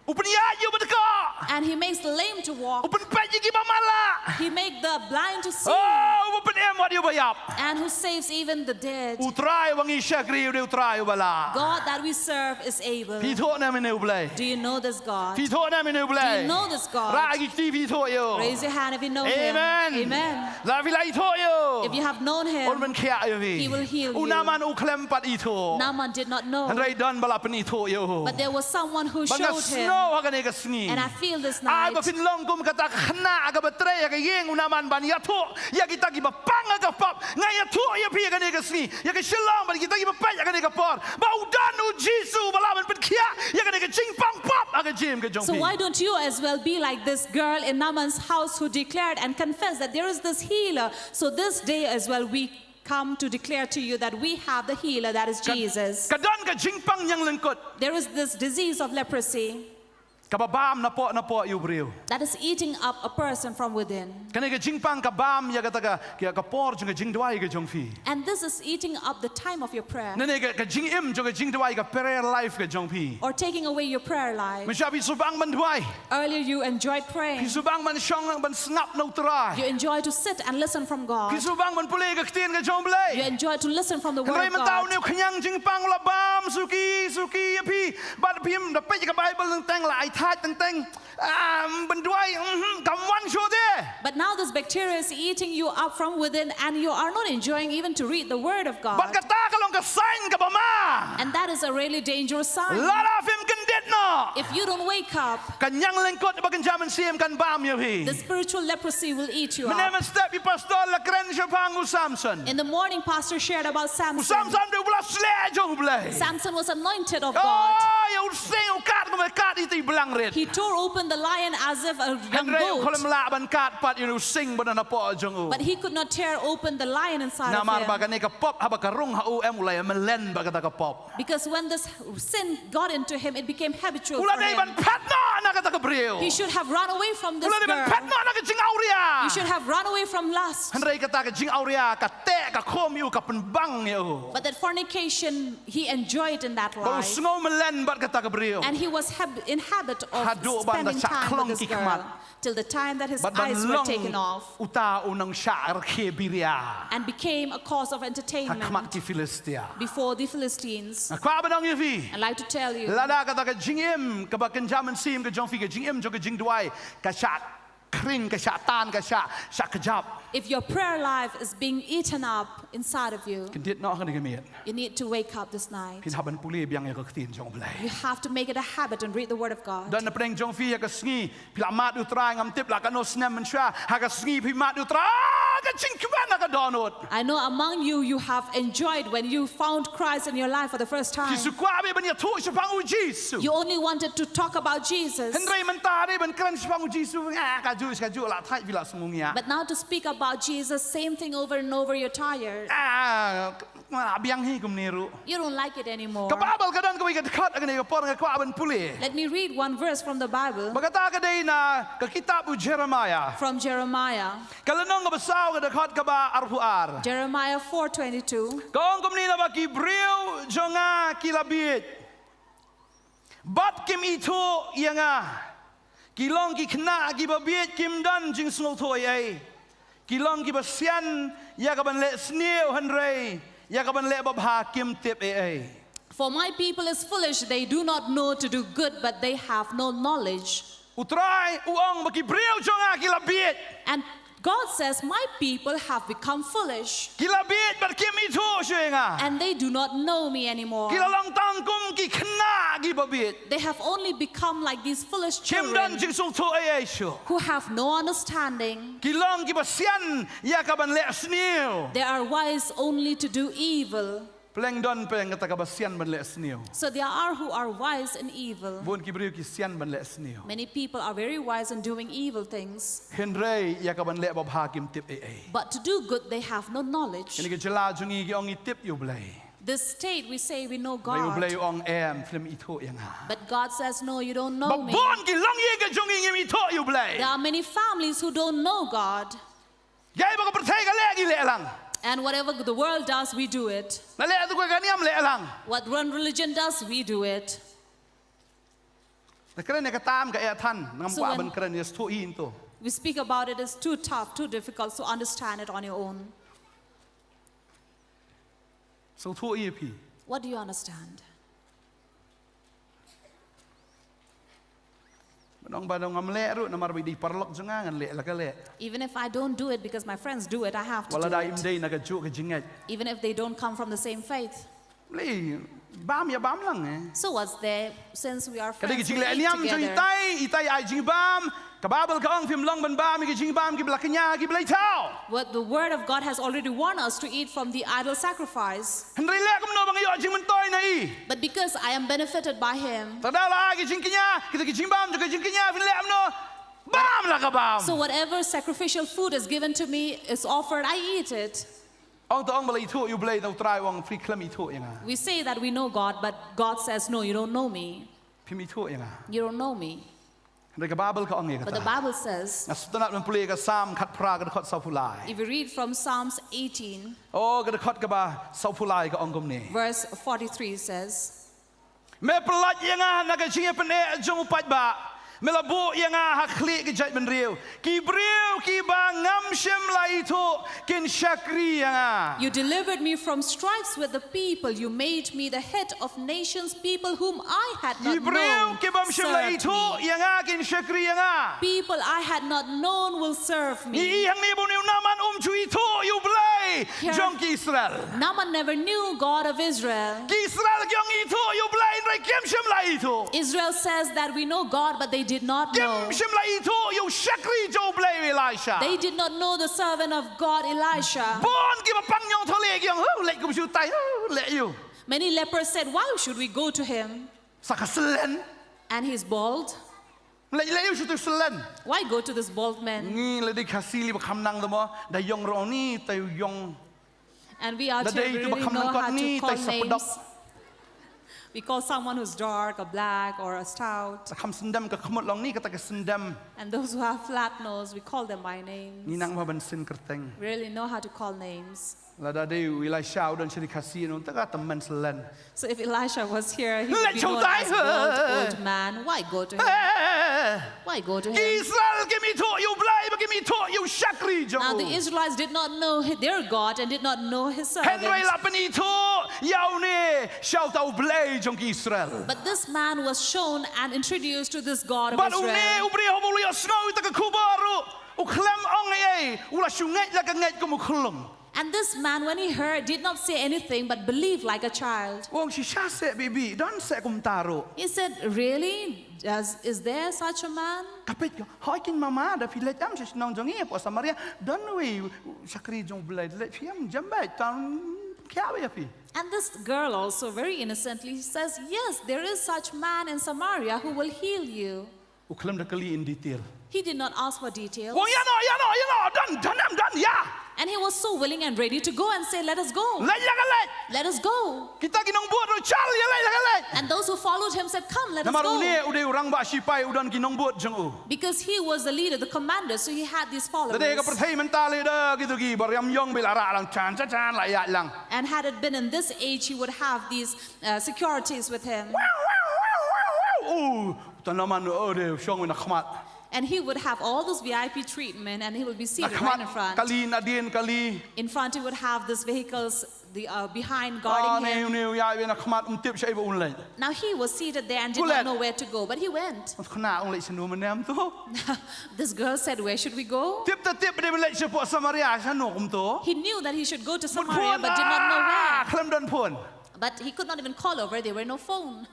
U pynïaid ïa uba dkoh. And he makes the lame to walk. U pynpeit ïa kiba matlah. He make the blind to see. Oh, u pynim wat ïa uba ïap. And who saves even the dead. U Trai uba ngi shakri u dei u Trai uba lah. God that we serve is able. Phi ithuh ne em ïa une U Blei? Do you know this God? Phi ithuh ne em ïa une U Blei? Do you know this God? Rah ki kti phi ithuh ïa u. Raise your hand if you know him. Amen. Amen. Lada phi la ithuh ïa u, if you have known him, un pynkhiah ïa phi. He will heal you. U Naaman u khlem pat ithuh. Naaman did not know. Hynrei don ba la pynithuh ïa u. But there was someone who showed him. Bad nga sngew ha kane ka sngi, and I feel this night, ai ba phin long kum kata ka khynnah kaba trei ha ka ïing u Naaman ban ïathuh ïa kita kiba pang ha ka pop. Nga ïathuh ïa phi ha kane ka sngi, ïa ka Shillong bad kita kiba peit ha kane ka por, ba u don U Jisu uba lah ban pynkhiah ïa kane ka jingpang pop ha ka jingim ka jong phi. So why don't you as well be like this girl in Naaman's house who declared and confessed that there is this healer? So this day as well we come to declare to you that we have the healer, that is Jesus. Ka, ka don ka jingpang ñianglyngkut. There is this disease of leprosy. Kaba bam napoh napoh ïa u briew. That is eating up a person from within. Kane ka jingpang ka bam ïa kata ka, ïa ka por jong ka jingduwai ka jong phi. And this is eating up the time of your prayer. Nane ka, ka jingim jong ka jingduwai, ka prayer life ka jong phi. Or taking away your prayer life. Mynshwa phi sngewbang ban duwai. Earlier you enjoyed praying. Phi sngewbang ban shong ban sngap na u Trai. You enjoy to sit and listen from God. Phi sngewbang ban pule ka ktien ka jong U Blei. You enjoy to listen from the word of God. Hynrei mynta une u khñiang jingpang u la bam suki suki ïa phi. Bad phim da peit ka Bible teng teng, la ai thait teng teng. Ah, ban duwai, mhm, kam wan shuh de. But now this bacteria is eating you up from within and you are not enjoying even to read the word of God. Bad kata ka long ka sign kaba ma. And that is a really dangerous sign. Lada phim kyndit noh, if you don't wake up, ka ñianglyngkut ba kynja mynsiem kan bam ïa phi. The spiritual leprosy will eat you up. Mynne mynstep i pastor la kren shaphang u Samson. In the morning, pastor shared about Samson. U Samson u dei u ba la sleh jong U Blei. Samson was anointed of God. Oh, ïa u sing u kat kumne kat i blang rit. He tore open the lion as if a young goat. Hynrei u khlem lah ban kat pat ïa u sing ba don hapoh jong u. But he could not tear open the lion inside of him. Namar ba kane ka pop haba ka rung ha u em u la ïa mlien bad kata ka pop. Because when this sin got into him, it became habitual for him. U la dei ban phet noh na kata ka briew. He should have run away from this girl. U la dei ban phet noh na ka jingawria. He should have run away from lust. Hynrei kata ka jingawria ka teh ka khum ïa u, ka pynbang ïa u. But that fornication, he enjoyed in that life. Ba u sngew mlien bad kata ka briew. And he was hab- in habit of spending time with this girl. Haduh ban da shah khlong ki khmat. Till the time that his eyes were taken off. Bad ban long uta u nongshah rkhie biria. And became a cause of entertainment. Ha khmat ki Philistia. Before the Philistines. Nga kwah ban ong ïa phi. I'd like to tell you. Lada kata ka jingim kaba kynja mynsiem ka jong phi, ka jingim jong ka jingduwai ka shah khring, ka shah tan, ka shah, shah kjap. If your prayer life is being eaten up inside of you, kyndit noh ha kane ka miet. You need to wake up this night. Phin hap ban pule biang ïa ka ktien jong U Blei. You have to make it a habit and read the word of God. Don na pdeng jong phi ha ka sngi phi la mad ïa U Trai, ngam tip la katno snem mynshuwa, ha ka sngi phi mad ïa U Trai, ka jingkmen ha ka dohnud. I know among you, you have enjoyed when you found Christ in your life for the first time. Phi shu kwah beit ban ïathuh shaphang U Jisu. You only wanted to talk about Jesus. Hynrei mynta dei ban kren shaphang U Jisu, ah, kajuh kajuh la thait, phi la sngewthuh. But now to speak about Jesus, same thing over and over, you're tired. Ah, nga la biang hi kumne ruh. You don't like it anymore. Ka Baibl ka don kawei ka dkhot ha kane ka por nga kwah ban pule. Let me read one verse from the Bible. Ba kata ka dei na ka kitab u Jeremiah. From Jeremiah. Ka lynnong kaba saw, ka dkhot kaba arphew ar. Jeremiah four twenty-two. Ka ong kumne, naba ki briew jong nga ki la bieit bad kim ithuh ïa nga. Ki long ki khynnah kiba bieit, kim don jingsngewthuh ei ei. Ki long kiba sian ïa ka ban leh sniew, hynrei ïa ka ban leh babha kim tip ei ei. For my people is foolish, they do not know to do good, but they have no knowledge. U Trai u ong ba ki briew jong nga ki la bieit. And God says, my people have become foolish. Ki la bieit bad kim ithuh shuh ïa nga. And they do not know me anymore. Ki la long tang kum ki khynnah kiba bieit. They have only become like these foolish children. Kim don jingsngewthuh ei ei shuh. Who have no understanding. Ki long kiba sian ïa ka ban leh sniew. They are wise only to do evil. Pleng don peng kata kaba sian ban leh sniew. So there are who are wise in evil. Bun ki briew ki sian ban leh sniew. Many people are very wise in doing evil things. Hynrei ïa ka ban leh babha kim tip ei ei. But to do good, they have no knowledge. Kine ki jylla jong ngi ki ong ngi tip ïa U Blei. This state, we say we know God. Hynrei U Blei u ong em, phim ithuh ïa nga. But God says, no, you don't know me. Bun ki longïing ka jong ngi ngim ithuh ïa U Blei. There are many families who don't know God. Kaei ba ka pyrthei ka leh ngi leh lang. And whatever the world does, we do it. Na leh tu ka niam leh lang. What one religion does, we do it. Na kren ïa ka tam ka eh than, ngam kwah ban kren ïa, sngewthuh ïa ngi to. We speak about it, it's too tough, too difficult, so understand it on your own. Sngewthuh ïa phi. What do you understand? Ba nong ba nong ngam leh ruh namar ba i dei paralok jong nga, ngan leh la ka leh. Even if I don't do it because my friends do it, I have to do it. Wat la da im dei na kajuh ka jingngeit. Even if they don't come from the same faith. Lei bam ïa bam lang eh. So what's there, since we are friends, we eat together. Ka dei ka jingleh niam jong itai, itai ai jingbam. Ka Baibl ka ong phim long ban bam ïa ki jingbam kiba la kñia ha ki blei thaw. What the word of God has already warned us to eat from the idol sacrifice. Hynrei leh kumno ba nga ïoh jingmyntoi na i. But because I am benefited by him. Te lada la ai ki jingkñia, kita ki jingbam jong ka jingkñia, phin leh kumno? Bam la ka bam. So whatever sacrificial food is given to me, is offered, I eat it. Ong te ong ba la ithuh ïa U Blei, te U Trai u ong phi khlem ithuh ïa nga. We say that we know God, but God says, no, you don't know me. Phim ithuh ïa nga. You don't know me. Hynrei ka Baibl ka ong ïa kata. But the Bible says, nga sngewtynnat ban pule ka Salm khatphra ka dkhot sawphew lai. If we read from Psalms eighteen, oh, ka dkhot kaba sawphew lai ka ong kumne. Verse forty-three says, me pyllait ïa nga na ka jingïapyneh jong u paidbah. Me la buh ïa nga ha khlieh ki jaitbynriew. Ki briew kiba ngam shym la ithuh kin shakri ïa nga. You delivered me from strifes with the people. You made me the head of nations, people whom I had not known served me. Ki briew ki bym shym la ithuh ïa nga kin shakri ïa nga. People I had not known will serve me. Ngi i hangne ba une u Naaman um ju ithuh ïa U Blei jong ki Israel. Here, Naaman never knew God of Israel. Ki Israel ki ong ngi ithuh ïa U Blei, hynrei kim shym la ithuh. Israel says that we know God, but they did not know. Kim shym la ithuh ïa u shakri jong U Blei, u Elisha. They did not know the servant of God, Elisha. Bun kiba pang ñiangthoh lieh ki ong, huh, leit kum shu tai, huh, leit ïa u. Many lepers said, why should we go to him? Sa ka slen. And he's bald. Leh leh ïa u shu tu selen. Why go to this bald man? Ngi leh dei Khasi li ba kham nang da mo, da ïong ro ni ta ïong. And we out Da here, we dei tu really ba kham know nang kot how ni to tai call sapdok. Names. We call someone who's dark, a black, or a stout. Da kham sendam ka khmut long ni kata ka sendam. And those who have flat nose, we call them by names. Ngi nang ba ban sin kyrteng. We really know how to call names. Lada dei u Elisha u don sha ri Khasi, nong ta ka tymmen selen. So if Elisha was here, he Leh would be known chautai as he. Bald Old Man. Why go to him? Eh. Why go to Ki him? Israel kim ithuh ïa u Blei, ba kim ithuh ïa u shakri jong u. Now the Israelites did not know hi- their God and did not know his Hynrei servants. la pynithuh ïa une sha uta u Blei jong ki Israel. But this man was shown and introduced to this God of Bad une Israel. u briew haba u la ïohsngew ïa kata ka khubor ruh, u khlem ong ei ei, u la shu ngeit la ka ngeit kum u khyllung. And this man, when he heard, did not say anything but believed like a child. U ong shisha seh bibi, don seh kumta ruh. He said, "Really? Does, is there such a man?" Ka peit ka, hoi kin mama, da phi leit em sha shnong jong ngi hapoh Samaria, don uwei u shakri jong u Blei, leit phi em, jem beit, tang khia beit ïa phi. And this girl also very innocently says, "Yes, there is such man in Samaria who will heal you." U khlem da kylli in detail. He did not ask for details. U ong ïa noh, ïa noh, ïa noh, don, don em, don, ïa. And he was so willing and ready to go and say, "Let us go. Leit la ka leit. Let us go." Kita ki nongbud ruh, chal ïa leit la ka leit. And those who followed him said, "Come, let us go." Namar une u dei u rangbah shipai, u don ki nongbud jong u. Because he was the leader, the commander, so he had these followers. Da dei ka pyrthei mynta lei da kito ki bariam ïong ba la rah lang, chan chan chan la ïaid lang. And had it been in this age, he would have these uh, securities with him. Uta Naaman u dei u shong na khmat. And he would have all this V I P treatment, and he will be seated right in front. Kali nadien kali. In front, he would have these vehicles, the, uh, behind, guarding him. Une u ïaid na khmat, um tip shaei ba un leit. Now he was seated there and did not know where to go, but he went. Khynnah, ong leit shano mynne kumto? This girl said, "Where should we go?" Tip ta tip ba dei ban leit shapoh Samaria, shano kumto? He knew that he should go to Samaria, but did not know where. Khlem don phone. But he could not even call over, there were no phone.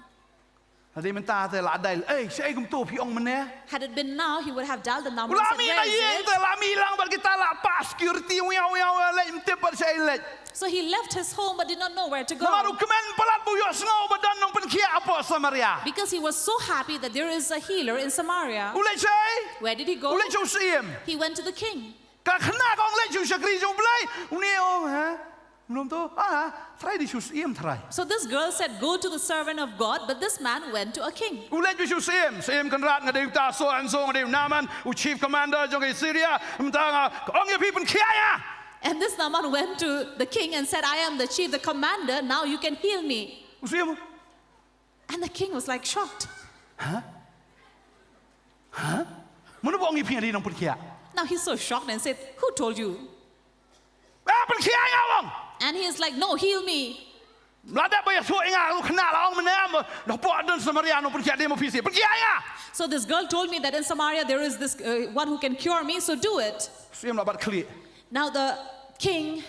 Hadien mynta te la dial, "Ei, shaei kumto phi ong mynne?" Had it been now, he would have dialed the number and said, "Where is it?" U la mih na ïing te, la mih lang bad kita, la pah security, wiaw wiaw, leit um tip bad shaei leit. So he left his home but did not know where to go. Namar u kmen palat ba u ïohsngew ba don nongpynkhiah hapoh Samaria. Because he was so happy that there is a healer in Samaria. U leit shaei? Where did he go? U leit sha u syiem. He went to the king. Ka khynnah ka ong leit sha u shakri jong u Blei. Une ong, ha? Mlum to, ah, trai dei shu syiem trai. So this girl said, "Go to the servant of God," but this man went to a king. U leit shu syiem, syiem Kynrad, nga dei uta so and so, nga dei u Naaman, u chief commander jong ka Syria, mynta nga ong ïa phi pynkhiah ïa nga. And this Naaman went to the king and said, "I am the chief, the commander, now you can heal me." U syiem. And the king was, like, shocked. Huh? Huh? Mano ba ong ïa phi nga dei nongpynkhiah? Now he's so shocked and said, "Who told you?" Ah, pynkhiah ïa nga, u ong. And he is like, "No, heal me." La dep ba ïathuh ïa nga, u khynnah la ong mynne, hapoh don Samaria nongpynkhiah, dei ma phi shisien. Pynkhiah ïa nga. So this girl told me that in Samaria there is this uh, one who can cure me, so do it. Syiem la bat khlieh. Now the king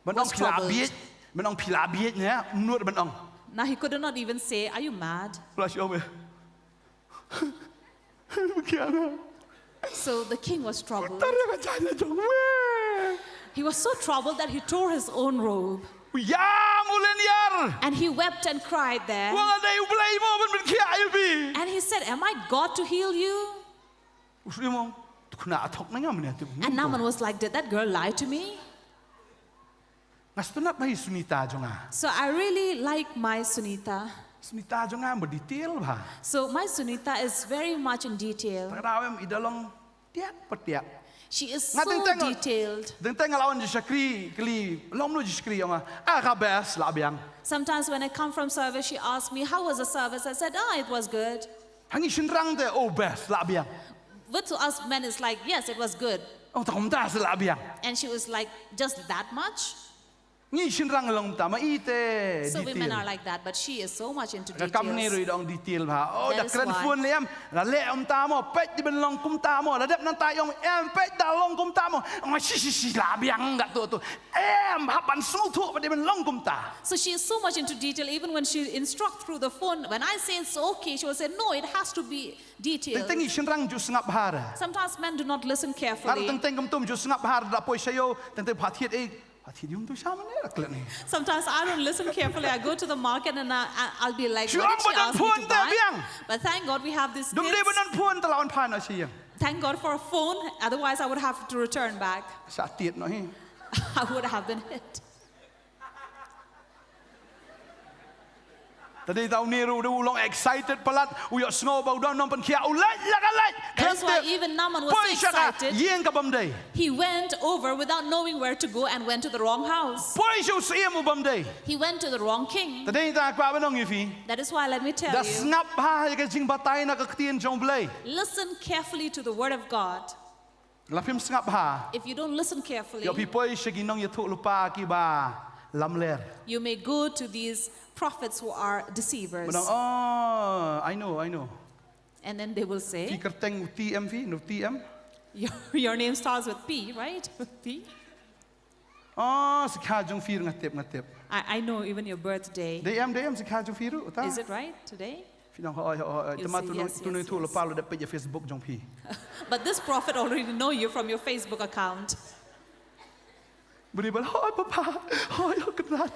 was troubled. Ban ong phi la bieit, ban ong phi la bieit ne, mut ban ong. Now he could not even say, "Are you mad?" La shu ong me. Pynkhiah ïa nga. So the king was troubled. Tang ïa ka jaiñ la jong me. He was so troubled that he tore his own robe. U ïam u lynñiar. And he wept and cried there. U ong nga dei u Blei mo ban pynkhiah ïa phi. And he said, "Am I God to heal you?" U syiem u ong, to khynnah, thok na nga mynne te. And Naaman was like, "Did that girl lie to me?" Nga sngewtynnat bha ïa i Sunita jong nga. So I really like my Sunita. Sunita jong nga em ba detail bha. So my Sunita is very much in detail. Kata ka daw em i da long tiak pa tiak. She is so detailed. Teng teng nga la wan jingshakri, kylli, long mano jingshakri, ong nga, ah, ka best, lah biang. Sometimes when I come from service, she asks me, "How was the service?" I said, "Ah, it was good." Ha ngi shynrang te, oh, best, lah biang. But to us men, it's like, "Yes, it was good." Ong, tang kumta seh, lah biang. And she was like, "Just that much?" Ngi shynrang long kumta, ma i te detail. So women are like that, but she is so much into details. Ka kam ne ruh i da ong detail bha. Oh, da kren phone lem, la leh kumta mo, peit dei ban long kumta mo, la dep nangta i ong em, peit da long kumta mo. Ong shi shi shi, lah biang katto katto. Em, hap ban sngewthuh ba dei ban long kumta. So she is so much into detail, even when she instruct through the phone, when I say it's okay, she will say, "No, it has to be detailed." Teng teng ngi shynrang ju sngap bha re. Sometimes men do not listen carefully. Nga teng teng kumto ju sngap bha re, da poi sha ïew, teng teng pha thied ei. Ati dium tu sha mane la klet ni. Sometimes I don't listen carefully. I go to the market and I, I, I'll be like, "What did she ask me to buy?" But thank God we have these kids. Dum dei ban phone te la wan phan na shi yang. Thank God for a phone. Otherwise, I would have to return back. Sa tiet no hi. I would have been hit. Te dei tau ni ruh u long excited palat, u ïohsngew ba u don nongpynkhiah, u leit la ka leit. That's why even Naaman was so excited. Poi sha ka ïing kaba ym dei. He went over without knowing where to go and went to the wrong house. Poi sha u syiem uba ym dei. He went to the wrong king. Te dei tang kwah ban ong ïa phi. That is why let me tell you. Da sngap bha ïa ka jingbatai na ka ktien jong U Blei. Listen carefully to the word of God. Lada phim sngap bha. If you don't listen carefully, ïoh phi poi sha ki nongïathuhlypa kiba lamler. You may go to these prophets who are deceivers. Ban ong, "Oh, I know, I know." And then they will say, "Phi kyrteng u T M phi, no T M?" Your, your name starts with P, right? P? "Oh, sikha jong phi ruh nga tip, nga tip." I, I know even your birthday. Dei em, dei em sikha jong phi ruh, ta? Is it right today? Phi nang hoi, hoi, hoi. Te ma tu nong, tu nong tu la palo da page Facebook jong phi. But this prophet already know you from your Facebook account. Bri bal, "Hoi papa, hoi, hoi kynrad."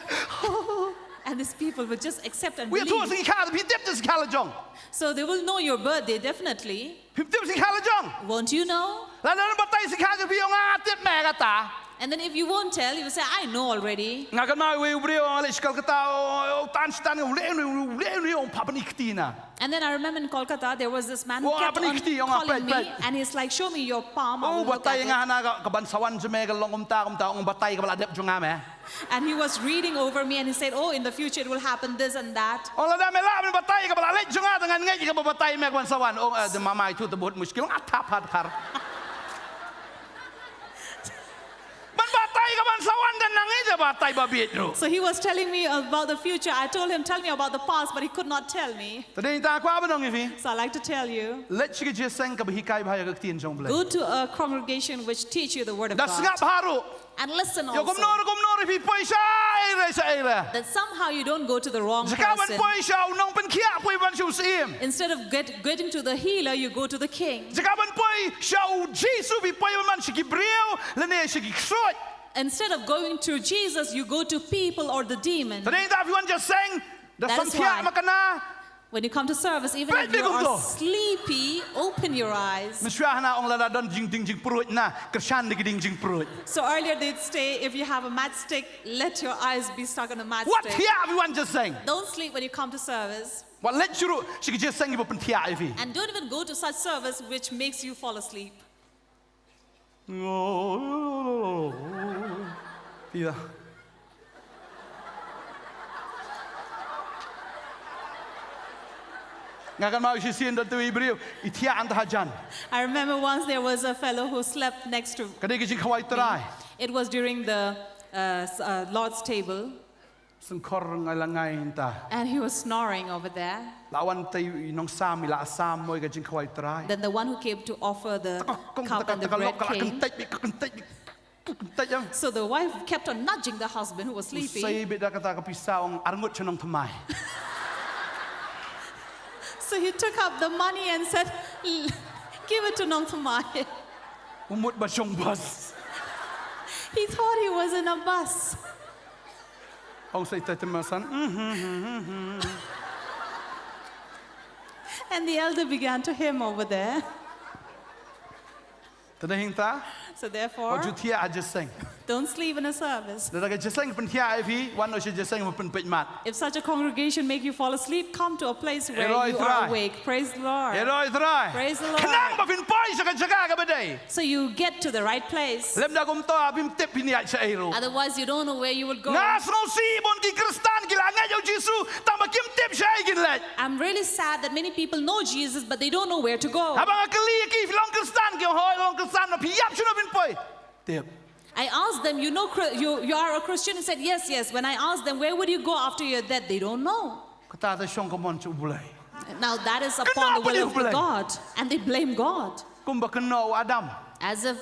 And these people will just accept and believe. Wi tu sikha, phi tip tu sikha la jong. So they will know your birthday, definitely. Phim tip sikha la jong. Won't you know? Lada batai sikha jong phi, ong nga tip me kata. And then if you won't tell, you will say, "I know already." Nga kynmaw iwei u briew nga leit sha Kolkata, u tan stan u leh u leh u leh u pha pyni kti na. And then I remember in Kolkata, there was this man who kept on calling me, and he's like, "Show me your palm, I will look at it." Batai nga hana ka ban sawan jong me ka long kumta kumta, ong batai kaba la dep jong nga me. And he was reading over me and he said, "Oh, in the future it will happen this and that." Ong lada me lah ban batai kaba la leit jong nga, te ngan ngeit kaba batai me ka ban sawan. Ong, eh, de mama itu te bahut mushkil, nga thap hat khar. Ban batai ka ban sawan, te nang ïa batai ba bieit ruh. So he was telling me about the future. I told him, "Tell me about the past," but he could not tell me. Te dei ta kwah ban ong ïa phi. So I like to tell you. Leit sha ka jingïaseng kaba hikai bha ïa ka ktien jong U Blei. Go to a congregation which teach you the word of God. Da sngap bha ruh. And listen also. Ïa kumno, kumno ruh phi poi sha ire sha ire. That somehow you don't go to the wrong person. Jaka ban poi sha u nongpynkhiah, poi ban sha u syiem. Instead of get, getting to the healer, you go to the king. Jaka ban poi sha u Jisu, phi poi ban sha ki briew lane sha ki ksuid. Instead of going to Jesus, you go to people or the demon. Te dei ta phi wan jingïaseng, da sngap thiah ma ka na. When you come to service, even if you are sleepy, open your eyes. Mynshwa hana ong lada don jingding jingpruid na, kyrshan da ki ding jingpruid. So earlier they'd say, if you have a matchstick, let your eyes be stuck on the matchstick. Wat thiah phi wan jingïaseng. Don't sleep when you come to service. Wat leit shuh ruh sha ki jingïaseng kiba pynthiah ïa phi. And don't even go to such service which makes you fall asleep. Phi ïa. Nga kynmaw shisien don tu i briew i thiah hangta hajan. I remember once there was a fellow who slept next to me. Ka dei ka jingkhawai trai. It was during the, uh, s-, uh, Lord's table. Sngewkhor ngai la ngai hangta. And he was snoring over there. La wan te i nongsam i la sam mo ïa ka jingkhawai trai. Then the one who came to offer the cup and the bread came. Ka kyntait bha, ka kyntait bha, ka kyntait bha. So the wife kept on nudging the husband who was sleeping. U sei beit da kata ka pisa, ong arngut sha nongthymmai. So he took up the money and said, "Give it to nongthymmai." U mut ba shong bus. He thought he was in a bus. Ong sa ita temasan. And the elder began to hymn over there. Te dei hangta. So therefore, wat ju thiah ha jingïaseng. Don't sleep in a service. Lada ka jingïaseng pynthiah ïa phi, wan noh sha jingïaseng ba pynpeit mat. If such a congregation make you fall asleep, come to a place where you are awake. Praise the Lord. Praise the Lord. Khnang ba phin poi sha ka jaka kaba dei. So you get to the right place. Lymda kumta phim tip phin ïaid shaei ruh. Otherwise, you don't know where you will go. Nga sngewsih bun ki Khristan ki la ngeit ïa u Jisu, tang ba kim tip shaei kin leit. I'm really sad that many people know Jesus, but they don't know where to go. Haba nga kylli ïa ki, phi long Khristan? Ki ong, hooid, long Khristan. Phi ïap shuh na phin poi? Tip. I asked them, "You know, Chri-, you, you are a Christian?" He said, "Yes, yes." When I asked them, "Where would you go after your death?" They don't know. Kata te shong ka mon sha U Blei. Now that is upon the will of the God. And they blame God. Kumba kynnoh u Adam. As if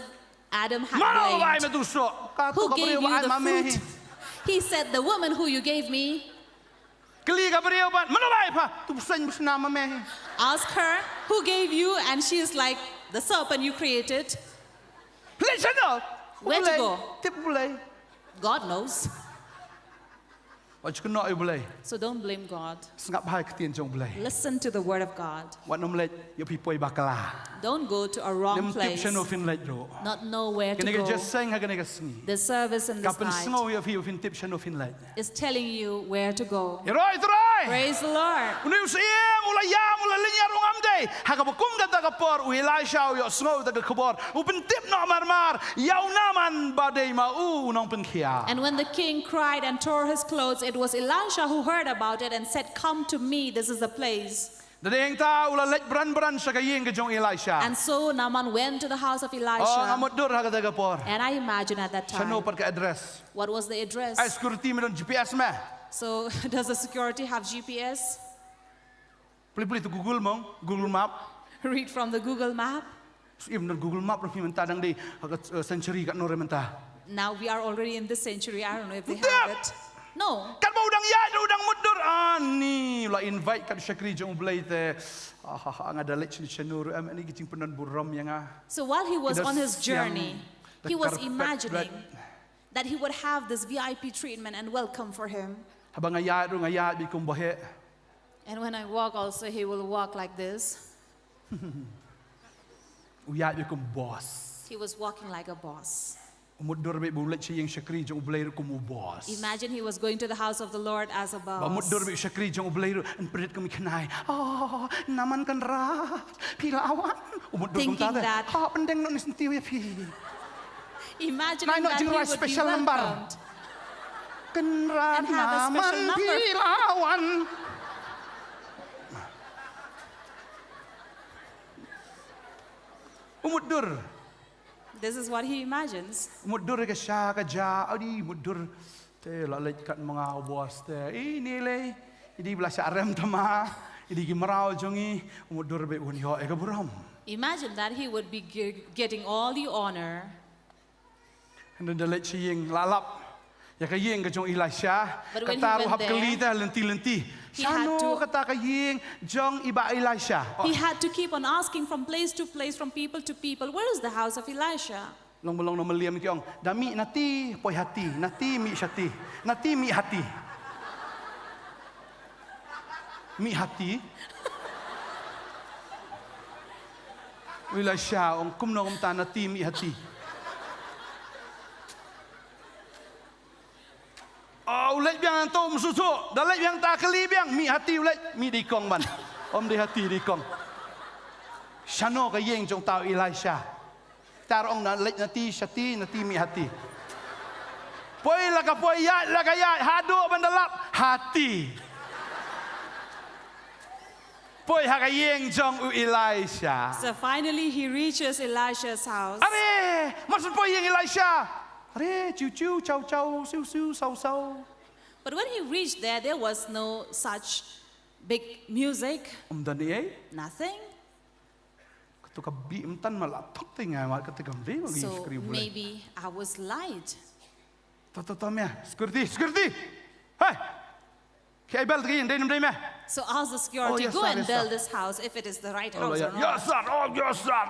Adam had blamed. Mano ba ai me tu soh? Who gave you the fruit? He said, "The woman who you gave me." Kylli ka briew pat, mano ba ai pha? Tu bseiñ bsnam ma me hi. Ask her, "Who gave you?" And she is like, "The serpent you created." Leit sha no? Where to go? Tip U Blei. God knows. Wat ju kynnoh ïa U Blei. So don't blame God. Sngap bha ïa ka ktien jong U Blei. Listen to the word of God. Wat nym leit ïa phi poi bakla. Don't go to a wrong Nym tip place. Shano phin leit ruh. Not know where to Kane ka go. Jingïaseng ha kane ka sngi. The service in Ka this night pynsngew ïa phi u phin tip shano phin leit. Is telling you where to go. Ïaroh ïa U Trai. Praise the Lord. Une u syiem u la ïam u la lynñiar u ngam dei. Ha kaba kum kata ka por u Elisha u ïohsngew ïa ka khubor. U pyntip noh marmar ïa u Naaman ba dei ma u u nongpynkhiah. And when the king cried and tore his clothes, it was Elisha who heard about it and said, "Come to me, this is the place." Da dei hangta u la leit bran bran sha ka ïing ka jong u Elisha. And so Naaman went to the house of Elisha. Oh, nga mutdur ha kata ka por. And I imagine at that time, Shano pat ka address? What was the address? Ai security me don G P S me. So, does the security have G P S? Plie plie tu Google mo, Google Map. Read from the Google map. Even don Google Map ruh mynta dang dei ha ka, eh, century katno re mynta. Now we are already in this century. I don't know if they have it. No. Katba u dang ïaid u dang mutdur, ani u la invite kat u shakri jong U Blei te. Ah, ah, ah, nga da leit shano shano ruh em, ani ki jingpyndonkam burom ïa nga. So while he was Ki da on his siam, journey, da he was carpet imagining red. That he would have this V I P treatment and welcome for him. Haba nga ïaid ruh nga ïaid bad kum u baheh. And when I walk also, he will walk like this. U ïaid bad kum u boss. He was walking like a boss. U mutdur bad ba u leit sha ïing shakri jong U Blei ruh kum u boss. Imagine he was going to the house of the Lord as a boss. Ba mutdur bad u shakri jong U Blei ruh yn pynrit kum i khnai. Oh, Naaman Kynrad, phi la wan. U mutdur kumta. Thinking that. Ha, pyndeng noh ne sngewthuh ïa phi. Imagining that he would be welcomed. Kynrad, Naaman, phi la wan. U mutdur. This is what he imagines. U mutdur ka sha ka ja, adi u mutdur. Te la leit kat ma nga u boss te. I ni lei. Idi bla sha rem tama. Idi ki mraw jong i. U mutdur bad un ïoh ïa ka burom. Imagine that he would be ge- getting all the honor. Hynda da leit sha ïing la lap ïa ka ïing ka jong u Elisha. Kata ruh hap kylli te lynti lynti. Shano kata ka ïing jong i bah Elisha. He had to keep on asking from place to place, from people to people, "Where is the house of Elisha?" Long ba long na Mylliem ki ong, da mih na ti, poi ha ti, na ti mih sha ti, na ti mih ha ti. Mih ha ti. U Elisha ong kumno kumta na ti mih ha ti. Oh, u leit biang hangto um shu shu. Da leit biang ta kylli biang, mih ha ti u leit, mih dei kong ban. Ym dei ha ti dei kong. Shano ka ïing jong uta u Elisha. Tar ong na leit na ti sha ti, na ti mih ha ti. Poi la ka poi, ïaid la ka ïaid, haduh ban da lap ha ti. Poi ha ka ïing jong u Elisha. So finally he reaches Elisha's house. Are, mar shu poi ïing Elisha. Are, chiu chiu, chau chau, siu siu, sau sau. But when he reached there, there was no such big music. Ym don ei. Nothing. Kato ka bih mynta ma la thok te nga mat kato ka bih ma. So maybe I was light. To to to me. Security, security. Hey. Khie bell te ka ïing, dei ne ym dei me? So ask the security, "Go and bell this house if it is the right house or not." Yes sir. Oh yes sir.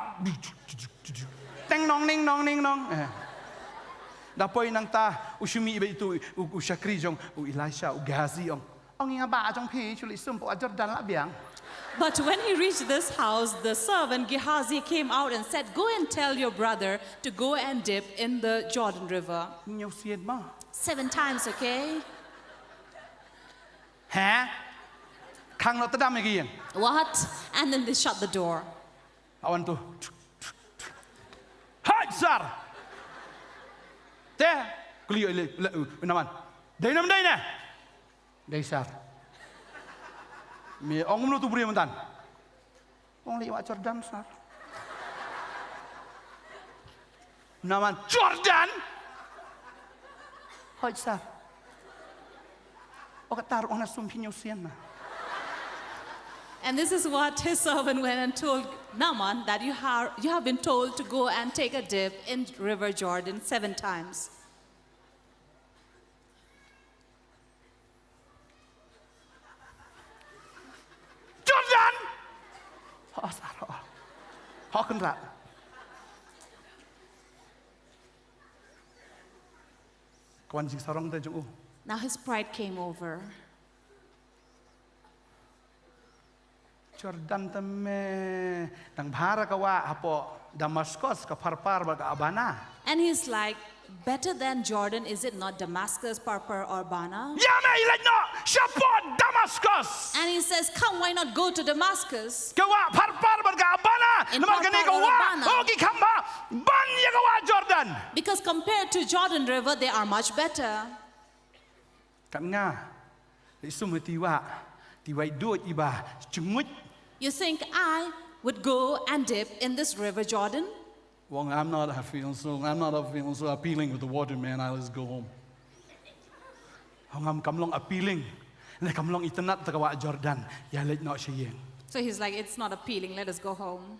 Teng nong ning nong ning nong. Da poi nangta u shu mih bad itu u shakri jong u Elisha, u Gehazi ong. Ong ïa nga ba jong phi shu leit sum pdeng Jordan la biang. But when he reached this house, the servant Gehazi came out and said, "Go and tell your brother to go and dip in the Jordan River." Hynñiew sien ma. Seven times, okay? He? Khang noh tdam ïa ka ïing. What? And then they shut the door. Awan tu. Hai sar. Te kuli le le naman. Dei nam dei ne? Dei sar. Me ong mno tu bri mentan. Ong lei wah Jordan sar. Naman Jordan. Hoi sar. Oka tar ona sum hynñiew sien na. And this is what his servant went and told Naaman, that you, are, you have been told to go and take a dip in River Jordan seven times. Jordan. Ho sar ho. Ho Kynrad. Ka wan jingsarong te jong u. Now his pride came over. Jordan te me, dang bha re ka wah hapoh Damascus, ka Pharpar bad ka Abana. And he's like, "Better than Jordan, is it not Damascus, Pharpar, or Abana?" Ïa me i leit noh shapoh Damascus. And he says, "Come, why not go to Damascus?" Ka wah Pharpar bad ka Abana. In Namar kane Pharpar ka or wah, Abana. oh, ki kham bha ban ïa ka wah Jordan. Because compared to Jordan River, they are much better. Kat nga, i sum ti wah, ti wah duh i ba jngut. You think I would go and dip in this river Jordan? Well, I'm not, I feel so, I'm not, I feel so appealing with the water, man. I'll just go home. Hong am kam long appealing. Ne kam long itynnad ta ka wah Jordan. Ïa leit noh sha ïing. So he's like, "It's not appealing, let us go home."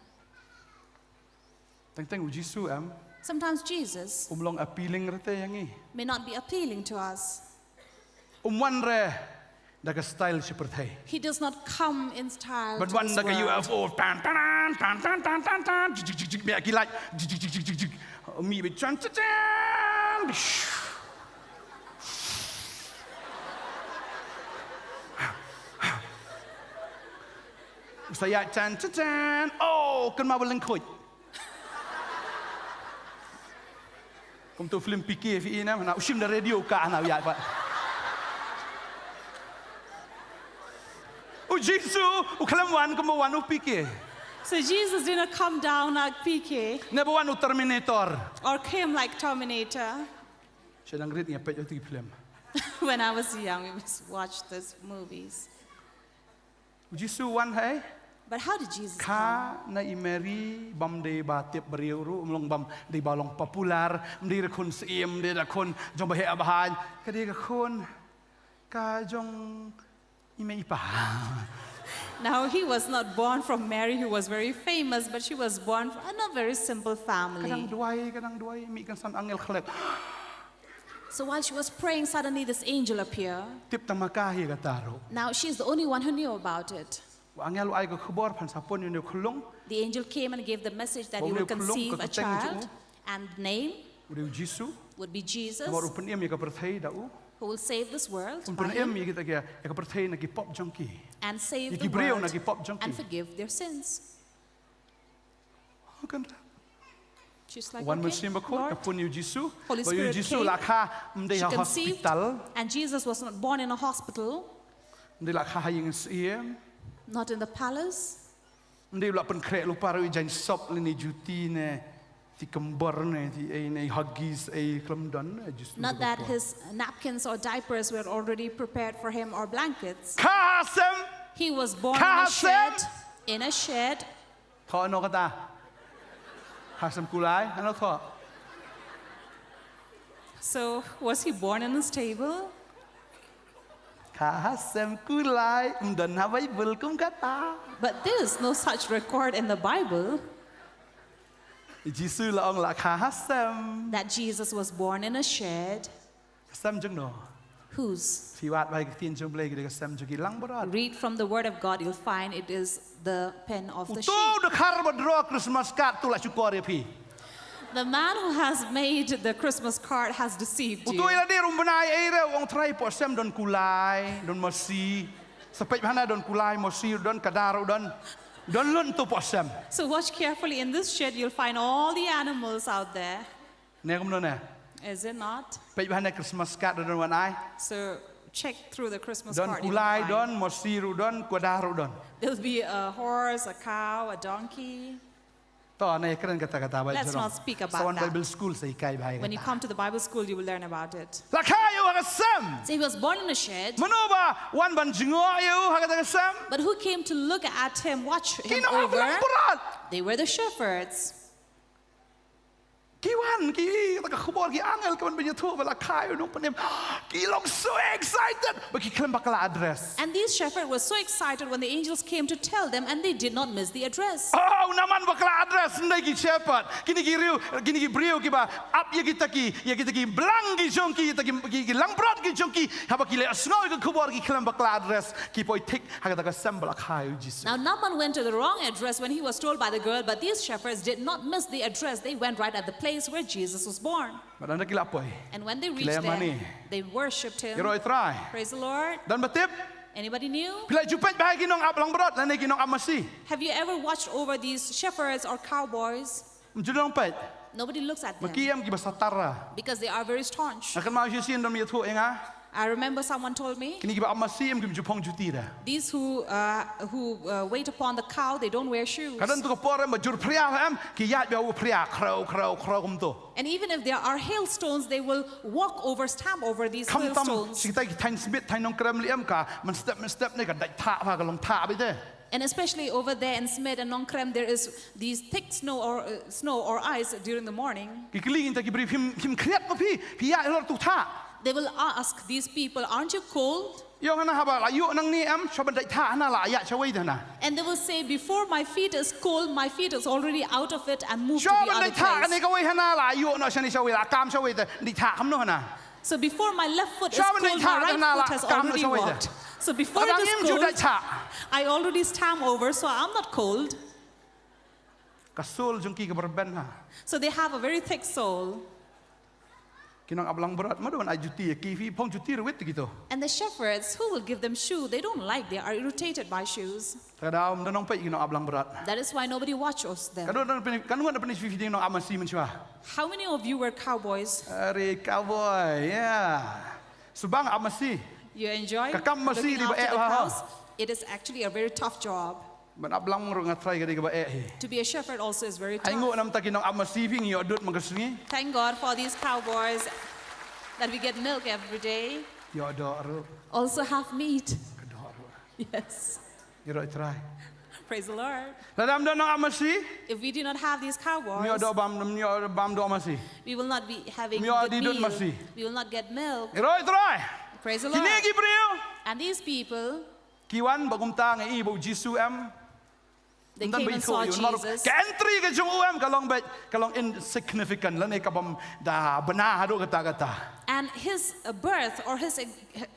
Teng teng u Jisu em. Sometimes Jesus Um long appealing rete ïa ngi. May not be appealing to us. Um wan re da ka style shi pyrthei. He does not come in style But to wan this da ka world. U F O, tan tan tan tan tan tan tan, jik jik jik jik, me ki light, jik jik jik jik jik jik. Mi be chan chan chan. Sa ïa chan chan chan. Oh, kan ma ba lengkhuid. Kumtu film P K fi ina, na u shim da radio ka na u ïa pat. U Jisu u khlem wan kum ba wan u P K. So Jesus did not come down like P K Ne ba wan u Terminator. or came like Terminator. Sha dang rit nga peit ïa ti film. When I was young, we used to watch these movies. U Jisu wan hei. But how did Jesus come? Kha na i Mary bam dei ba tip briew ruh, um long bam dei ba long popular, um dei da khun syiem, um dei da khun jong ba heh ba hain. Ka dei ka khun ka jong i mei i pa. Now, he was not born from Mary, who was very famous, but she was born from a very simple Ka dang family. duwai, ka dang duwai, mih kan san angel khlek. So while she was praying, suddenly this angel appeared. Tip tang ma ka hi kata ruh. Now, she's the only one who knew about it. U angel u ai ka khubor, phan sa pun ïa une u khyllung. The angel came and gave the message that Ba you une will u khyllung, conceive ka a kyrteng jong child, u, and the name u dei u Jisu. would be Jesus. Namar u pynim ïa ka pyrthei da u. Who will save this world Un by pynim him ïa kita ki, ïa ka pyrthei na ki pop jong ki. and save Ïa the ki briew world na ki pop jong and ki. Forgive their sins. Oh, kan ra. She's like, Wan "Okay, Mynsiem Bakhuid, ka Lord." Pun ïa u Jisu. Holy Ba ïa u Spirit Jisu came, la kha, um dei she ha conceived, hospital. And Jesus was not born in a hospital. Um dei la kha ha ïing syiem. Not in the palace. Um dei la pynkhreh lypa ruh ïa i jaiñ sop lane i juti ne, ti kambor ne, ti ei ne, i Huggies, ei khlem don ne, Jisu. Not that his napkins or diapers were already prepared for him or blankets. Kha ha sem. He was born in Kha a ha sem. Shed. In a shed. Thoh ano kata. Ha sem kulai, ano thoh. So, was he born in a stable? Kha ha sem kulai, um don ha Baibl kum kata. But there is no such record in the Bible. Jisu la ong la kha ha sem. That Jesus was born in a shed. Ka sem jong no. Whose? Phi wad bha ïa ka ktien jong U Blei, ka dei ka sem jong ki langbrot. Read from the Word of God, you'll find it is the pen of the Uto sheep. u dkhar ba draw Christmas card, uto u la shukor ïa phi. The man who has made the Christmas card has deceived you. Uto u la dei ruh, um bnai ei re, u ong Trai, poh sem don kulai, don masi. Sa peit bha na, don kulai, masi ruh don, kada ruh don. Don lut uto poh sem. So watch carefully. In this shed, you'll find all the animals out there. Ne kumno ne? Is it not? Peit bha na Christmas card don wan ai. So check through the Christmas Don card. You'll kulai find. Don, masi ruh don, kada ruh don. There'll be a horse, a cow, a donkey. To ne kren kata kata ba. Let's not speak about Sa wan that. Bible school sa hikai bha ïa kata. When you come to the Bible school, you will learn about it. La kha ïa u ha ka sem. So he was born in a shed. Mano ba wan ban jngoh ïa u ha kata ka sem? But who came to look at him, watch him Ki nonglangbrot. They were the shepherds. Ki wan, ki, kata ka khubor, ki angel ki wan ban ïathuh ba la kha ïa u nongpynim. Ki long so excited ba ki khlem bakla address. And these shepherds were so excited when the angels came to tell them, and they did not miss the address. Oh, u Naaman bakla address, ym dei ki shepherd. Kine ki riew, kine ki briew kiba ap ïa kita ki, ïa kita ki blang ki jong ki, kita ki, ki, ki langbrot ki jong ki. Haba ki leh sngew ïa ka khubor, ki khlem bakla address. Ki poi thik ha kata ka sem ba la kha ïa u Jisu. Now, Naaman went to the wrong address when he was told by the girl, but these shepherds did not miss the address. They went right at the place. place where Jesus was born. Bad haba ki la poi, And when they ki reached la mane. There, they worshipped him. Ïaroh Trai. Praise the Lord. Don ba tip. Anybody knew? Phi la ju peit bha ha ki nong ap langbrot lane ki nong ap masi? Have you ever watched over these shepherds or cowboys? Ym ju don peit. Nobody looks at Ma them ki em kiba satara. Because they are very staunch. Nga kynmaw shisien don ïathuh ïa nga. I remember someone told me, Kine kiba ap masi em kim ju phong juti de. these who uh, who uh, wait upon the cow, they don't wear shoes. Ka don tu ka por em ba jur phria em, ki ïaid bha u phria, khrew khrew khrew kumto. And even if there are hailstones, they will walk over, stamp over these Khamtam hailstones. shi kita ki thaiñ smit, thaiñ nongkrem lei em, ka mynstep mynstep ne ka dait thah bha, ka long thah bha te. And especially over there in Smit and Nongkrem, there is these thick snow or uh, snow or ice during the morning. Ki kylli ïa kita ki briew, phim, phim khriat ma phi, phi ïaid halor tu thah? They will ask these people, "Aren't you cold?" Ïong hana, haba la ïuh nangne em, shuwa ban dait thah hana la ïaid shawei te hana. And they will say, "Before my feet is cold, my feet is already out of it and moved to Shuwa the ban other dait thah place." kane kawei hana la ïuh noh shane shawei, la kam shawei te, dait thah kumno hana. So before my left foot is Shuwa ban dait cold, thah my right hana la foot has kam noh already shawei te. walked. So before Hana it ngim is ju cold, dait thah. I already stamp over, so I'm not cold. Ka sole jong ki kaba rben ha. So they have a very thick sole. Ki nong ap langbrot, mano ban ai juti ïa ki, phi phong juti ruh wit kito. And the shepherds, who will give them shoe? They don't like, they are irritated by shoes. Te ka daw ym don nongpeit ïa ki nong ap langbrot. That is why nobody watches them. Katno don pyn-, katno ngut na pynshoi phi ïa ki nong ap masi mynshuwa? How many of you were cowboys? Are cowboy, yeah. Shu bang ap masi. You enjoy looking after the cows? Ka kam masi dei ba eh bha. It is actually a very tough job. Ban ap lang ruh nga trai ka dei kaba eh hi. To be a shepherd also is very tough. Ai nguh namar ki nong ap masi, phi ngi ïoh dud man ka sngi. Thank God for these cowboys that we get milk every day. Ïoh doh ruh. Also have meat. Ka doh ruh. Yes. Ïaroh Trai. Praise the Lord. Lada ym don nong ap masi, if we do not have these cowboys, ym ïoh doh bam, ym ïoh bam doh masi. We will not be having good meal. Ym ïoh dih dud masi. We will not get milk. Ïaroh Trai. Praise the Lord. Kine ki briew. And these people, ki wan ba kumta, nga i ba u Jisu em. They came and saw Jesus. Ka entry ka jong u em ka long beit, ka long insignificant, lane ka bym da bna haduh katta katta. And his uh, birth or his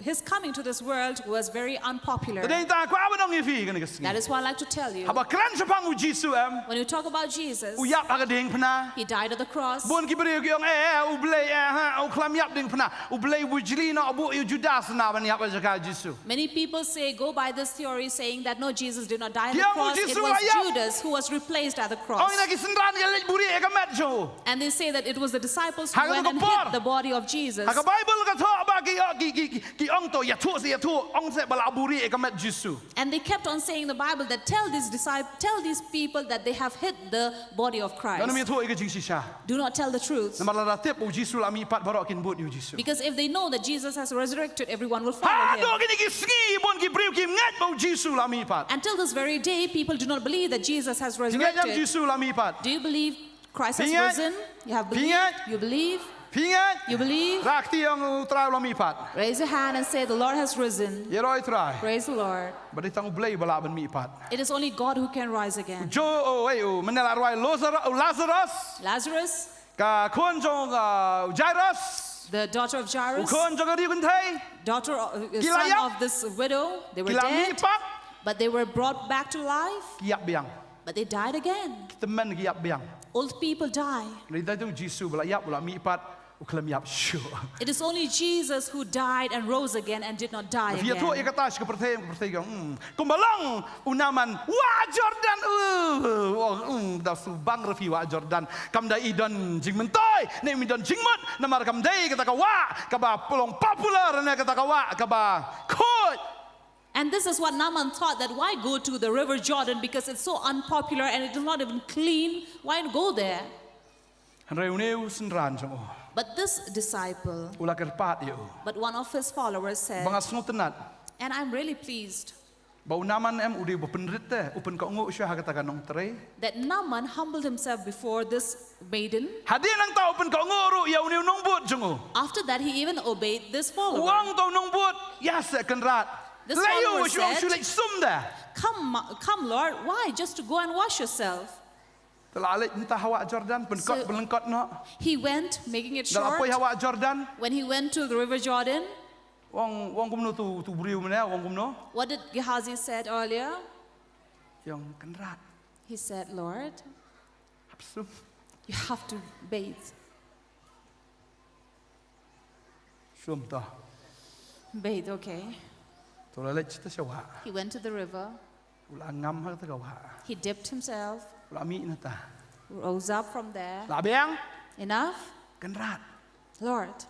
his coming to this world was very unpopular. Te dei tang kwah ban ong ïa phi kane ka sngi. That is why I like to tell you. Haba kren shaphang u Jisu em, when you talk about Jesus, u ïap ha ka diengphna. He died at the cross. Bun ki briew ki ong, eh, eh, U Blei, eh, ha, u khlem ïap diengphna. U Blei u bujli noh, u buh ïa u Judas na ban ïap ha ka jaka Jisu. Many people say, go by this theory, saying that no, Jesus did not die on the cross. It was Judas who was replaced at the cross. Ong ïa ki synran ki leit buhrieh ïa ka met jong u. And they say that it was the disciples who went and hid the body of Jesus. Ha ka Bible ka thoh ba ki, ki, ki, ki, ki ong to, ïathuh seh, ïathuh, ong seh ba la buhrieh ïa ka met Jisu. And they kept on saying in the Bible that tell these disciples, tell these people that they have hid the body of Christ. Ym ïathuh ïa ka jingshisha. Do not tell the truth. Namar lada tip u Jisu la mihpat, baroh kin bud ïa u Jisu. Because if they know that Jesus has resurrected, everyone will follow him. Haduh kine ki sngi bun ki briew kim ngeit ba u Jisu la mihpat. Until this very day, people do not believe that Jesus has resurrected. Phi ngeit em Jisu la mihpat? Do you believe Christ has risen? Phi ngeit? You have believed? Phi ngeit? You believe? Phi ngeit? You believe? Rah kti, ong U Trai u la mihpat. Raise your hand and say, the Lord has risen. Ïaroh Trai. Praise the Lord. Ba dei tang U Blei ba lah ban mihpat. It is only God who can rise again. Jo, oh, wei, oh, mynne la rwai Lazar-, oh, Lazarus. Lazarus. Ka khun jong, uh, Jairus. The daughter of Jairus. U khun jong ka riewkynthei. Daughter, uh, son of this widow. Ki la ïap. They were dead. Ki la mihpat. But they were brought back to life. Ki ïap biang. But they died again. Ki tymmen ki ïap biang. Old people die. Hynrei dei tang u Jisu ba la ïap, u la mihpat, u khlem ïap shuh. It is only Jesus who died and rose again and did not die again. Phi ïathuh ïa kata sha ka pyrthei, ka pyrthei ka ong, hmm, kumba long u Naaman wah Jordan, uh, oh, hmm, da shu bang ruh phi wah Jordan. Kam da i don jingmyntoi, ne i don jingmut, namar kam dei kata ka wah kaba long popular, ne kata ka wah kaba khuid. And this is what Naaman thought, that why go to the river Jordan, because it's so unpopular and it is not even clean. Why go there? Hynrei une u synran jong u. But this disciple, u la kyrpad ïa u. But one of his followers said, ba nga sngewtynnat, and I'm really pleased, ba u Naaman em u dei uba pynrit te, u pynkohnguh shuwa ha kata ka nongtrei. That Naaman humbled himself before this maiden. Hadien nangta u pynkohnguh ruh ïa une u nongbud jong u. After that, he even obeyed this follower. U ong ïa u nongbud, ïa seh Kynrad. This follower said, leit ïew sha u, shu leit sum da. Come, come, Lord, why? Just to go and wash yourself. Te la leit mynta ha wah Jordan, pynkot, so, pynlyngkot noh. He went, making it short. Da la poi ha wah Jordan. When he went to the river Jordan, u ong, u ong kumno tu, tu briew mynne, u ong kumno? What did Gehazi said earlier? U ong, Kynrad. He said, Lord, hap sum. You have to bathe. Shum to. Bathe, okay. To la leit sha wah. He went to the river. U la ngam ha kata ka wah. He dipped himself. U la mih na ta. Rose up from there. La biang. Enough? Kynrad. Lord.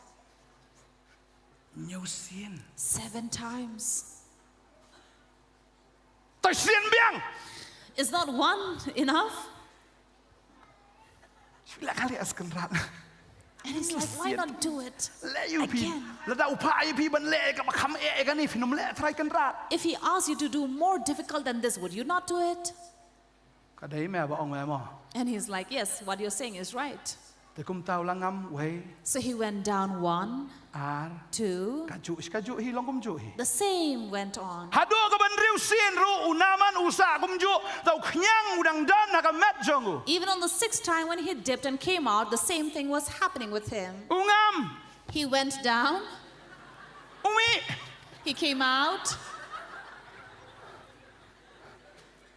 Hynñiew sien. Seven times. Te sien biang. Is not one enough? Shu leh kali as Kynrad. And he's like, "Why not do it again?" Leh ïa phi. Lada u phah ïa phi ban leh kaba kham eh ïa kane, phin ym leh trai Kynrad. If he asks you to do more difficult than this, would you not do it? Ka dei me ba ong me mo. And he's like, "Yes, what you're saying is right." Te kumta u la ngam wei. So he went down one, ar, two. Kajuh, kajuh hi long kumjuh hi. The same went on. Haduh kaba hynriew sien ruh u Naaman u sah kumjuh, te u khñiang u dang don ha ka met jong u. Even on the sixth time when he dipped and came out, the same thing was happening with him. U ngam. He went down. U mih. He came out.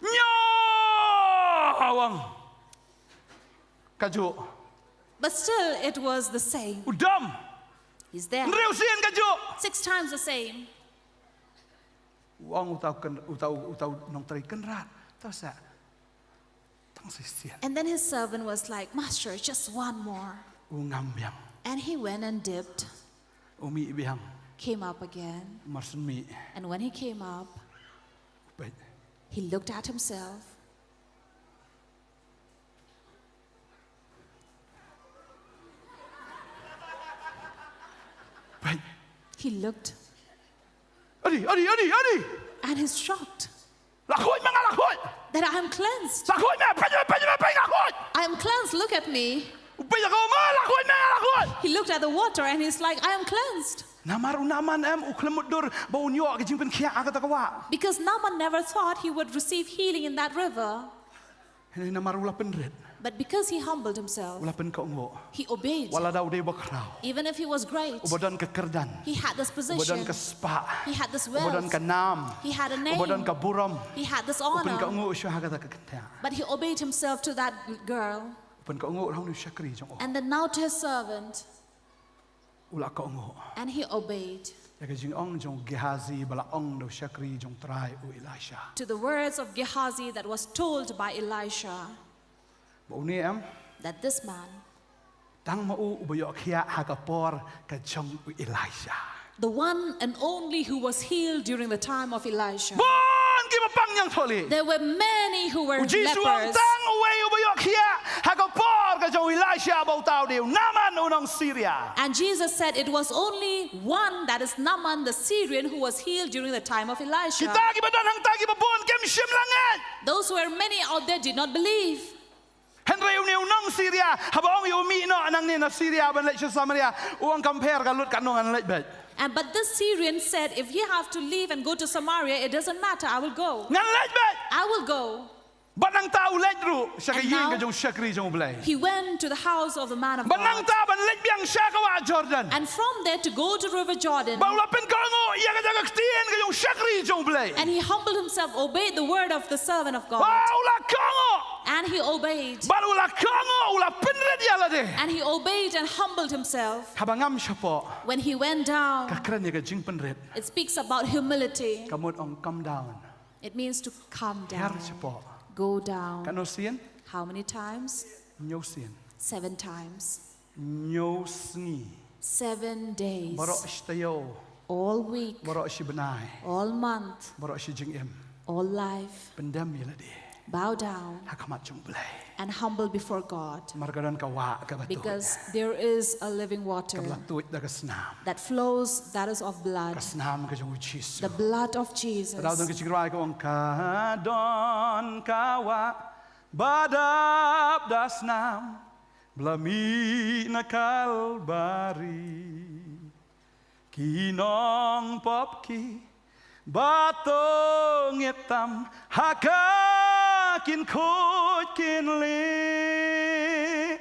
Hynñiew, u ong. Kajuh. But still, it was the same. U dom. He's there. Hynriew sien kajuh. Six times the same. U ong uta u Kyn-, uta u, uta u nongtrei Kynrad. To sa. Tang sa shisien. And then his servant was like, "Master, just one more." U ngam biang. And he went and dipped. U mih biang. Came up again. Mar shu mih. And when he came up, peit. He looked at himself. Peit. He looked. Adi, adi, adi, adi. And he's shocked. La khuid ma nga, la khuid. That I am cleansed. La khuid ma, peit, peit, peit, peit, la khuid. I am cleansed, look at me. Peit ïa ka wah, la khuid ma nga, la khuid. He looked at the water and he's like, "I am cleansed." Namar u Naaman em u khlem mutdur ba un ïoh ka jingpynkhiah ha kata ka wah. Because Naaman never thought he would receive healing in that river. Hynrei namar u la pynrit. But because he humbled himself, u la pynkohnguh. He obeyed. Wat la da u dei uba khraw. Even if he was great, uba don ka kyrdan. He had this position. Uba don ka spah. He had this wealth. Uba don ka nam. He had a name. Uba don ka burom. He had this honor. U pynkohnguh shuwa ha kata ka kynthei. But he obeyed himself to that girl. U pynkohnguh ruh ha u shakri jong u. And then now to his servant. U la kohnguh. And he obeyed. Ïa ka jingong jong Gehazi ba la ong da u shakri jong u Trai u Elisha. To the words of Gehazi that was told by Elisha. Ba une em. That this man. Tang ma u uba ïoh khiah ha ka por ka jong u Elisha. The one and only who was healed during the time of Elisha. Bun ki ba pang ñiangthohlieh. There were many who were lepers. U Jisu u ong tang uwei uba ïoh khiah ha ka por ka jong u Elisha ba uta u dei u Naaman u nong Syria. And Jesus said it was only one, that is Naaman the Syrian, who was healed during the time of Elisha. Kita ki ba don hangta ki ba bun kim shym la ngeit. Those who were many out there did not believe. Hynrei une u nong Syria, haba ong ïa u mih noh nangne na Syria ban leit sha Samaria, u ong kam pher, ka lut katno ngan leit beit. And but this Syrian said, "If you have to leave and go to Samaria, it doesn't matter, I will go." Ngan leit beit. I will go. Bad nangta u leit ruh sha ka ïing ka jong u shakri jong U Blei. He went to the house of the man of God. Bad nangta ban leit biang sha ka wah Jordan. And from there to go to River Jordan. Bad u la pynkohnguh ïa ka jaka ktien ka jong u shakri jong U Blei. And he humbled himself, obeyed the word of the servant of God. Bad u la kohnguh. And he obeyed. Bad u la kohnguh, u la pynrit ïa lade. And he obeyed and humbled himself. Haba ngam shapoh. When he went down, ka kren ïa ka jingpynrit. It speaks about humility. Ka mut ong come down. It means to come down. Her shapoh. Go down. Katno sien? How many times? Hynñiew sien. Seven times. Hynñiew sngi. Seven days. Baroh shi taïew. All week. Baroh shi bnai. All month. Baroh shi jingim. All life. Pyndem ïa lade. Bow down. Ha khmat jong U Blei. And humble before God. Namar ka don ka wah kaba tuid. Because there is a living water. Kaba la tuid da ka snam. That flows, that is of blood. Ka snam ka jong U Jisu. The blood of Jesus. Ka don ka jingrwai ka ong ka don ka wah ba dap da snam ba la mih na Kalbari. Ki nongpop ki ba to ngeit tam ha ka kin khuid kin lieh.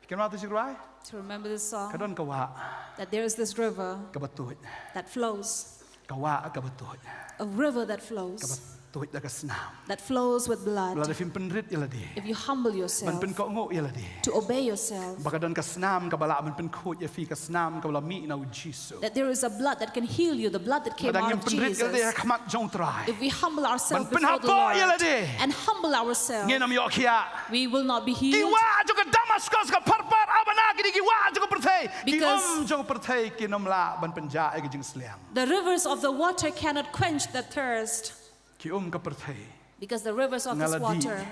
Kynmaw tu jingrwai? To remember this song. Ka don ka wah. That there is this river. Kaba tuid. That flows. Ka wah kaba tuid. A river that flows. Kaba Tuid da ka snam. That flows with blood. Lada phim pynrit ïa lade. If you humble yourself. Ban pynkohnguh ïa lade. To obey yourself. Ba ka don ka snam kaba lah ban pynkhuid ïa phi, ka snam kaba la mih na u Jisu. That there is a blood that can heal you, the blood that came out of Jesus. Lada ngim pynrit ïa lade ha khmat jong u Trai. If we humble ourselves before the Lord and humble ourselves, ngin ym ïoh khiah. We will not be healed. Ki wah jong ka Damaskos ka pharpar, haba na kine ki wah jong ka pyrthei, ki um jong ka pyrthei kin ym lah ban pynjah ïa ka jingsliang. The rivers of the water cannot quench the thirst. Ki um ka pyrthei. Because the rivers of this water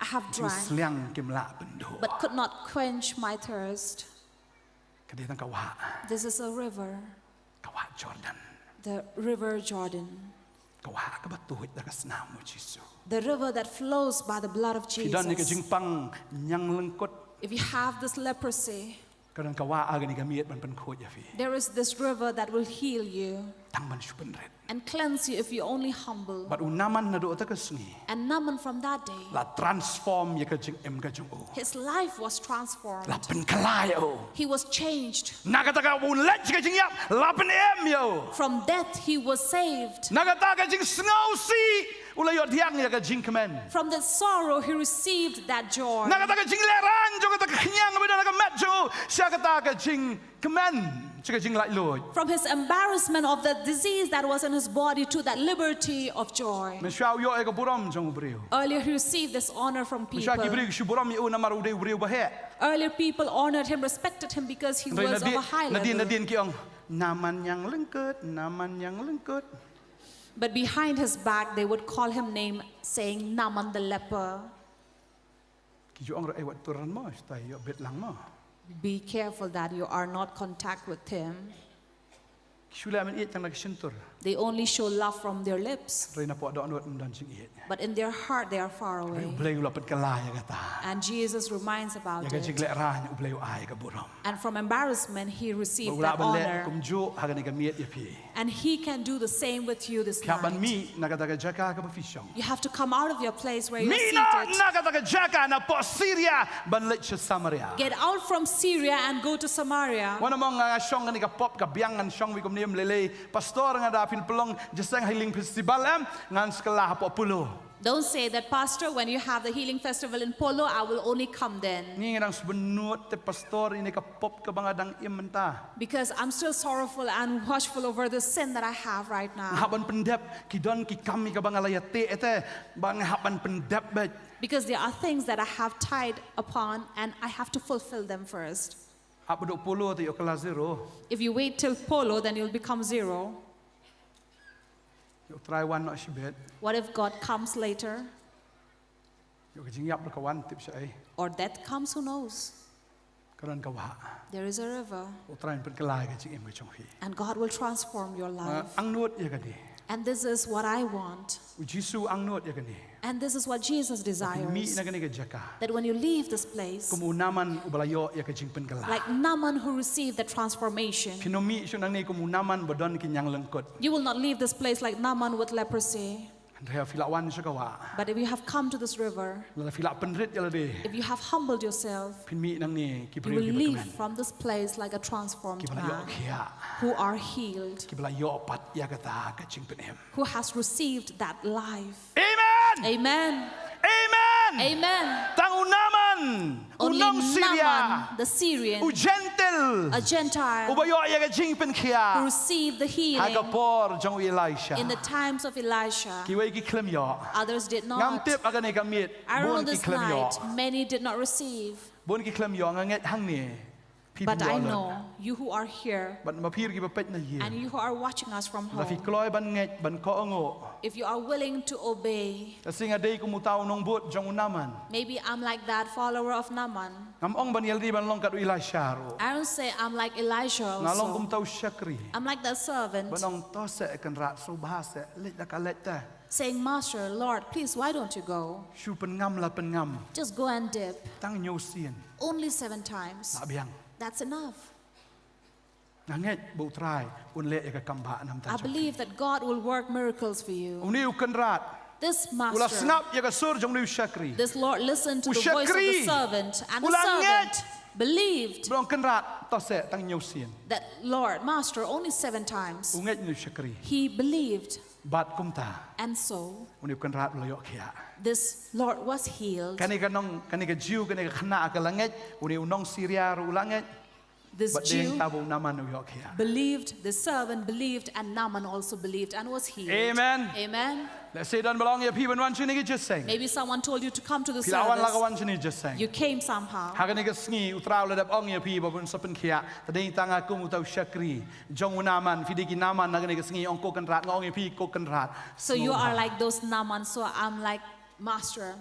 I have drank, jingsliang kim lah ban duh, but could not quench my thirst. Ka dei tang ka wah. This is a river. Ka wah Jordan. The river Jordan. Ka wah kaba tuid da ka snam u Jisu. The river that flows by the blood of Jesus. Phi don ïa ka jingpang ñianglyngkut. If you have this leprosy, ka don ka wah ha kane ka miet ban pynkhuid ïa phi. There is this river that will heal you. Tang ban shu pynrit. And cleanse you if you only humble. Bad u Naaman naduh kata ka sngi, and Naaman from that day, la transform ïa ka jingim ka jong u. His life was transformed. La pynkylla ïa u. He was changed. Na kata kaba un leit sha ka jingïap, la pynim ïa u. From death he was saved. Na kata ka jingsngewsih, u la ïoh thiang ïa ka jingkmen. From that sorrow he received that joy. Na kata ka jinglehrain jong kata ka khñiang kaba don ha ka met jong u, sha kata ka jingkmen, sha ka jinglaitluid. From his embarrassment of the disease that was in his body to that liberty of joy. Mynshuwa u ïoh ïa ka burom jong u briew. Earlier he received this honor from people. Mynshuwa ki briew ki shu burom ïa u namar u dei u briew ba heh. Earlier people honored him, respected him because he was of a high level. Nadien, nadien ki ong, Naaman ñianglyngkut, Naaman ñianglyngkut. But behind his back, they would call him name, saying, Naaman the leper. Ki ju ong ruh, ei, wat tur ran mo, stai ïoh bit lang mo. Be careful that you are not contact with him. Ki shu leh mynta tang na ka shyntur. They only show love from their lips. Hynrei napoh dohnud ym don jingïeit. But in their heart, they are far away. Hynrei u Blei u la pynkylla ïa kata. And Jesus reminds about it. Ïa ka jinglehrain u Blei u ai ka burom. And from embarrassment, he received that honor. Ba u lah ban leh kumjuh ha kane ka miet ïa phi. And he can do the same with you this night. Phi hap ban mih na kata ka jaka kaba phi shong. You have to come out of your place where you're seated. Mih na, na kata ka jaka napoh Syria ban leit sha Samaria. Get out from Syria and go to Samaria. Wat nym ong nga shong kane ka pop ka biang, ngan shong beit kumne, ym lei lei. Pastor, nga da pynlong jingïaseng Healing Festival em, ngan sa kylla hapoh Polo. Don't say that, Pastor, when you have the healing festival in Polo, I will only come then. Ngi nga dang sngewbha te, Pastor, ïa kane ka pop kaba nga dang im mynta. Because I'm still sorrowful and watchful over the sin that I have right now. Nga hap ban pyndep, ki don ki kam kaba nga la ïateh te, ba nga hap ban pyndep beit. Because there are things that I have tied upon and I have to fulfill them first. Hap ba duh Polo te ïoh kylla zero. If you wait till Polo, then you'll become zero. Ïoh Trai wan noh shibit. What if God comes later? Ïoh ka jingïap ruh ka wan, tip shaei. Or death comes, who knows? Ka don ka wah. There is a river. U Trai un pynkylla ïa ka jingim ka jong phi. And God will transform your life. Nga angnud ïa kane. And this is what I want. U Jisu angnud ïa kane. And this is what Jesus desires. Phin mih na kane ka jaka. That when you leave this place, kum u Naaman uba la ïoh ïa ka jingpynkylla. Like Naaman who received the transformation. Phin ym mih shuh nangne kum u Naaman ba don ki ñianglyngkut. You will not leave this place like Naaman with leprosy. Hynrei lada phi la wan sha ka wah. But if you have come to this river, lada phi la pynrit ïa lade, if you have humbled yourself, phin mih nangne ki briew kiba kmen. You will leave from this place like a transformed man, kiba la ïoh khiah, who are healed, kiba la ïoh pat ïa kata ka jingpynim, who has received that life. Amen. Amen. Amen. Amen. Tang u Naaman, u nong Syria, only Naaman, the Syrian, u Gentile, a Gentile, uba ïoh ïa ka jingpynkhiah, who received the healing, ha ka por jong u Elisha, in the times of Elisha. Kiwei ki khlem ïoh. Others did not. Ngam tip ha kane ka miet, bun ki khlem ïoh. I don't know this night, many did not receive. Bun ki khlem ïoh, nga ngeit hangne. But I know you who are here. Bad ma phi ruh kiba peit na ïing, and you who are watching us from home, lada phi kloi ban ngeit, ban kohnguh. If you are willing to obey. Lehse nga dei kum uta u nongbud jong u Naaman. Maybe I'm like that follower of Naaman. Ngam ong ban ïalade ban long kat u Elisha ruh. I don't say I'm like Elijah also. Nga long kum uta u shakri. I'm like that servant. Ban ong to seh Kynrad, sngewbha seh, leit da ka leit te. Saying, Master, Lord, please, why don't you go? Shu pynngam la pynngam. Just go and dip. Tang hynñiew sien. Only seven times. Lah biang. That's enough. Nga ngeit ba u Trai un leh ïa ka kam ba namar jong phi. I believe that God will work miracles for you. Une u Kynrad, this master, u la sngap ïa ka sur jong une u shakri. This Lord listened to the voice of the servant, and the servant believed. U shakri u la ngeit. Ba u ong Kynrad, to seh tang hynñiew sien. That Lord, Master, only seven times. U ngeit une u shakri. He believed. Bad kumta, And so, une u kynrad u la ïoh khiah. This Lord was healed. Kane ka nong, kane ka Jiw, kane ka khynnah ka la ngeit, une u nong Syria ruh u la ngeit. This Bad Jew deng taba u Naaman u ïoh khiah. Believed, the servant believed, and Naaman also believed and was healed. Amen. Amen. Lehse don ba la ong ïa phi ban wan shane ka jingïaseng. Maybe someone told you to come to the service. Phi la wan la ka wan shane ka jingïaseng. You came somehow. Ha kane ka sngi u Trai u la dep ong ïa phi ba phin sa pynkhiah. Te dei tang ha kum uta u shakri jong u Naaman, phi dei ki Naaman ha kane ka sngi, ong ko Kynrad, nga ong ïa phi ko Kynrad. So you are like those Naaman, so I'm like, Master,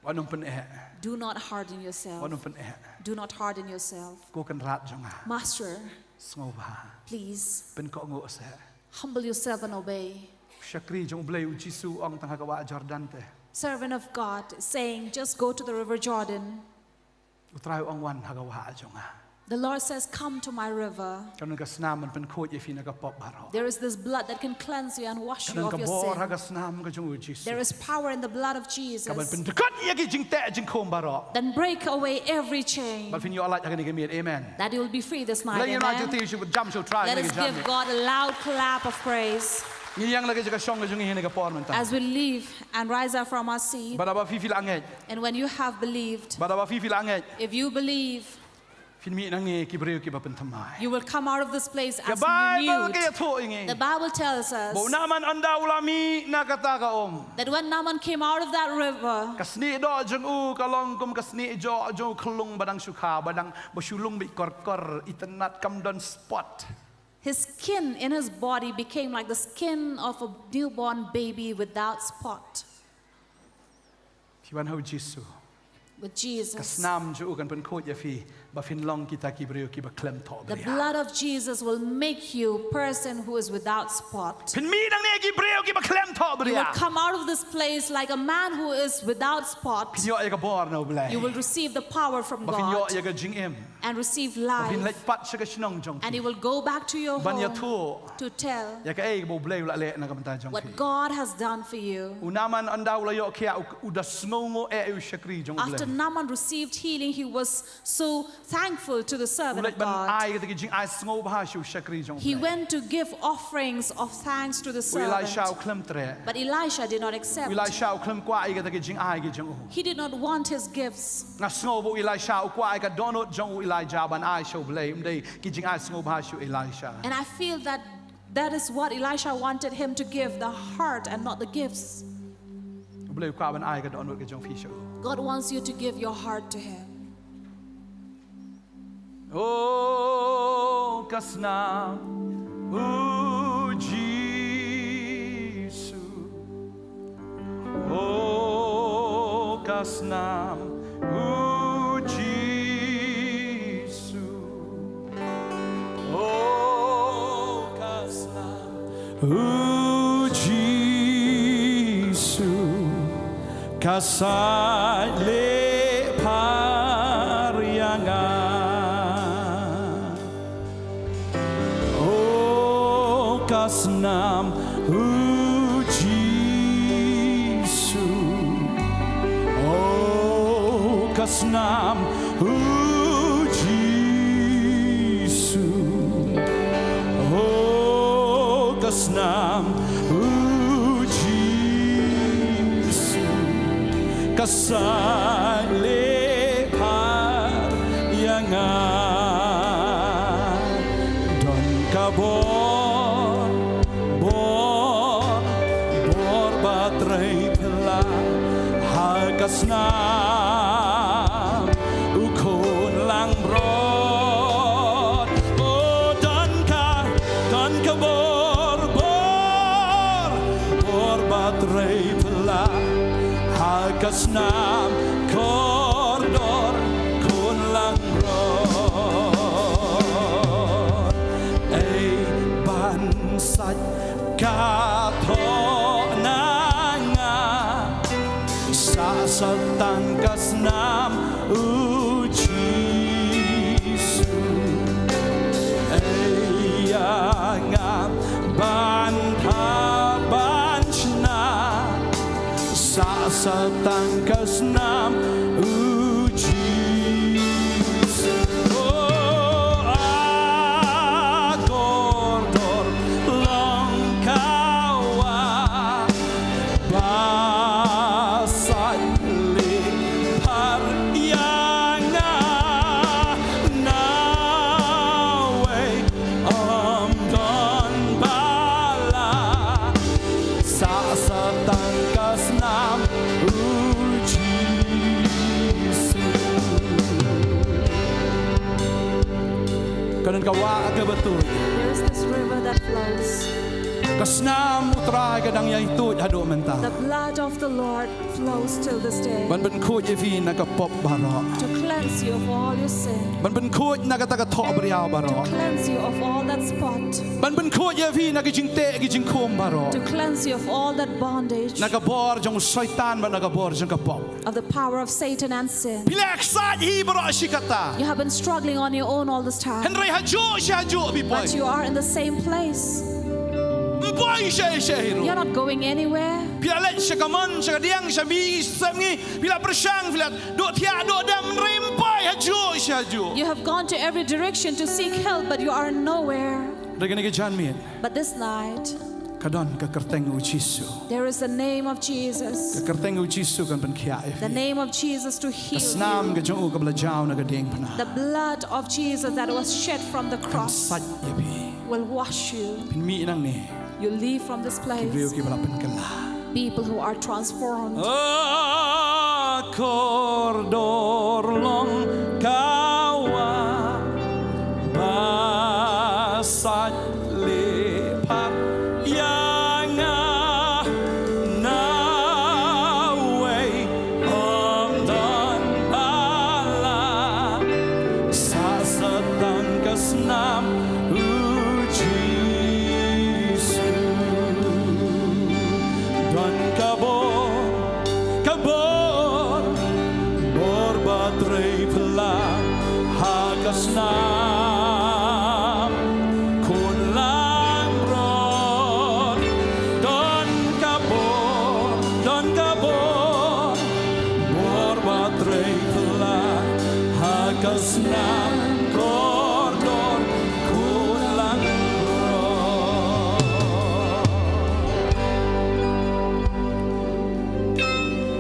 wat nym pyneh. Do not harden yourself. Wat nym pyneh. Do not harden yourself. Ko Kynrad jong nga. Master, sngewbha, please, pynkohnguh seh. Humble yourself and obey. Shakri jong U Blei, U Jisu u ong tang ha ka wah Jordan te. Servant of God saying, just go to the river Jordan. U Trai u ong wan ha ka wah jong nga. The Lord says, come to my river. Ka don ka snam ban pynkhuid ïa phi na ka pop baroh. There is this blood that can cleanse you and wash you of your sin. Ka don ka bor ha ka snam ka jong U Jisu. There is power in the blood of Jesus. Ka ban pyndkut ïa ki jingteh jingkhum baroh. Then break away every chain. Bad phin ïoh lait ha kane ka miet. Amen. That you will be free this night. Amen. Let us give God a loud clap of praise. Ngi ïeng la ka jaka shong ka jong ngi ha kane ka por mynta. As we leave and rise up from our seat. Bad haba phi phi la ngeit. And when you have believed, Bad haba phi phi la ngeit. If you believe, Phin mih nangne ki briew kiba pynthymmai. You will come out of this place as renewed. Ka Baibl ka ïathuh ïa ngi. The Bible tells us Ba u Naaman ynda u la mih na kata ka um, that when Naaman came out of that river, ka snieh doh jong u ka long kum ka snieh doh jong u khyllung ba dang shu kha, ba dang ba shu lung beit kor kor, itynnad kam don spot. His skin in his body became like the skin of a newborn baby without spot. Phi wan ha U Jisu. With Jesus. Ka snam jong u kan pynkhuid ïa phi ba phin long kita ki briew kiba khlem thohbria. The blood of Jesus will make you person who is without spot. Phin mih nangne ki briew kiba khlem thohbria. You will come out of this place like a man who is without spot. Phin ïoh ïa ka bor na U Blei. You will receive the power from God. Ba phin ïoh ïa ka jingim. And receive life. Ba phin leit pat sha ka shnong jong phi. And you will go back to your home. Ban ïathuh. To tell. Ïa kaei ba U Blei u la leh na ka bynta jong phi. What God has done for you. U Naaman ynda u la ïoh khiah u, u da sngewnguh eh ïa u shakri jong U Blei. After Naaman received healing, he was so thankful to the servant of God. U leit ban ai kata ki jingai sngewbha sha u shakri jong U Blei. He went to give offerings of thanks to the servant. U Elisha u khlem treh. But Elisha did not accept. U Elisha u khlem kwah ïa kata ki jingai ki jong u. He did not want his gifts. Nga sngew ba u Elisha u kwah ïa ka dohnud jong u Elijah ban ai sha U Blei, ym dei ki jingai sngewbha sha u Elisha. And I feel that that is what Elisha wanted him to give, the heart and not the gifts. U Blei u kwah ban ai ka dohnud ka jong phi sha u. God wants you to give your heart to him. O ka snam U Jisu. O ka snam U Jisu. O ka snam U Jisu. Ka sait leh phar ïa nga. O ka snam U Jisu. O ka snam U Jisu. O ka snam U Jisu. Ka sait leh phar ïa nga. Don ka bor, bor, bor ba trei phylla ha ka snam U Khun Langbrot. O don ka, don ka bor, bor, bor ba trei phylla ha ka snam kordor Khun Langbrot. Ei ban sait ka thoh na nga. Sah sah tang ka snam U Jisu. Ei ïa nga ban tha ban shna. Sah sah tang ka snam U Jisu. O a kordor long ka wa Ka don ka wah kaba tuid. There is this river that flows. Ka snam U Trai ka dang ïai tuid haduh mynta. The blood of the Lord flows till this day. Ban pynkhuid ïa phi na ka pop baroh. To cleanse you of all your sin. Ban pynkhuid na kata ka thoh briaw baroh. To cleanse you of all that spot. Ban pynkhuid ïa phi na ki jingteh ki jingkhum baroh. To cleanse you of all that bondage. Na ka bor jong u Soitan bad na ka bor jong ka pop. Of the power of Satan and sin. Phi la ksat hi baroh shi katta. You have been struggling on your own all this time. Hynrei ha juh sha juh phi poi. But you are in the same place. Ym poi sha sha hi ruh. You're not going anywhere. Phi la leit sha kamon, sha kadiang, sha mihngi, sha sepngi. Phi la pyrshang, phi la duh thiah duh dem, hynrei ym poi ha juh sha juh. You have gone to every direction to seek help, but you are nowhere. Hynrei kane ka janmiet. But this night, ka don ka kyrteng u Jisu. There is the name of Jesus. Ka kyrteng u Jisu kan pynkhiah ïa phi. The name of Jesus to heal you. Ka snam ka jong u kaba la jaw na ka diengphna. The blood of Jesus that was shed from the cross. Kan sait ïa phi. Will wash you. Phin mih nangne. You leave from this place. Ki briew kiba la pynkylla. People who are transformed. A kordor long ka wah ba sait leh pat ïa nga, na wei ym don ba la sah sa tang ka snam u Jisu. Don ka bor, ka bor, bor ba trei pla ha ka snam khun langbrot. Don ka bor, don ka bor, bor ba trei pla ha ka snam kordor khun langbrot.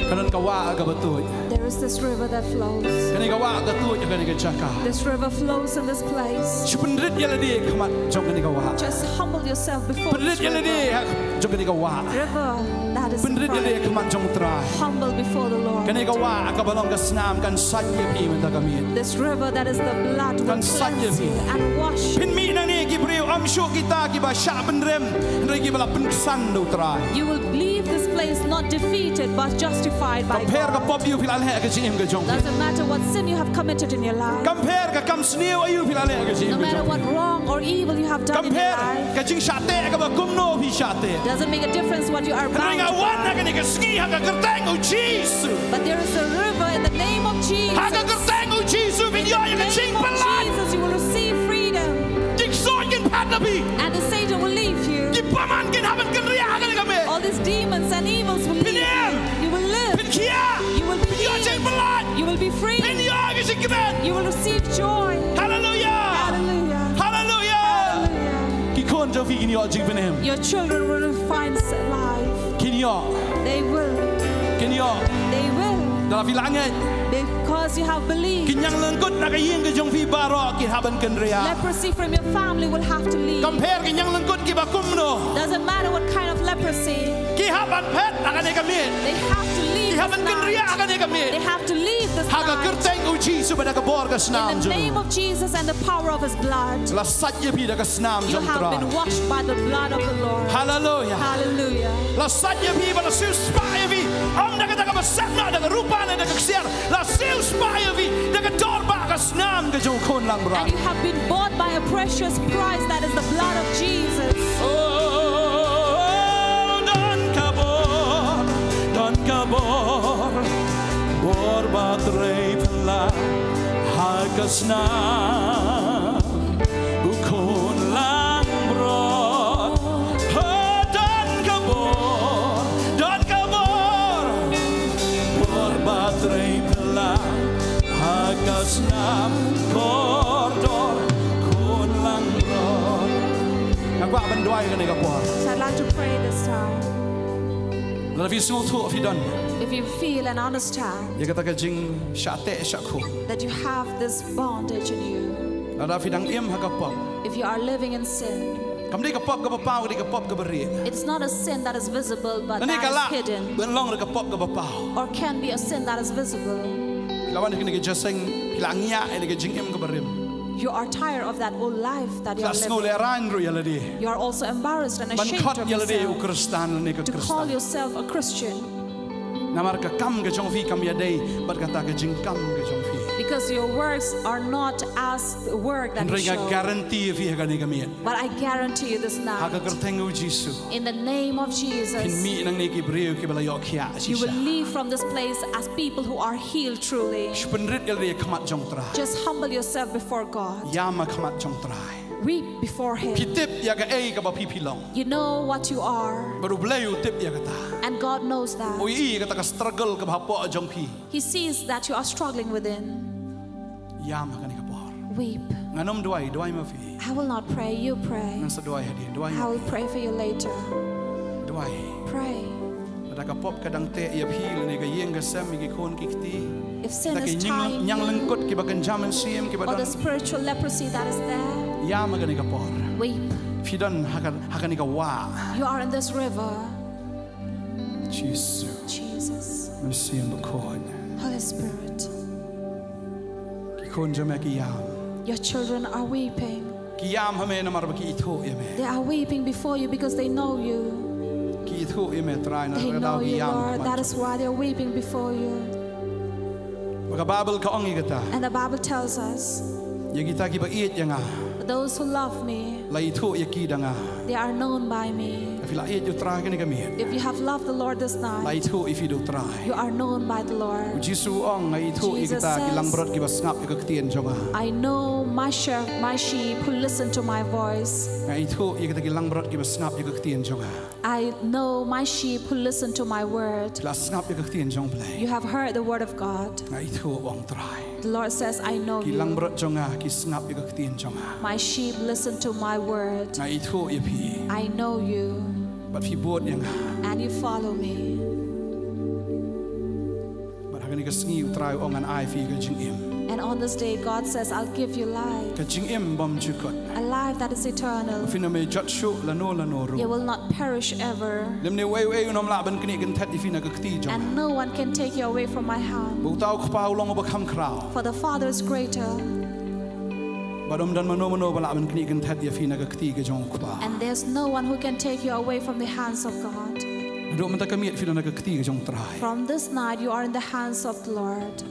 Ka don ka wah kaba tuid. There is this river that flows. Kane ka wah ka tuid ha kane ka jaka. This river flows in this place. Shu pynrit ïa lade ha khmat jong kane ka wah. Just humble yourself before this river. Pynrit ïa lade ha jong kane ka wah. River that is in front. Pynrit ïa lade ha khmat jong Trai. Humble before the Lord. Kane ka wah kaba long ka snam kan sait ïa phi mynta ka miet. This river that is the blood will cleanse you and wash you. Kan sait ïa phi. Phin mih nangne ki briew ym shuh kita kiba shah pynrem, hynrei kiba la pynksan da u Trai. You will leave this place not defeated but justified by God. Kam pher ka pop aïu phi la leh ha ka jingim ka jong phi. Doesn't matter what sin you have committed in your life. Kam pher ka kam sniew aïu phi la leh ha ka jingim ka jong phi. No matter what wrong or evil you have done in your life. Kam pher ka jingshah teh kaba kumno phi shah teh. Doesn't make a difference what you are bound by. Hynrei nga wan ha kane ka sngi ha ka kyrteng u Jisu. But there is a river in the name of Jesus. Ha ka kyrteng u Jisu phin ïoh ïa ka jingpynlait. In the name of Jesus, you will receive freedom. Ki ksuid kin phet na phi. And the Satan will leave you. Ki bymman kin hap ban kynriah ha kane ka miet. All these demons and evils will leave you. Phin im. You will live. Phin khiah. You will be healed. Phin ïoh jingpynlait. You will be free. Phin ïoh ka jingkmen. You will receive joy. Hallelujah. Hallelujah. Hallelujah. Hallelujah. Ki khun jong phi kin ïoh jingpynim. Your children will find s-, life. Kin ïoh. They will. Kin ïoh. They will. Lada phi la ngeit. Because you have believed. Ki ñianglyngkut na ka ïing ka jong phi baroh ki hap ban kynriah. Leprosy from your family will have to leave. Kam pher ki ñianglyngkut kiba kumno. Doesn't matter what kind of leprosy. Ki hap ban phet ha kane ka miet. They have to leave this land. Ki hap ban kynriah ha kane ka miet. They have to leave this land. Ha ka kyrteng u Jisu bad ha ka bor ka snam jong u. In the name of Jesus and the power of his blood. La sait ïa phi da ka snam jong u Trai. You have been washed by the blood of the Lord. Hallelujah. Hallelujah. La sait ïa phi bad la siewspah ïa phi. Ym da kata kaba sep noh, da ka rupa ne da ka ksiar. La siewspah ïa phi da ka dor ba ka snam ka jong u khun langbrot. And you have been bought by a precious price, that is the blood of Jesus. Oh, don ka bor, don ka bor, bor ba trei pla ha ka snam u khun langbrot. Ha, don ka bor, don ka bor, bor ba trei pla ha ka snam kordor khun langbrot. Nga kwah ban duwai kane ka por. So I'd like to pray this time. Lada phi sngewthuh phi don. If you feel and understand ïa kata ka jingshah teh shah khum. That you have this bondage in you. Lada phi dang im ha ka pop. If you are living in sin. Kam dei ka pop kaba paw, ka dei ka pop kaba rieh. It's not a sin that is visible, but that is hidden. Lane ka lah ban long ruh ka pop kaba paw. Or can be a sin that is visible. Phi la wan ha kane ka jingïaseng, phi la ngiah ïa ka jingim kaba rim. You are tired of that old life that you are living. Sngew lehrain ruh ïa lade. You are also embarrassed and ashamed of yourself. Ban khot ïa lade u Khristan lane ka Khristan. To call yourself a Christian. Namar ka kam ka jong phi kam ïadei bad kata ka jingkam ka jong phi. Because your works are not as the work that you show. Hynrei nga guarantee ïa phi ha kane ka miet. But I guarantee you this night. Ha ka kyrteng u Jisu. In the name of Jesus. Phin mih nangne ki briew kiba la ïoh khiah shisha. You will leave from this place as people who are healed truly. Shu pynrit ïa lade ha khmat jong Trai. Just humble yourself before God. Ïam ha khmat jong Trai. Weep before Him. Phi tip ïa kaei kaba phi phi long. You know what you are. Bad U Blei u tip ïa kata. And God knows that. U i kata ka struggle kaba hapoh jong phi. He sees that you are struggling within. Ïam ha kane ka por. Weep. Ngan ym duwai, duwai ma phi. I will not pray, you pray. Ngan sa duwai hadien, duwai ma phi. I will pray for you later. Duwai. Pray. Lada ka pop ka dang teh ïa phi lane ka ïing ka sem ïa ki khun ki kti. If sin is tying you, lada ki ñiang lyngkut kiba kynja mynsiem kiba don, or the spiritual leprosy that is there, ïam ha kane ka por. Weep. Phi don ha ka, ha kane ka wah. You are in this river. Jisu. Jesus. Mynsiem Bakhuid. Holy Spirit. Ki khun jong me ki ïam. Your children are weeping. Ki ïam ha me namar ba ki ithuh ïa me. They are weeping before you because they know you. Ki ithuh ïa me Trai, na kata ki ïam. They know you, Lord. That is why they are weeping before you. Ba ka Baibl ka ong ïa kata. And the Bible tells us, ïa kita kiba ïeit ïa nga, for those who love me, la ithuh ïa ki da nga. They are known by me. Phi la ïeit ïa U Trai kane ka miet. If you have loved the Lord this night, la ithuh ïa phi da U Trai. You are known by the Lord. U Jisu u ong, nga ithuh ïa kita ki langbrot kiba sngap ïa ka ktien jong nga. Jesus says, I know my sheep, my sheep who listen to my voice. Nga ithuh ïa kita ki langbrot kiba sngap ïa ka ktien jong nga. I know my sheep who listen to my word. La sngap ïa ka ktien jong U Blei. You have heard the word of God. Nga ithuh, u ong Trai. The Lord says, I know you. Ki langbrot jong nga ki sngap ïa ka ktien jong nga. My sheep listen to my word. Nga ithuh ïa phi. I know you. Bad phi bud ïa nga. And you follow me. Bad ha kane ka sngi U Trai u ong ngan ai ïa phi ka jingim. And on this day, God says, I'll give you life. Ka jingim bymjukut. A life that is eternal. Phin ym jot shuh lano lano ruh. You will not perish ever. Lymne uei uei un ym lah ban knieh kynthet ïa phi na ka kti jong nga. And no one can take you away from my hand. Ba uta u Kpa u long uba kham khraw. For the Father is greater. Bad ym don mano mano ba lah ban knieh kynthet ïa phi na ka kti ka jong u Kpa. And there's no one who can take you away from the hands of God. Naduh mynta ka miet phi don ha ka kti ka jong U Trai. From this night, you are in the hands of the Lord.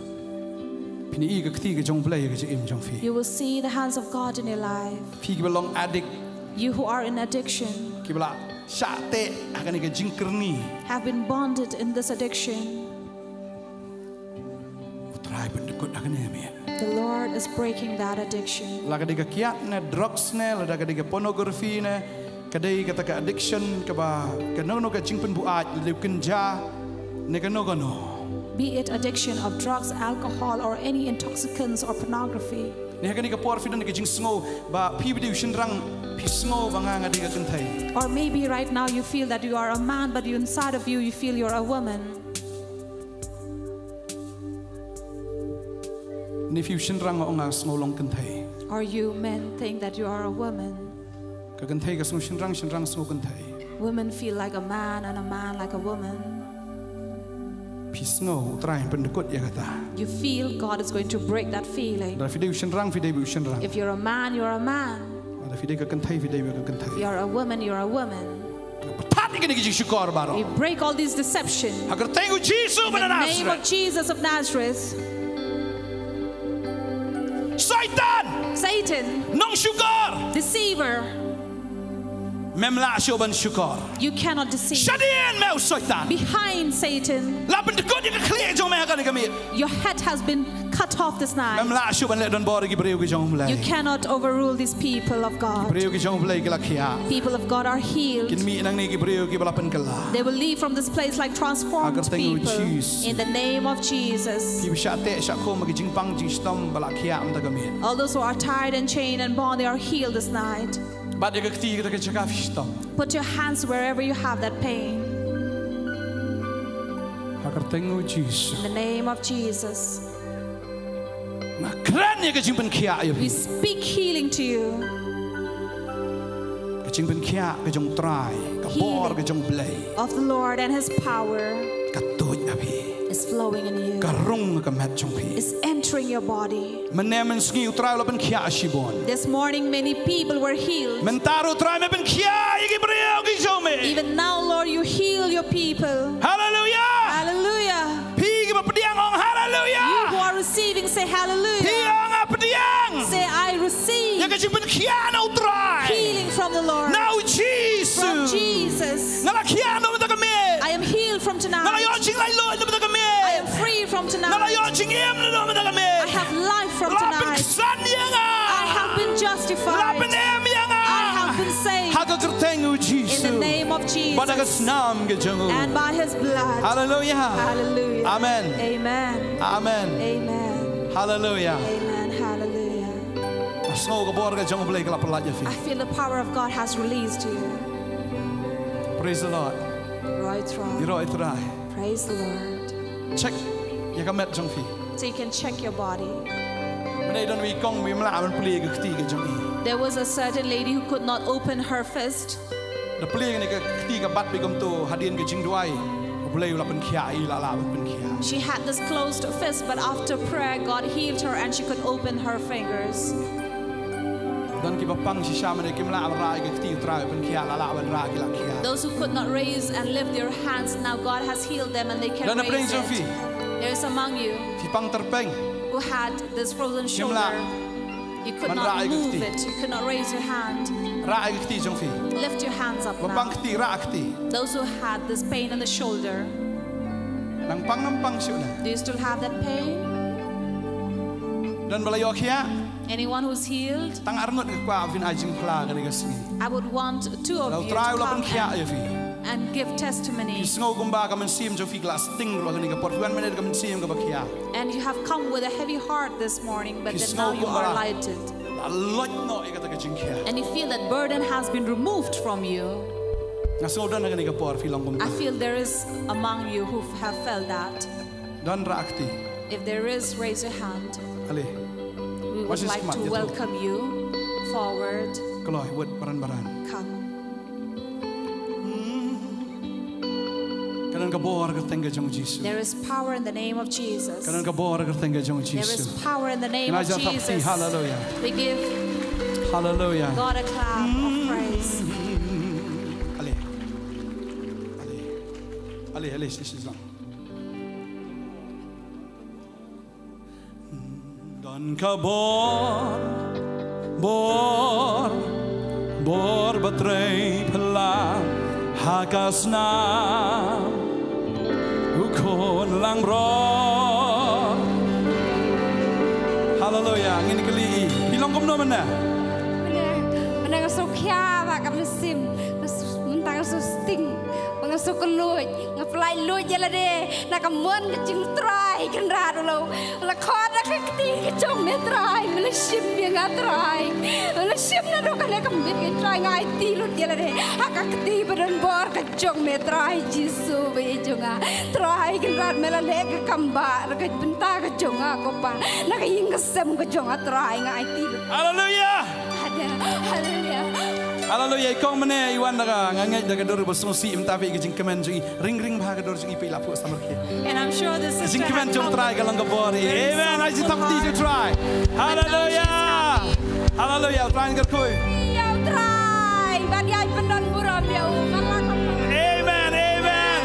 Phin ïohi ka kti ka jong U Blei ha ka jingim jong phi. You will see the hands of God in your life. Phi kiba long addict. You who are in addiction. Kiba la shah teh ha kane ka jingkyrni. Have been bonded in this addiction. U Trai pyndkut ha kane ka miet. The Lord is breaking that addiction. La ka dei ka kiad ne drugs ne, lada ka dei ka pornography ne, ka dei kata ka addiction kaba, kano kano ka jingpynbuaid, lada u kynja ne kano kano. Be it addiction of drugs, alcohol, or any intoxicants or pornography. Ne ha kane ka por phi don ka jingsngew ba phi ba dei u shynrang, phi sngew ba nga nga dei ka kynthei. Or maybe right now you feel that you are a man, but you, inside of you, you feel you're a woman. Ne phi u shynrang, nga ong nga sngew long kynthei. Or you men think that you are a woman. Ka kynthei ka sngew shynrang, shynrang sngew kynthei. Women feel like a man and a man like a woman. Phi sngew U Trai un pyndkut ïa kata. You feel God is going to break that feeling. Lada phi dei u shynrang, phi dei beit u shynrang. If you're a man, you're a man. Lada phi dei ka kynthei, phi dei beit ka kynthei. If you're a woman, you're a woman. Pyntat ïa kine ki jingshukor baroh. We break all these deception. Ha ka kyrteng u Jisu ba na Nazareth. In the name of Jesus of Nazareth. Soitan! Satan! Nongshukor! Deceiver! Mem lah shuh ban shukor. You cannot deceive. Shadien me u Soitan. Behind Satan. La pyndkut ïa ka khlieh jong me ha kane ka miet. Your head has been cut off this night. Mem lah shuh ban leh donbor ïa ki briew ki jong U Blei. You cannot overrule these people of God. Ki briew ki jong U Blei ki la khiah. People of God are healed. Kin mih nangne ki briew kiba la pynkylla. They will leave from this place like transformed people. Ha ka kyrteng u Jisu. In the name of Jesus. Kiba shah teh shah khum ha ki jingpang jingshitom ba la khiah mynta ka miet. All those who are tired and chained and bound, they are healed this night. Bat ïa ka kti ha kata ka jaka phi shitom. Put your hands wherever you have that pain. Ha ka kyrteng u Jisu. In the name of Jesus. Nga kren ïa ka jingpynkhiah ïa phi. We speak healing to you. Ka jingpynkhiah ka jong U Trai, ka bor ka jong U Blei. Healing of the Lord and His power. Ka tuid ha phi. is flowing in you. Ka rung ka met jong phi. Is entering your body. Mynne mynsngi U Trai u la pynkhiah shibun. This morning, many people were healed. Mynta ruh U Trai me pynkhiah ïa ki briew ki jong me. Even now, Lord, you heal your people. Hallelujah. Hallelujah. Phi kiba pdiang ong hallelujah. You who are receiving, say hallelujah. Phi ong nga pdiang. Say, "I receive." Ïa ka jingpynkhiah na U Trai. Healing from the Lord. Na U Jisu. From Jesus. Nga la khiah na u mynta ka miet. I am healed from tonight. Nga la ïoh jinglaitluid na u mynta ka miet. I am free from tonight. Nga la ïoh jingim na u mynta ka miet. I have life from tonight. La pynksan ïa nga. I have been justified. La pynim ïa nga. I have been saved. Ha ka kyrteng U Jisu. In the name of Jesus. Bad ha ka snam ka jong u. And by his blood. Hallelujah. Hallelujah. Amen. Amen. Amen. Amen. Hallelujah. Amen. Hallelujah. Nga sngew ka bor ka jong U Blei ka la pyllait ïa phi. I feel the power of God has released you. Praise the Lord. Ïaroh ïa U Trai. Ïaroh ïa U Trai. Praise the Lord. Check ïa ka met jong phi. So you can check your body. Mynne don i kong ba im lah ban plie ka kti ka jong i. There was a certain lady who could not open her fist. Da plie kane ka kti ka bat bad kumto hadien ka jingduwai, U Blei u la pynkhiah ïa i, la lah ban pynkhiah. She had this closed fist, but after prayer, God healed her and she could open her fingers. Don kiba pang shisha mynne kim lah ban rah ïa ka kti, U Trai u pynkhiah, la lah ban rah, ki la khiah. Those who could not raise and lift their hands, now God has healed them and they can raise it. Don na pdeng jong phi. There is among you. Phi pang tyrpeng. Who had this frozen shoulder. Kim lah. You could not move it. You could not raise your hand. Rah ïa ka kti jong phi. Lift your hands up now. Ba pang kti, rah kti. Those who had this pain in the shoulder. Nang pang, nang pang shuh na. Do you still have that pain? Don ba la ïoh khiah? Anyone who's healed? Tang arngut nga kwah ba phin ai jingphla kane ka sngi. I would want two of you to come and, and give testimony. Lada U Trai u la pynkhiah ïa phi. Phi sngew kumba ka mynsiem jong phi ka la sting ruh ha kane ka por. Phi wan mynne da ka mynsiem kaba khiah. And you have come with a heavy heart this morning, but then now you are lighted. Phi sngew kumba la loit noh ïa kata ka jingkhiah. And you feel that burden has been removed from you. Nga sngew don ha kane ka por phi long kumta. I feel there is among you who have felt that. Don, rah kti. If there is, raise your hand. Ale. We would like to welcome you forward. Kloi, wut, baran baran. Come. Ka don ka bor ha ka kyrteng ka jong U Jisu. There is power in the name of Jesus. Ka don ka bor ha ka kyrteng ka jong U Jisu. There is power in the name of Jesus. Hallelujah. We give God a clap of praise. Ale. Ale. Ale, ale, shisha. Don ka bor, bor, bor ba trei phylla ha ka snam U Khun langbrot. Haleluya, ngin kylli i. Phi long kumno mynne? Mynne, mynne nga sngewkhia ba ka mynsiem, mynta nga sngewsting, ba nga sngewkylluid, nga pynlait luid ïa lade. Na ka mon ka jingtrai Kynrad u la, u la khot da ka kti ka jong me Trai, me la shim ïa nga Trai. Me la shim naduh kane ka miet Trai, nga aiti lut ïa lade ha ka kti ba don bor ka jong me Trai Jisu ba ïeit jong nga. Trai Kynrad me la leh ka kam ba da ka bynta ka jong nga ko Pa. Na ka ïing ka sem ka jong nga Trai nga aiti lut. Haleluya. Haleluya. Haleluya. I kong mynne i wan da ka, nga ngeit da ka dur ba sngewsih mynta phi ka jingkmen jong i. Ring ring bha ka dur jong i, phi la phuh samrkhie. And I'm sure this sister had come very sorrowful. Ka jingkmen jong Trai ka long ka bor i. Amen. Ai jingthap kti jong Trai. Haleluya. Haleluya. Trai kyrkhu. Ïa Trai. Ban ïa pyndon burom ïa u. Amen. Amen.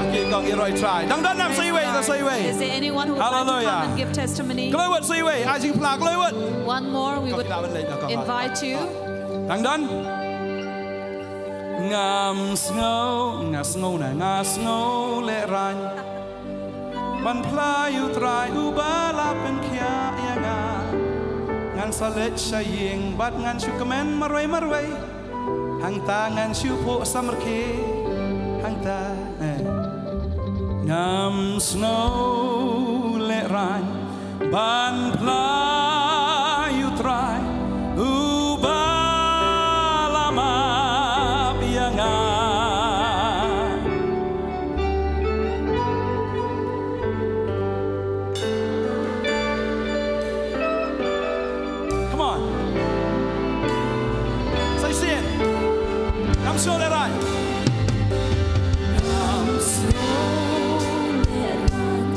Okay, kong, ïaroh Trai. Dang don nam sa iwei, sa iwei. Is there anyone who would like to come and give testimony? Haleluya. Kloi wut sa iwei. Ai jingphla kloi wut. One more, we would invite you. Dang don. Ngam sngew, nga sngew na, nga sngew lehraiñ ban phla ïa u Trai uba la pynkhiah ïa nga. Ngan sa leit sha ïing bad ngan shu kmen marwei marwei. Hangta ngan shu phuh samrkhie. Hangta, eh. Ngam sngew lehraiñ ban phla ïa u Trai uba la map ïa nga. Come on. Say, sing it. Ngam sngew lehraiñ. Ngam sngew lehraiñ.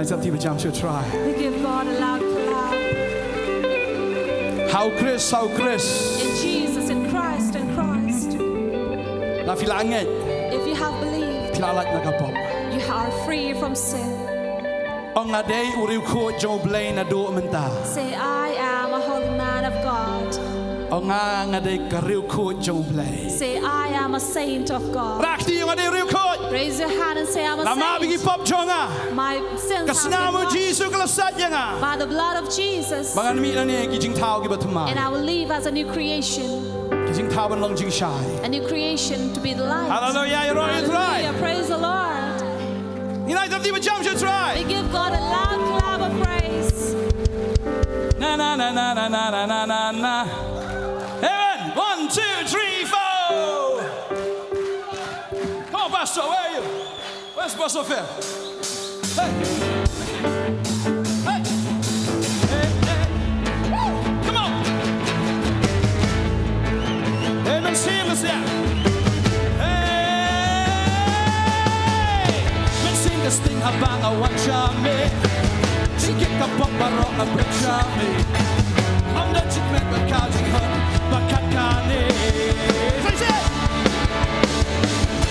Sa ti ba jam sha u Trai. We give God a loud clap. Ha u Khrist, ha u Khrist. In Jesus, in Christ, in Christ. Lada phi la ngeit, if you have believed, phi la lait na ka pop. You are free from sin. Ong nga dei u riewkhuid jong U Blei naduh mynta. Say, "I am a holy man of God." Ong nga, nga dei ka riewkhuid jong U Blei. Say, "I am a saint of God." Rah kti, ong nga dei riewkhuid. Raise your hand and say, "I'm a saint." Namar ba ki pop jong nga, my sins have been washed. Ka snam u Jisu ka la sait ïa nga. By the blood of Jesus. Ba ngan mih na ki jingthaw kiba thymmai. And I will live as a new creation. Ki jingthaw ban long jingshai. A new creation to be the light. Hallelujah, ïaroh ïa u Trai. Hallelujah, praise the Lord. United, give a jump, you try. We give God a loud clap of praise. Na, na, na. Amen. One, two, three, four. Come on, Pastor, where are you? Where's Pastor Phil? Hey. Hey. Hey, hey. Woo! Come on. Hey, men, sing this, yeah. Hey. Men, sing this thing, ha bang, I want you, me. Jingkit ka pop baroh nga bret sha me. Ym don jingkmen bad ka jinghun ba kat kane. Praise it.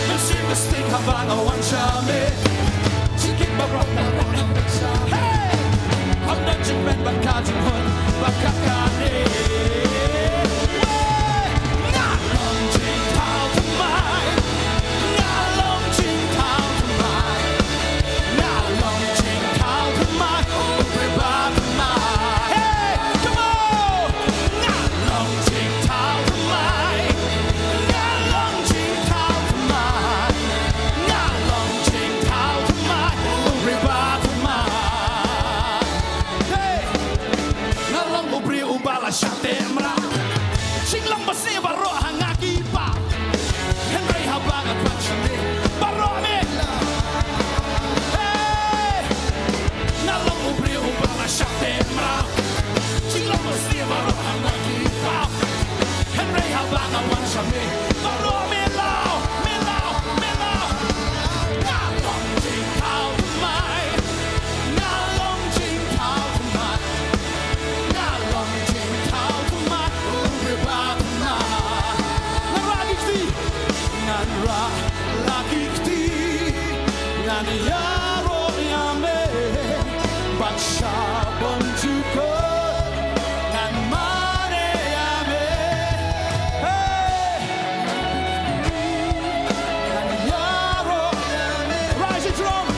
Mynsiem ka sting haba nga wan sha me. Jingkit baroh nga bret sha me. Hey! Ym don jingkmen bad ka jinghun ba kat kane. Weh! Nga long jingthaw thymmai. Nga long jingthaw thymmai. Nga long jingthaw thymmai, u briew ba thymmai. Hey, come on! Nga long jingthaw thymmai. Nga long jingthaw thymmai. Nga long jingthaw thymmai, u briew ba thymmai. Hey! Nga long u briew uba la shah teh mraw. Jinglong basniew baroh ha nga ki paw. Hynrei haba nga wan sha me, baroh me. Hey! Nga long u briew uba la shah teh mraw. Jinglong basniew baroh ha nga ki paw. Hynrei haba nga wan sha me, baroh me law, me law, me law. Nga long jingthaw thymmai. Nga long jingthaw thymmai. Nga long jingthaw thymmai, u briew ba thymmai. Ngan rah ki kti. Ngan rah la ki kti. Ngan ïaroh ïa me. Bad sha bymjukut ngan mane ïa me. Hey! Ngan ïaroh ïa me. Rise strong.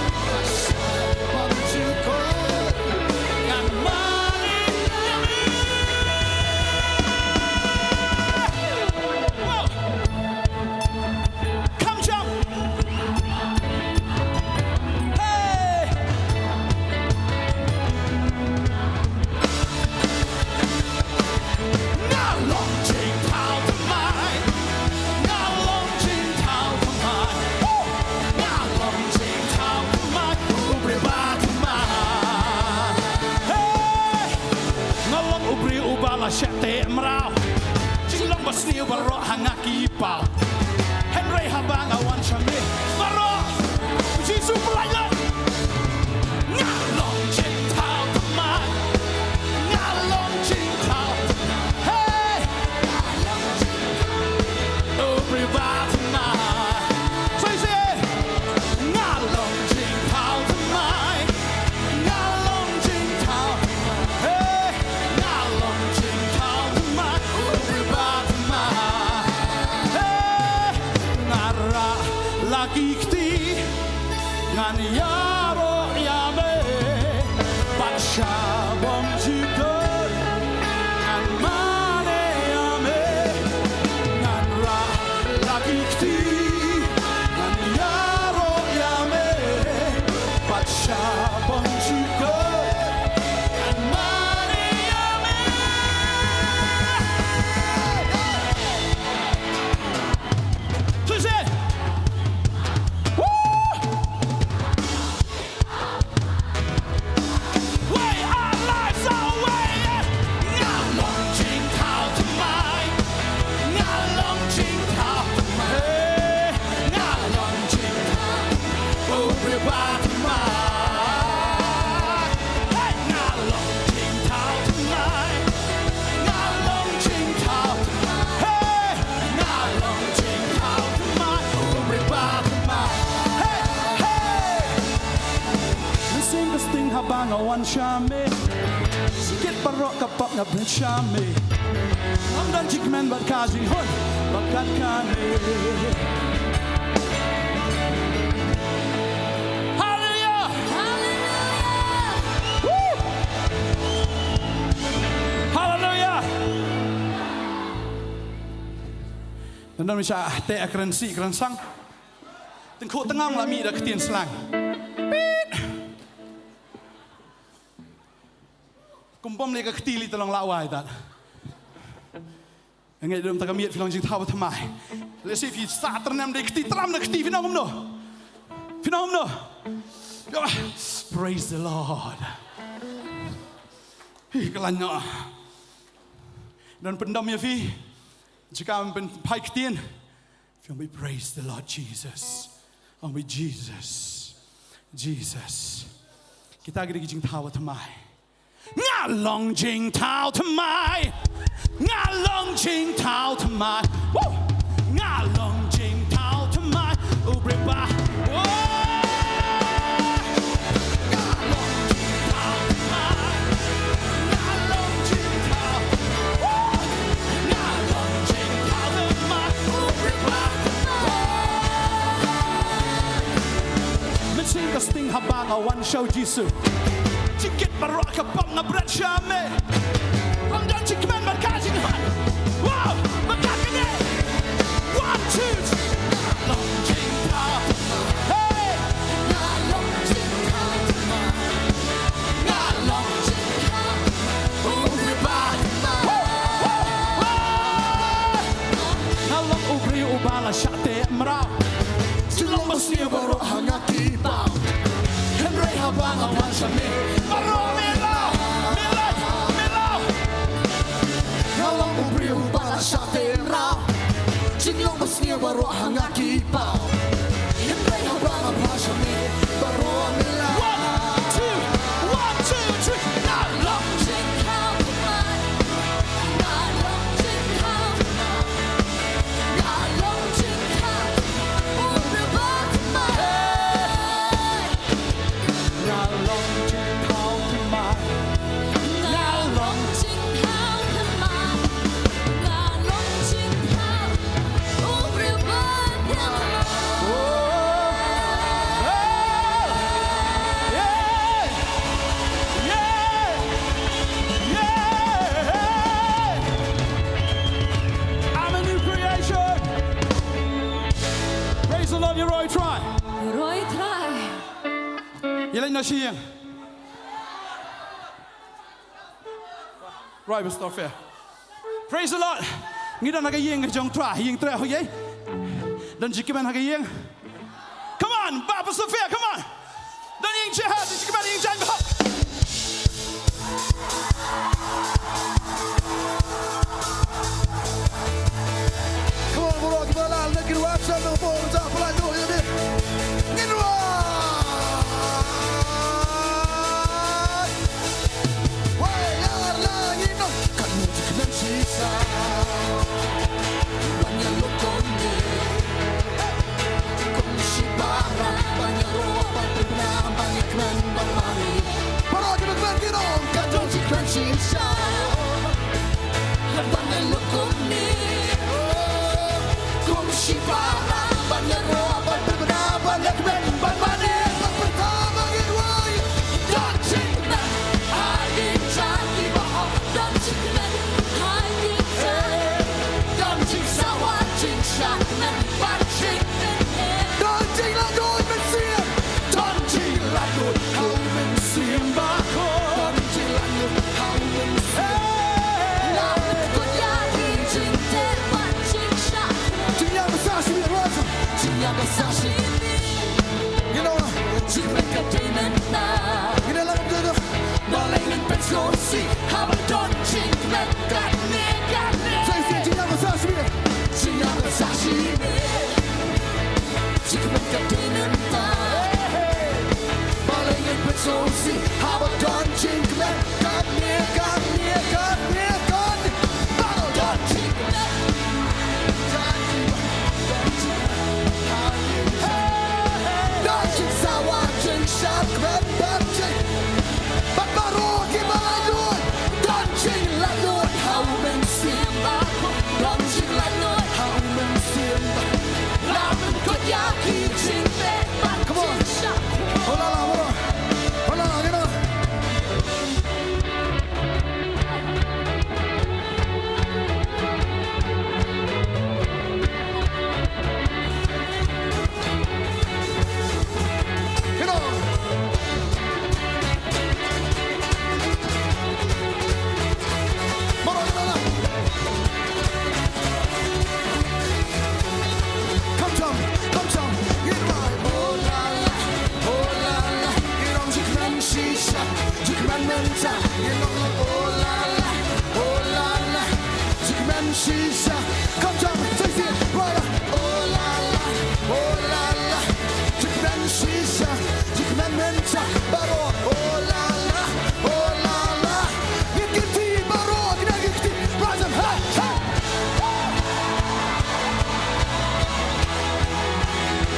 Ngan mane ïa me. Wow. Come jump. Hey. Nga long jingthaw thymmai. Nga long jingthaw thymmai. Woo! Nga long jingthaw thymmai. U briew ba thymmai. Hey! Nga long u briew uba la shah teh mraw. Jinglong basniew baroh ha nga ki paw. Hynrei haba nga wan sha me, baroh. Jisu pynlait la. Nga long jingthaw thymmai. Nga long jingthaw. Hey! Nga long jingthaw. U briew ba thymmai. Say, say. Nga long jingthaw thymmai. Nga long jingthaw. Hey, nga long jingthaw thymmai, u briew ba thymmai. Hey, nga rah la ki kti, ngan ïaroh ïa me, bad sha bymjukut ngan mane ïa me. Ngan rah la ki kti, ngan ïaroh ïa me, bad sha bymjukut ngan mane ïa me. Tuesday. Woo! Sha me. Shikit baroh ka pop nga bret sha me. Ngam don jingkmen bad ka jinghun bad kat kane. Hallelujah. Hallelujah. Woo. Hallelujah. Nandon mi sha te akren si akren sang. Tengkhu tengang la mi da ktien slang. Pit. Kum bom le ka kti li ta long la wai ta. Ngai dum ta ka miet phi long jingthaw thymmai. Le si phi sa ternem de kti tram de kti phi nong no. Phi nong no. Praise the Lord. Hi ka lan no. Don pendam ya phi. Jika pen phai ktien. Phi ong beit praise the Lord Jesus. Ong beit Jesus. Jesus. Kita ki dei ki jingthaw thymmai. Nga long jingthaw thymmai. Nga long jingthaw thymmai. Woo! Nga long jingthaw thymmai. U briew ba. Woo! Nga long jingthaw thymmai. Nga long jingthaw. Woo! Nga long jingthaw thymmai. U briew ba. Mynsiem ka sting haba nga wan sha u Jisu. Jingkit baroh ka pop nga bret sha me. Ngam don jingkmen bad ka jinghun. Wow, bad ka kane. One, two, three. Nga long jingthaw. Hey. Nga long jingthaw. Nga long jingthaw. U briew ba. Wow, wow, wow. Nga long u briew uba la shah teh mraw. Jinglong ba sniew baroh ha nga ki paw. Hynrei haba nga wan sha me baroh me law, me law, me law. Nga long u briew ba la shah teh mraw. Jinglong ba sniew baroh ha nga ki paw. Hynrei haba nga wan sha me baroh me law. One, two, one, two, three. Nga long jingthaw thymmai. Nga long jingthaw thymmai. Nga long jingthaw, u briew ba thymmai. Nga long jingthaw thymmai. Nga long jingthaw thymmai. Nga long jingthaw, u briew ba thymmai. Oh. Oh. Yeah. Yeah! Yeah! I'm a new creation! Praise the Lord, Yaroi Trai! Yaroi Trai! Ïa leit noh sha ïing. Roi ba stor fair. Praise the Lord. Ngi don ha ka ïing ka jong Trai, ïing Trai, okay? Don jingkmen ha ka ïing. Come on, Baba Sophia, come on. Don ïing jahar, don jingkmen ïing jahar. Come on, baroh kiba la leh ki ruat sha nang bor ja pala nyoh ïa dei. Ngin ruat. Wai ar la ngin noh. Kan mut kmen shisha. Ban ïa lok kumne. Kum shi para ban ïa roh ban tip na ban ïa kmen ban mane. Para ki ban kmen ki dong. Ka dong shi kmen shisha. Ban ïa lok kumne. Kum shi para ban ïa roh ban tip na ban ïa kmen ban mane. Ban pynta ban ïa rwai. Don jingkmen ha ïing jong ki bahok. Don jingkmen ha ïing jong ki. Don jingsawa jingshakmen ban jingkmen. Don jinglaitluid mynsiem. Don jinglaitluid ha u mynsiem bakhraw. Don jinglaitluid ha u mynsiem. Hey! Laitluid ïa ki jingteh bad jingshakmen. Jingïabasa shibit, Rosa. Jingïabasa shibit. You know, jingkmen ka dei mynta. You know, like, balei ngin pynsngewsih haba don jingkmen kane kane. Say, say, jingïabasa shibit. Jingïabasa shibit. Jingkmen ka dei mynta. Balei ngin pynsngewsih haba don jingkmen kane kane kane kane. Ba don jingkmen. Don jingsawa jingshakmen ban jing. Ban Shisha, come down, say it, right up. Oh la la, oh la la. Jingkmen shisha, jingkmen mynta baroh. Oh la la, oh la la. Ngi kynti baroh, ngi kynti. Rise up, hey, hey.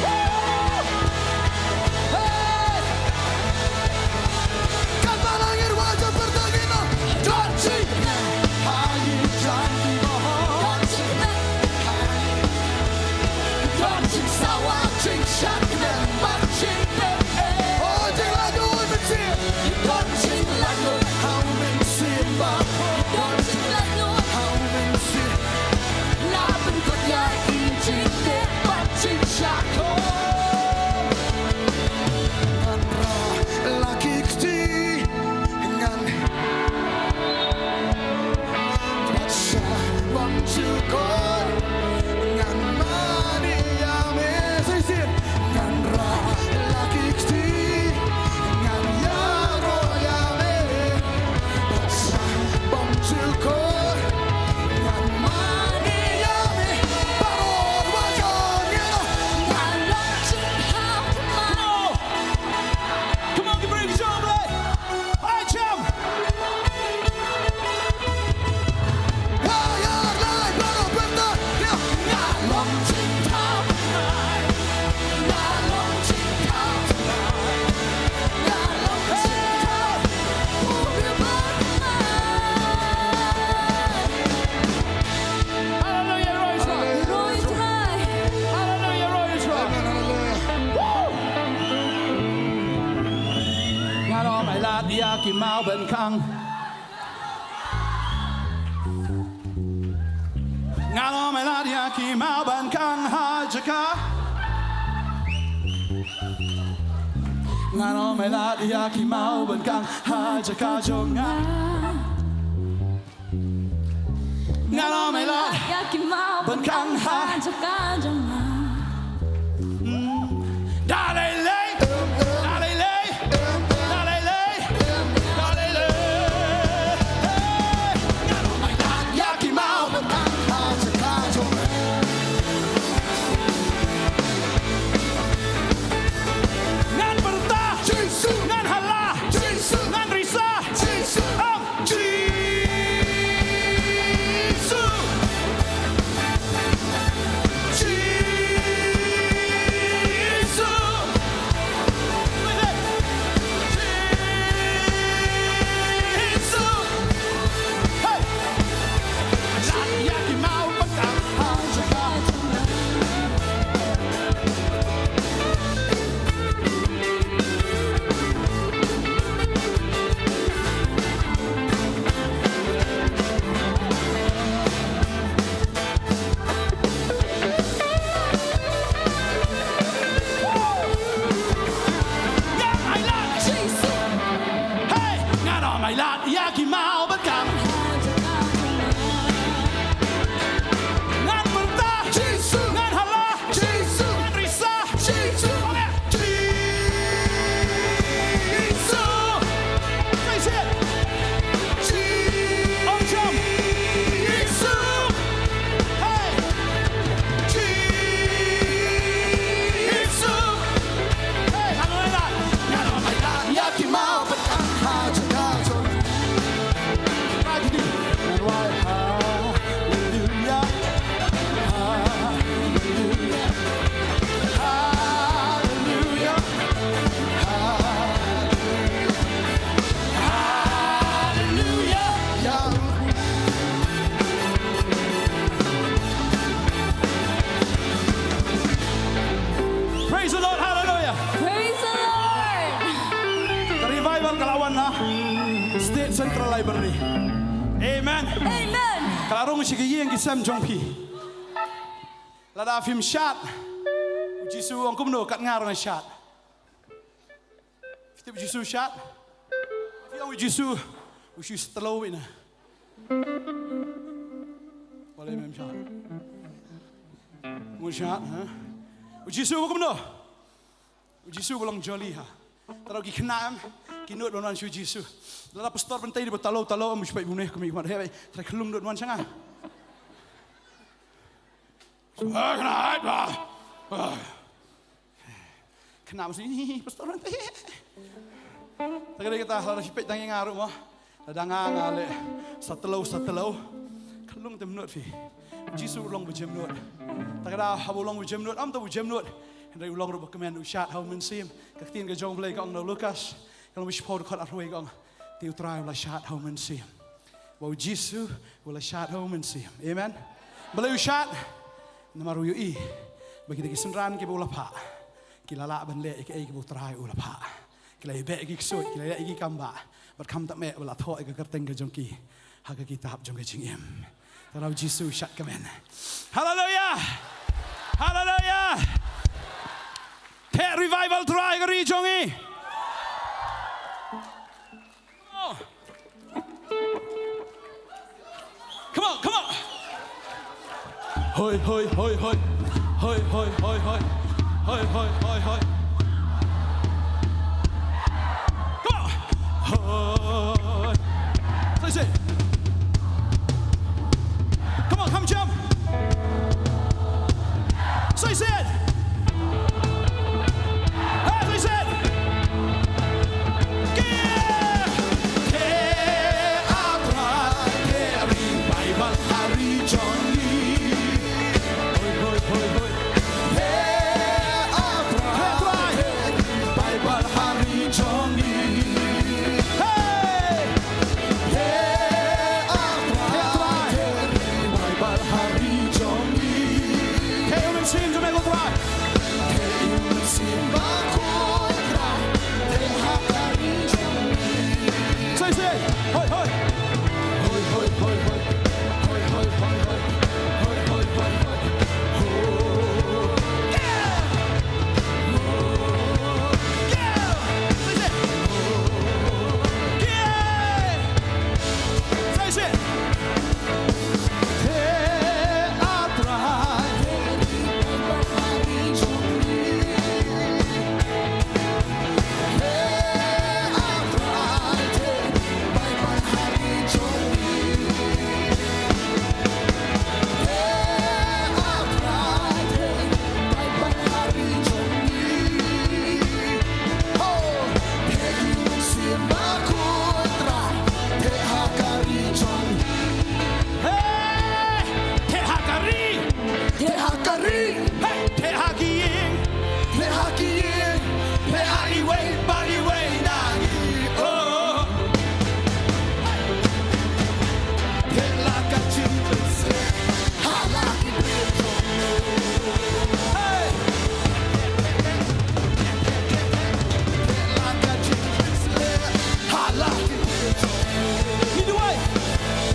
Hey. Hallelujah, Roy Israel. Hallelujah, Roy Israel. Woo! Ngan ong ai lad ïa ki mawbynkang. Ngan ong ai lad ïa ki mawbynkang ha jaka. Ngan ong ai lad ïa ki mawbynkang ha jaka jong nga. Ngan ong ai lad ïa ki mawbynkang ha jaka jong nga. Da lei lei, da lei lei, da lei lei, da lei lei. Ngan ong ai lad ïa ki mawbynkang ha jaka jong nga. Ngan pyrta, Jisu. Ngan hala, Jisu. Ngan risa, Jisu. Ong. Jisu. Jisu. Jisu. Hey. Lad ïa ki mawbynkang ha jaka. Ngan ai lad. Hey, ngan ong ai lad ïa ki mawbynkang. Ngan pyrta. Jisu. Ngan hala. Jisu. Ngan risa. Jisu. Ong ïa. Jisu. Praise it. Jisu. Ong jam. Jisu. Hey. Jisu. Hey, hallelujah. Ngan ong ai lad ïa ki mawbynkang ha jaka jong. Hallelujah. Hallelujah. Hallelujah. Hallelujah. Praise the Lord. Hallelujah. Praise the Lord. Ka revival ka la wan na State Central Library. Amen. Amen. Ka la rung sha ki ïing ki sem jong phi. Lada phim shad, u Jisu u ong kumno, kat nga ruh nga shad. Phi tip u Jisu u shad? Phi ong u Jisu u shu slow ina. Balei mem shad? Ngun shad, ha? U Jisu u kumno? U Jisu u long jolly, ha. Tang ki khynnah em ki nud ban wan sha u Jisu. Lada pastor ban tei dei ba talo talo em, u shu peit bun eh kumne kumne, hei, trai khlung nud wan sha nga. Ah, khynnah, ah, ah. Khynnah mesti, "Ih, pastor nanti." Ta ka dei kata, lada phi peit tang ïa nga ruh mo. Lada nga, nga leh sa tlot, sa tlot, ka long te mynta phi. Jisu u long ba jemnud. Ta ka dei haba u long ba jemnud, ym tang ba jemnud, hynrei u long ruh ba kmen, u shad ha u Mynsiem. Ka ktien ka jong U Blei ka ong na u Lukas, ka lynnong ba shiphew, dkhot arphew wei, ka ong, te U Trai u la shad ha u Mynsiem. Ba u Jisu u la shad ha u Mynsiem. Amen. Balei u shad? Namar u ïohi ba kita ki synran kiba u la phah, ki la lah ban leh ïa kaei kaba U Trai u la phah. Ki la ïabeh ïa ki ksuid, ki la ïaleh ïa ki kambah, bad khamtam eh ba la thoh ïa ka kyrteng ka jong ki ha ka kitab jong ka jingim. Te u Jisu u shad kmen. Haleluia! Haleluia! Theh revival Trai ha ka ri jong ngi. Come on, come on. Hoi, hoi, hoi, hoi. Hoi, hoi, hoi, hoi. Hoi, hoi, hoi, hoi. Come on. Hoi. Say, say. Come on, come jump. Say, say. Hey, say, say. Theh, theh, Trai, theh revival ha ri jong ngi. Hoi, hoi, hoi, hoi. Theh, Trai, theh revival ha ri jong ngi. Hey! Theh, Trai, theh revival ha ri jong ngi. Theh u Mynsiem jong me ko Trai. Theh u Mynsiem Bakhuid Trai, theh ha ka ri jong ngi. Say, say. Hoi, hoi. Hoi, hoi, hoi, hoi. Hoi, hoi, hoi, hoi. Hoi, hoi, hoi, hoi. Hoi. Yeah! Yeah! Say, say. Yeah! Say, say. Theh, Trai. Hey! Theh ha ka ri. Theh ha ka ri. Hey! Theh ha ki ïing. Theh ha ki ïing. Theh ha iwei pa iwei na ngi. Oh. Theh la ka jingpynshlur ha la ki briew jong me. Hey! Theh la ka jingpynshlur ha la ki briew jong me. Ngi duwai.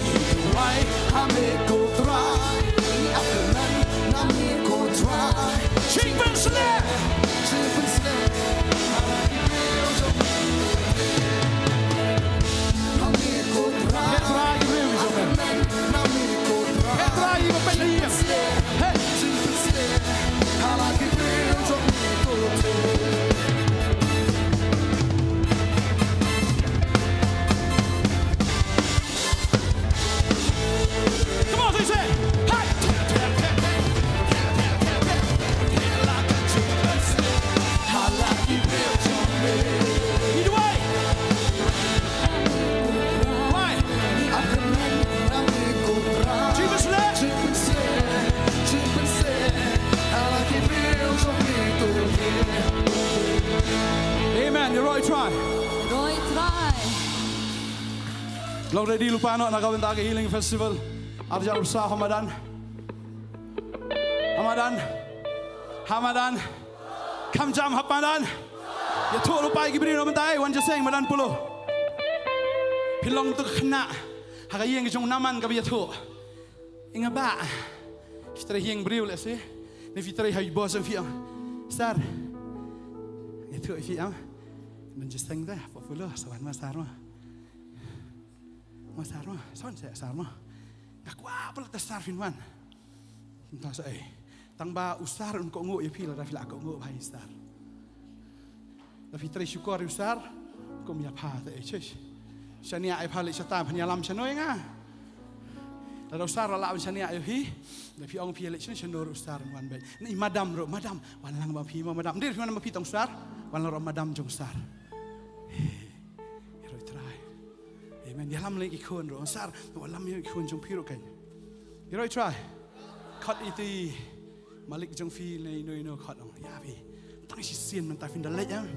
Ngi duwai ha me ko Trai. Ngi ap kyrmen na me ko Trai. Jingpynshlur. Jingpynshlur. Ha la ki briew jong me. Ha me ko Trai. Heh Trai ki briew jong me. Heh Trai ki ba peit na ïing. Heh. Jingpynshlur. Ha la ki briew jong me ko Trai. Come on, say, say. Hey! Lead the way. Why? Amen. Ïaroh ïa U Trai. Ïaroh ïa U Trai. Long ready lypa noh na ka bynta ka Healing Festival. Arja rusa ha madan. Ha madan. Ha madan. Kham jam ha madan. Ïathuh lypa ïa ki briew na bynta, eh, wan jingïaseng madan polo. Phi long tu ka khynnah ha ka ïing ka jong u Naman kaba ïathuh. Ïa nga bah. Phi trei ïing briew lehse. Ne phi trei ha i boss jong phi ong. Sir. Ïathuh ïa phi ong. Wan jingïaseng te, popular, sa wan ma sir ma. Ma sir ma, sa wan seh sir ma. Nga kwah palat da sir phin wan. Mynta sa ei. Tang ba u sir un kohnguh ïa phi lada phi la kohnguh bha ïa u sir. Da phi trei shukor ïa u sir. Kum ïa pha te ei chish. Shania ei pha leit shata phan ïalam shano ïa nga. Lada u sar la wan shane ïa phi. Da phi ong phi leit shano shano ruh u sar wan bad. Ni madam ruh, madam. Wan lang bad phi ma madam. Dei phi madam bad phi tang u sar. Wan lang ruh madam jong u sar. Ïaroh Trai. Amen. Ïalam lei ki khun ruh. Sar, wan lam ïa ki khun jong phi ruh kan. Ïaroh Trai. Khot ïa i malik jong phi lei ino ino khot ong. Ïa phi. Tang shisien mynta phin da leit em.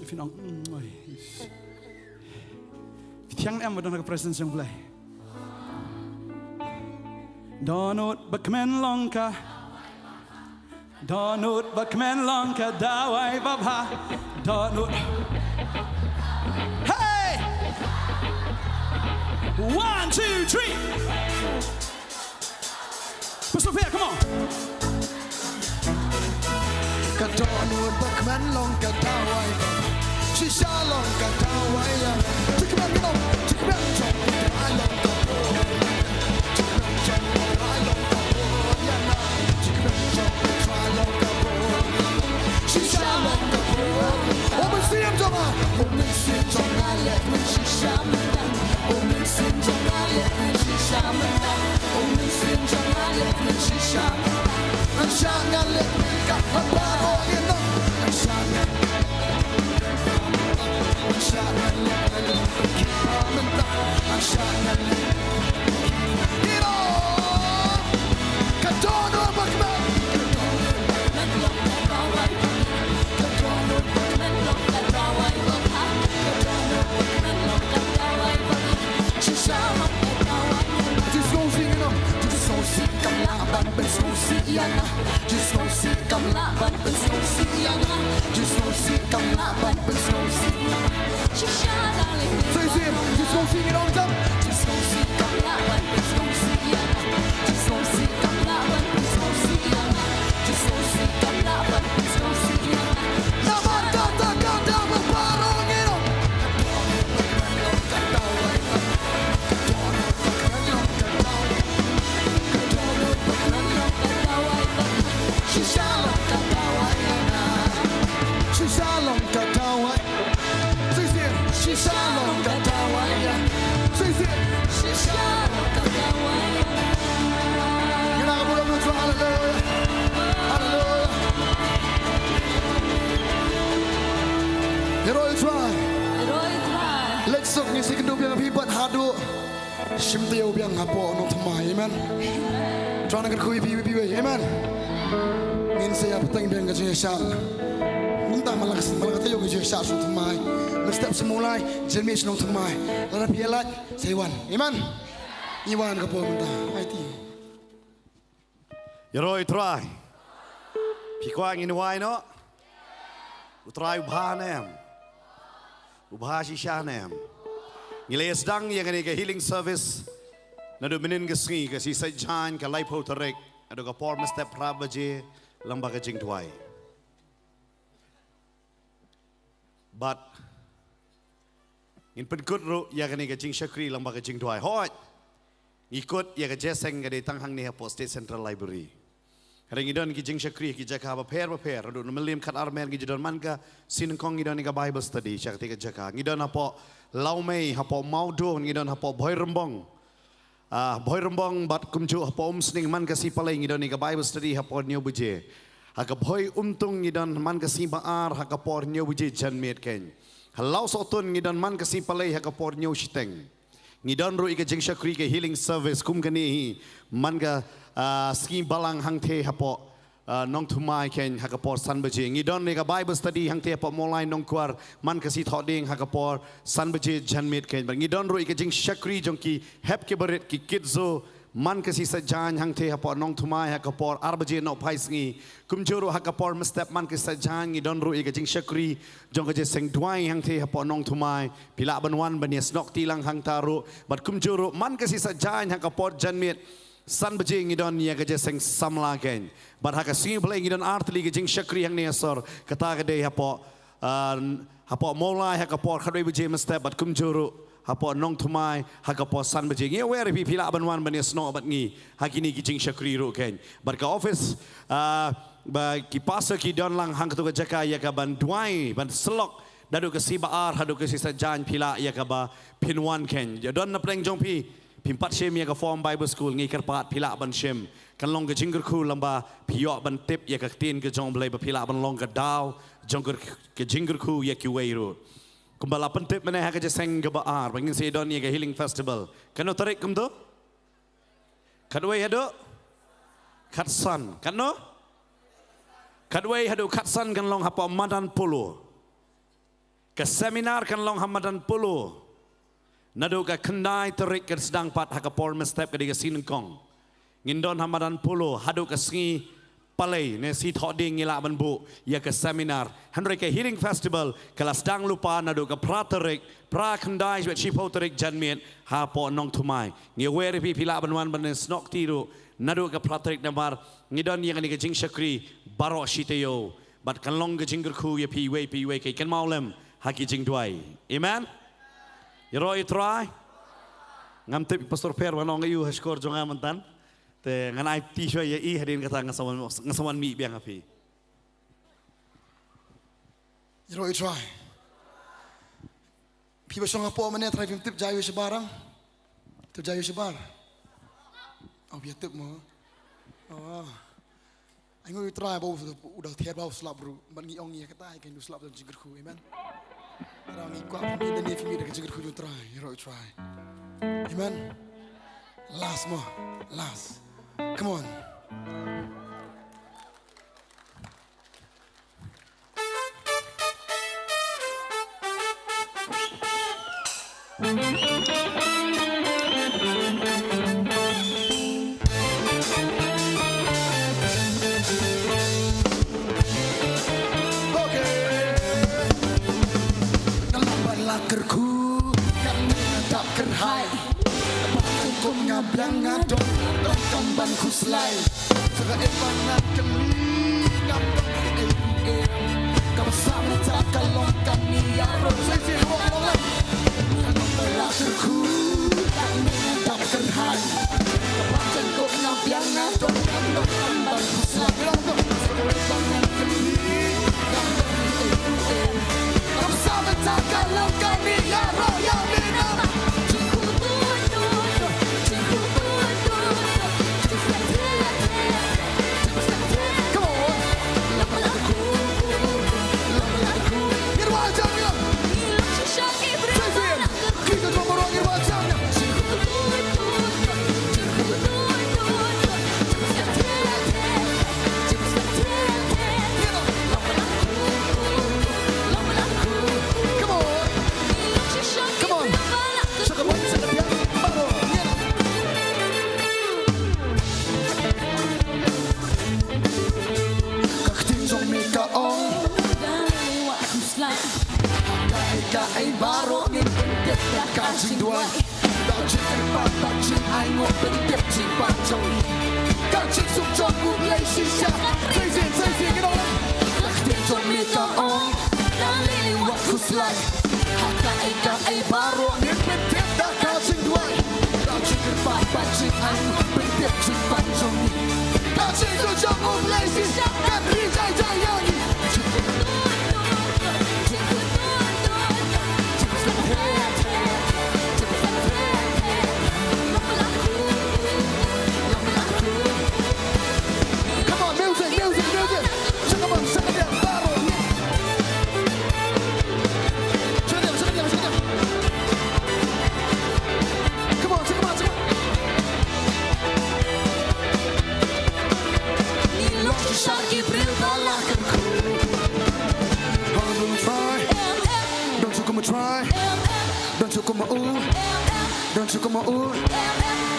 Phin ong. Mm, oi. Phi thiang em ba don ha ka presence jong u Blei. Dohnud ba kmen long ka. Dohnud ba kmen long ka dawai babha. Dohnud. Hey! One, two, three. Pastor Pierre, come on. Ka dohnud ba kmen long ka dawai. Shisha long ka dawai ïa. Jingkmen, you know, jingkmen jong ka long ka bor. Jingkmen jong ka long ka bor ïa nga. Jingkmen jong ka long ka bor. Shisha long ka bor. Oh, mynsiem jong nga. Oh, mynsiem jong nga leh mynshisha mynta. Oh, mynsiem jong nga leh mynshisha mynta. Oh, mynsiem jong nga leh mynshisha mynta. Ngan shah ngan leh mynta. Haba ro ïa nong. Ngan shah ngan leh. Ngan shah ngan leh. Ngan shah ngan leh. Ïa nong. Ka dohnud ba kmen. Just go sing, you know. Just go sing, kam lah ban, just go sing, yeah. Just go sing, kam lah ban, just go sing, yeah. Just go sing, kam lah ban, just go sing, yeah. Shisha, darling. Say, say, just go sing it all the time. Just go sing, kam lah ban, just go sing, yeah. Just go sing, kam lah ban, just go sing, yeah. Just go sing, kam lah ban, just go sing, yeah. Naman kata kata babarong, you know. Shisha long ka dawai. Shisha long ka dawai. Shisha long ka dawai. Shisha long ka dawai. Hallelujah. Hallelujah. Ïaroh ïa u Trai. Ïaroh ïa u Trai. Leit suk, ngin sa ïakynduh biang ïa phi bad haduh shim taïew biang hapoh nongthymmai. Amen. Trai nang kyrkhu ïa phi, ïa phi, ïa phi. Amen. Ngin sa ïa pateng biang ka jingïaishah. Mynta man la ka, man la ka taïew ka jingïaishah sha nongthymmai. Mynstep sa Mawlai, janmiet sha nongthymmai. Lada phi ïa lait, sa ïa wan. Amen. Ïa wan ka por mynta. Aiti. Ïaroh ïa u Trai. Phi kwah ngin wai noh? U Trai u bha ne em? U bha shisha ne em? Ngi la sdang ïa kane ka healing service naduh mynnin ka sngi, ka sngi Saitjaiñ, ka laiphew tarik, naduh ka por mynstep phra baje lyngba ka jingduwai. Bad ngin pynkut ruh ïa kane ka jingshakri lyngba ka jingduwai. Hooid. Ngi kut ïa ka jingïaseng ka dei tang hangne hapoh State Central Library. Hynrei ngi don ki jingshakri ki jaka bapher bapher. Haduh na Mylliem Khatar Mer ngi ju don man ka sngi nyngkong ngi don ïa ka Bible study sha katei ka jaka. Ngi don hapoh Lawmei, hapoh Mawdon, ngi don hapoh Bhoirymbong. Ah, Bhoirymbong bad kumjuh hapoh Umsning man ka sngi Palei ngi don ïa ka Bible study hapoh hynñiew baje. Ha ka Bhoi Umtung ngi don man ka sngi Ba-ar ha ka por hynñiew baje janmiet keiñ. Ha Lawsohtun ngi don man ka sngi Palei ha ka por hynñiew shiteng. Ngi don ruh ïa ka jingshakri ka healing service kum kane hi man ka, ah, sngi Balang hangtei hapoh ah, Nongthymmai keiñ ha ka por san baje. Ngi don ïa ka Bible study hangtei hapoh Mawlai Nongkwar man ka sngi Thohdieng ha ka por san baje janmiet keiñ. Bad ngi don ruh ïa ka jingshakri jong ki hep ki barit ki Kids Zoo man ka sngi Saitjaiñ hangtei hapoh Nongthymmai ha ka por ar baje nohphai sngi. Kumjuh ruh ha ka por mynstep man ka sngi Saitjaiñ ngi don ruh ïa ka jingshakri jong ka jingïaseng duwai hangtei hapoh Nongthymmai. Phi lah ban wan ban ïasnoh kti lang hangta ruh. Bad kumjuh ruh man ka sngi Saitjaiñ ha ka por janmiet san baje ngi don ïa ka jingïaseng samla keiñ. Bad ha ka sngi Blei ngi don artylli ka jingshakri hangne ha sor. Kata ka dei hapoh, ah, hapoh Mawlai ha ka por khatwei baje mynstep bad kumjuh ruh hapoh Nongthymmai ha ka por san baje. Ngi wer ïa phi, phi lah ban wan ban ïasnoh bad ngi ha kine ki jingshakri ruh keiñ. Bad ka office, ah, ba ki pastor ki don lang hangto ka jaka ïa ka ban duwai ban syllok naduh ka sngi Ba-ar haduh ka sngi Saitjaiñ, phi lah ïa kaba phin wan keiñ. Ïa don na pdeng jong phi Phim pat shim ïa ka form Bible School, ngi kyrpad phi lah ban shim. Kan long ka jingkyrkhu lymba phi ïoh ban tip ïa ka ktien ka jong U Blei ba phi lah ban long ka daw jong ka, ka jingkyrkhu ïa kiwei ruh. Kumba la pyntip mynne ha ka jingïaseng kaba ar ba ngin sa don ïa ka Healing Festival. Katno tarik kumto? Khatwei haduh khatsan. Katno? Khatwei haduh khatsan kan long hapoh Madan Polo. Ka seminar kan long ha Madan Polo. Naduh ka khyndai tarik kan sdang pat ha ka por mynstep ka dei ka sngi nyngkong. Ngin don ha Madan Polo haduh ka sngi Palei ne sngi Thohdieng ngi lah ban buh ïa ka seminar. Hynrei ka Healing Festival ka la sdang lypa naduh ka phra tarik, phra, khyndai, shiphew tarik janmiet hapoh Nongthymmai. Ngi wer ïa phi phi lah ban wan ban snoh kti ruh naduh ka phra tarik namar ngi don ïa kane ka jingshakri baroh shi taïew. Bad kan long ka jingkyrkhu ïa phi iwei pa iwei, kaei kynmaw lem ha ki jingduwai. Amen. Ïaroh ïa U Trai. Ngam tip Pastor Pher wan ong ïa u ha shkor jong nga mynta. Te ngan ai kti shuwa ïa i, hadien kata nga sa wan, nga sa wan mih biang ha phi. Ïaroh ïa U Trai. Phi ba shong hapoh mynne, trai phim tip jaiñ u shabar ang. Tip jaiñ u shabar. Oh, phi ïa tip mo. Oh. Ai nguh ïa U Trai ba u, u da thied ba u slap ruh. Bad ngi ong ïa kata ïa ka, u slap don jingkyrkhu. Amen. Trai ngi kwah phi mih da ne phi mih da ka jingkyrkhu jong U Trai. Ïaroh ïa U Trai. Amen. Last mo. Last. Come on. Nga long ba la kyrkhu, katne nga dap kyrhai. Ba kum nga biang nga don, donkam ban khuslai. Sa kaei ba nga kylli, ngam don kaei ruh em. Kaba sah mynta ka long kane, ïaroh. Sa ïa ka long lang. Nga long ba la kyrkhu, katne nga dap kyrhai. Kaba kum nga biang nga don, ngam don kam ban khuslai. Sa kaei ba nga kylli, ngam don kaei ruh em. Kaba sah mynta ka long kane, ïaroh ïa me namar. Come on. Come on. Come on. Sha ka ban, sha ka biang, baroh. Ka ktien jong me ka ong. Kaei kaei baroh ngin pyntip da ka jingduwai. Da ka jingkyrpad bad jingainguh pyntip jingpang jong ngi. Ka jingsuk jong U Blei shisha. Sa ïa sien, sa ïa sien, ngin ong. Ka ktien jong me ka ong. Lane wat khuslai. Ha kaei kaei baroh ngin pyntip da ka jingduwai. Da ka jingkyrpad bad jingainguh pyntip jingpang jong ngi. Ka jingsuk jong U Blei shisha kan ri jai jai ïa ngi. Come on, music, music, music. Shaka bam, shaka bam, baroh. Shaka bam, shaka bam, shaka bam. Come on, shaka bam, shaka bam. Ngi long shisha ki briew ba la kyrkhu. Don't you come and try. Don't you come and try. Don't you come and ooh. Don't you come and ooh.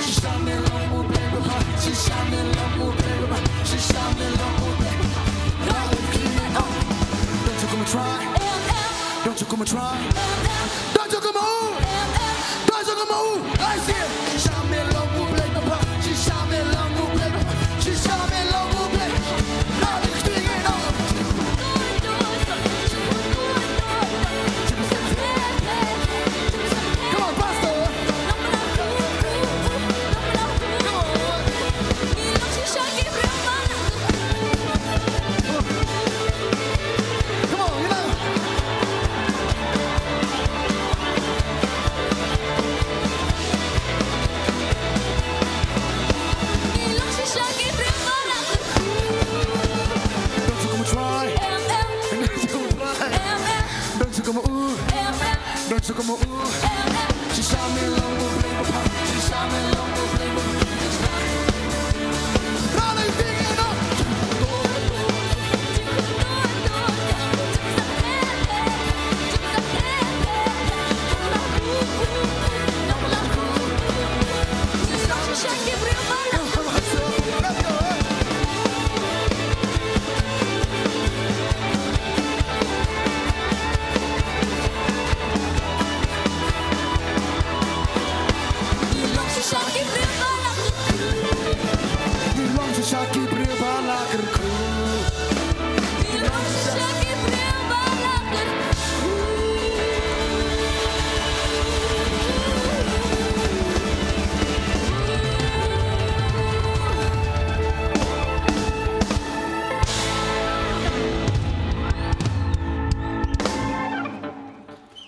Shisha me long U Blei ba bha. Shisha me long U Blei ba bha. Shisha me long U Blei. Don't you come and try. Don't you come and try. Don't you come and ooh. Don't you come and ooh. I say, shisha me long U Blei ba bha. Shisha me long U Blei ba bha. Shisha me long U Blei. Come on, Pastor. Come on. Come on, you know.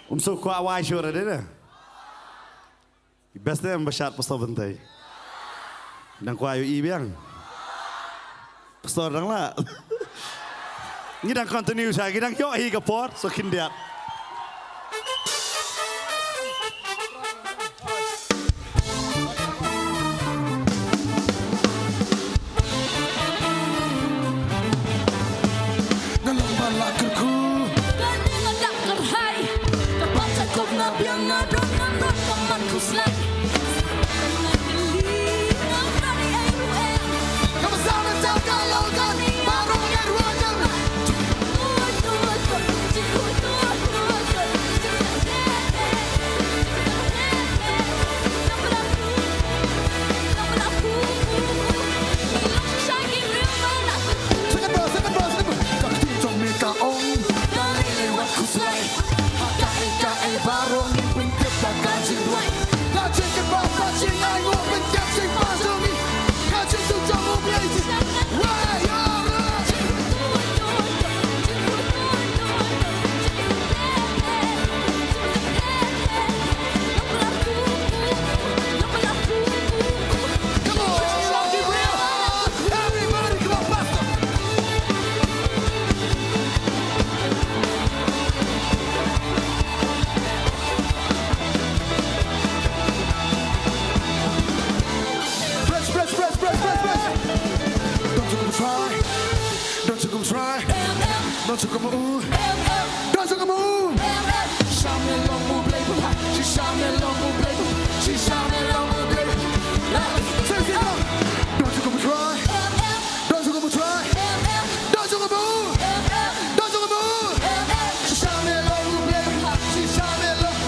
Um shu kwah wai shuh re de. Best em ba shad pastor Bynta. Dang kwah ïohi biang. Pastor dang lah. Ngi dang continue sha, ngi dang ïohi ka por, so khyndiat. Nga long ba la kyrkhu. Kane nga dang kyrhai. Kyrpad jakob na biang nga don ngam don ka man khuslai. Nga kylli ngam don ei ruh em. Ka basa na jaka long kane baroh nga ruh jam. Second verse, second verse, second verse. Ka kti jong me ka ong, ka ri lei wat khuslai. Ha kaei kaei baroh ngin pyntip da ka jingduwai. Ka jingkyrpad, ka jingainguh, pyntip jingpang jong ngi. Ka jingtip jong U Blei. Wai, ya, ya. Come on, everybody, come on, Pastor. Press, press, press, press, press, press. Don't you come try. Don't you come try. Don't you come ooh. Don't you come ooh. Shisha me long U Blei ba. Shisha me long U Blei ba. Shisha me long U Blei ba. Say it, say it. Don't you come try. Don't you come try. Don't you come ooh. Don't you come ooh. Shisha me long U Blei ba. Shisha me long.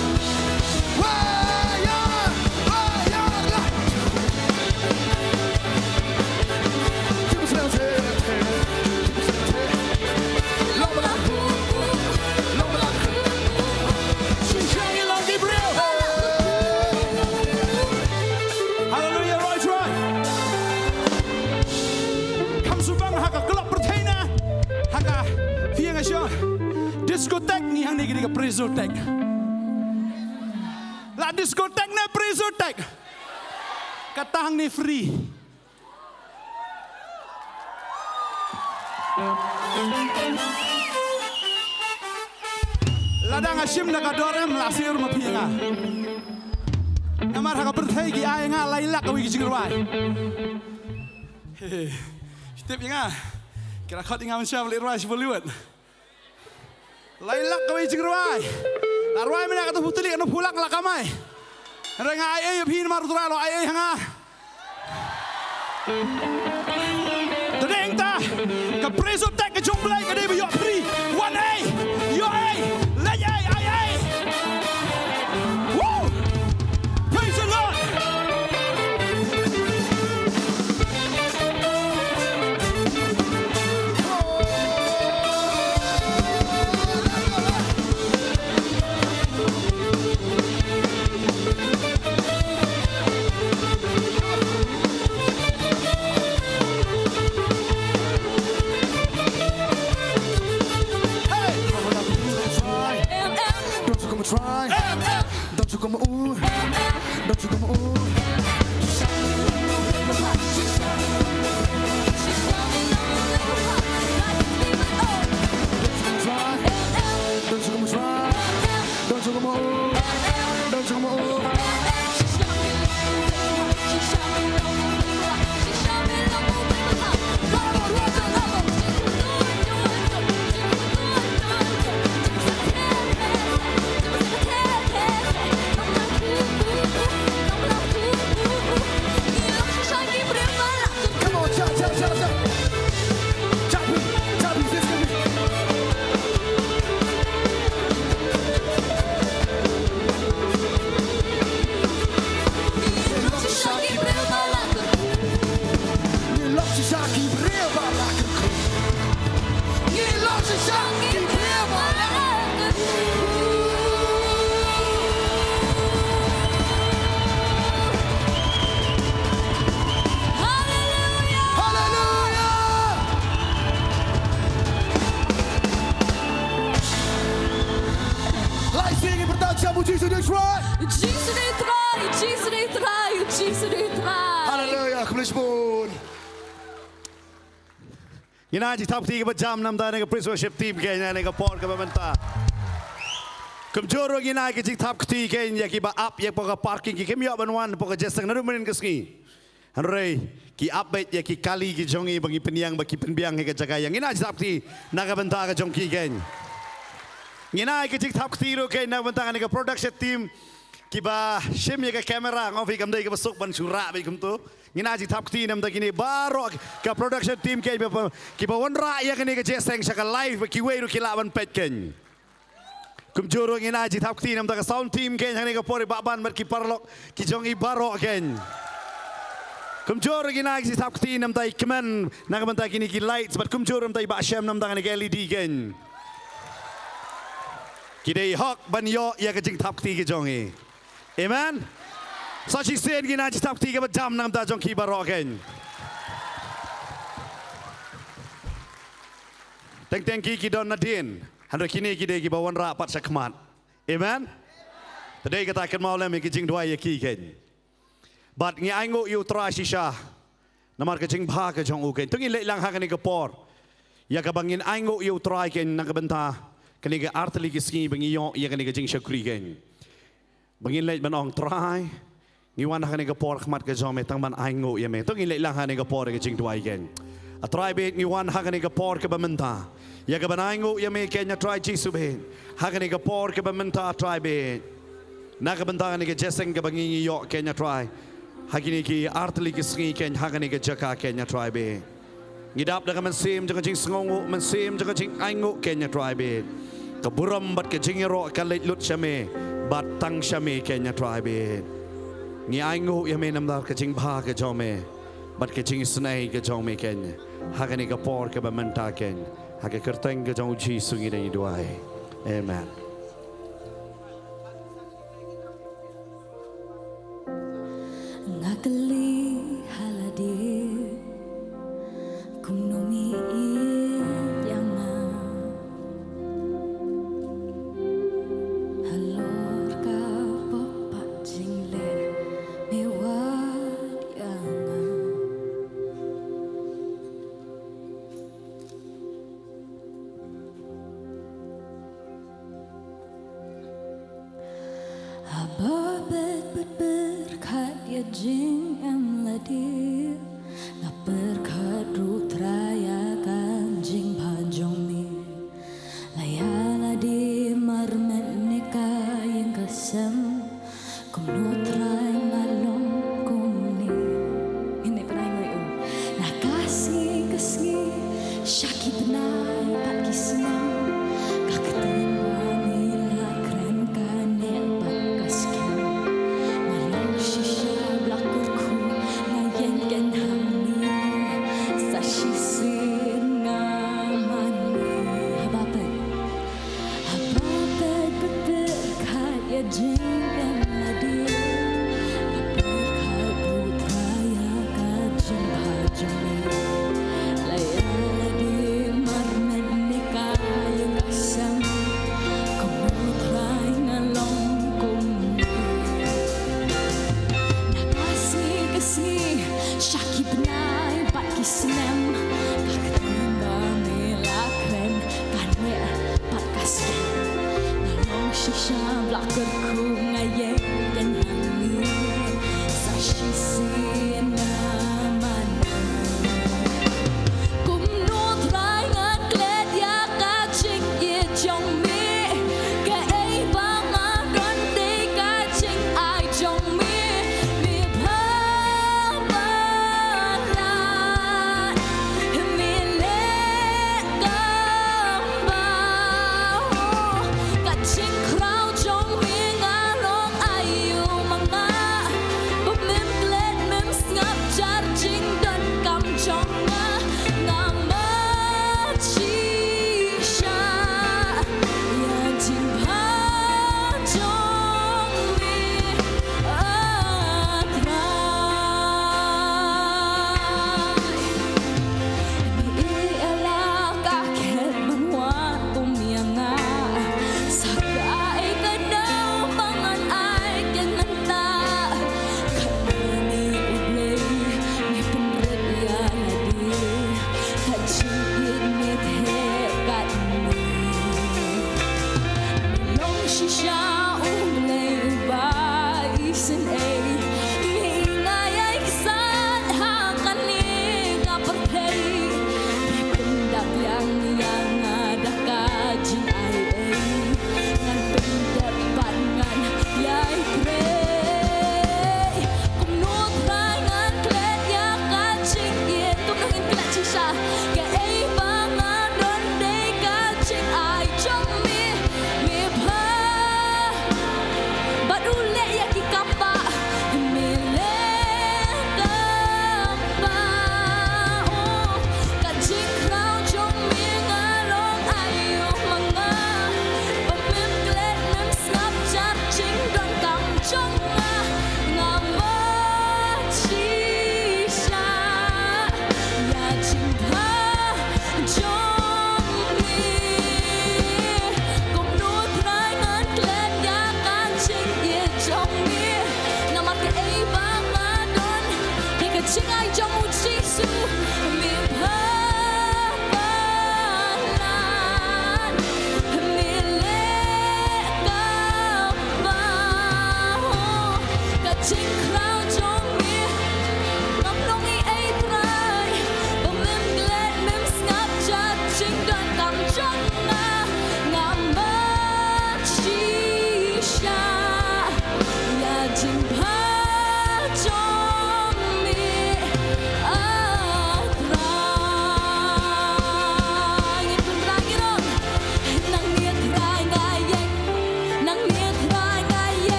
Hallelujah, right, right. Kam subang ha ka club pyrthei na. Ha ka fiang asha. Discotheque ni hangne ki dei ka Prezzotech. La discotheque ne Prezzotech. Kata hangne free. Lada nga shim da ka dor em la sir ma phi nga. Namar ha ka pyrthei ki ai nga lai lak kawei ki jingrwai. He, he. Tip ïa nga. Kira khot ïa nga mynshuwa ba leh rwai sha Bollywood. Lai lak kawei jingrwai. La rwai mynne katto putli katto pulak la kamai. Hynrei nga ai ei ïa phi namar U Trai u la ai ei ha nga. Te dei hangta ka Prezzotech ka jong U Blei ka dei ba ïoh free. Wan ei, ïoh ei, leit ei, ai ei. Woo! Praise the Lord. Shisha ki briew ba la kyrkhu. Ngi long shisha ki briew ba la kyrkhu. Haleluya. Haleluya. Lai sing, pyrta jam, U Jisu dei u Trai. U Jisu dei u Trai, U Jisu dei u Trai, U Jisu dei u Trai. Haleluya, khublei shibun. Ngin ai jingthap kti kaba jam namar ïa kane ka praise worship team keiñ ha kane ka por kaba mynta. Kumjuh ruh ngin ai ka jingthap kti keiñ ïa kiba ap ïa ka parking, ki khlem ïoh ban wan ha ka jingïaseng naduh mynnin ka sngi. Hynrei ki ap beit ïa ki kali ki jong ngi ba ngi pynïeng ba ki pynbiang ha ka jaka ïa. Ngin ai jingthap kti na ka bynta ka jong ki keiñ. Ngin ai ka jingthap kti ruh keiñ na ka bynta kane ka production team kiba shim ïa ka camera, nga ong phi kam dei kaba suk ban shu rah beit kumto. Ngin ai jingthap kti namar kine baroh ka production team keiñ ba, kiba wanrah ïa kane ka jingïaseng sha ka live ba kiwei ruh ki lah ban peit keiñ. Kumjuh ruh ngin ai jingthap kti namar ka sound team keiñ ha kane ka por, i Bah Ban bad ki paralok ki jong i baroh keiñ. Kumjuh ruh ngin ai jingthap kti namar i Kmen na ka bynta kine ki lights, bad kumjuh ruh namar i Bah Shem namar kane ka L E D keiñ. Ki dei hok ban ïoh ïa ka jingthap kti ki jong i. Amen. Sa shisien ngin ai jingthap kti kaba jam namar jong ki baroh keiñ. Teng teng ki ki don nadien. Hynrei kine ki dei kiba wanrah pat shakhmat. Amen. Te dei kata, kynmaw lem ïa ki jingduwai ïa ki keiñ. Bad ngi ainguh ïa U Trai shisha namar ka jingbha ka jong u keiñ. To ngin leit lang ha kane ka por ïa kaba ngin ainguh ïa U Trai keiñ na ka bynta kane ka artylli ki sngi ba ngi ïoh ïa kane ka jingshakri keiñ. Ba ngin leit ban ong, Trai, ngi wan ha kane ka por ha khmat ka jong me tang ban ainguh ïa me. To ngin leit lang ha kane ka por ïa ka jingduwai keiñ. A Trai bad ngi wan ha kane ka por kaba mynta ïa kaban ainguh ïa me keiñ, A Trai Jisu bad. Ha kane ka por kaba mynta, A Trai bad, na ka bynta kane ka jingïaseng kaba ngi ngi ïoh keiñ, A Trai, ha kine ki artylli ki sngi keiñ ha kane ka jaka keiñ, A Trai bad. Ngi dap da ka mynsiem jong ka jingsngewnguh, mynsiem jong ka jingainguh keiñ, A Trai bad. Ka burom bad ka jingïaroh ka leit lut sha me bad tang sha me keiñ, A Trai bad. Ngi ainguh ïa me namar ka jingbha ka jong me bad ka jingisynei ka jong me keiñ. Ha kane ka por kaba mynta keiñ, ha ka kyrteng ka jong U Jisu ngi dang ïa duwai. Amen. Nga kylli ha lade kumno me ïeit ïa nga. Halor ka pop pat jingleh me wad ïa nga. Haba bad bad pyrkhat ïa jingem lade, nga pyrkhat ruh Trai ïa ka jingbha jong me. La ïa lade marmet ne ka ïing ka sem, kumno Trai nga long kumne. Ngin ïa pynai ngi u. Na ka sngi ka sngi, sha ki bnai bad ki snem, ka ktien ba me la kren ka neh bad ka skhem. Nga long shisha ba la kyrkhu, nga ïeng keiñ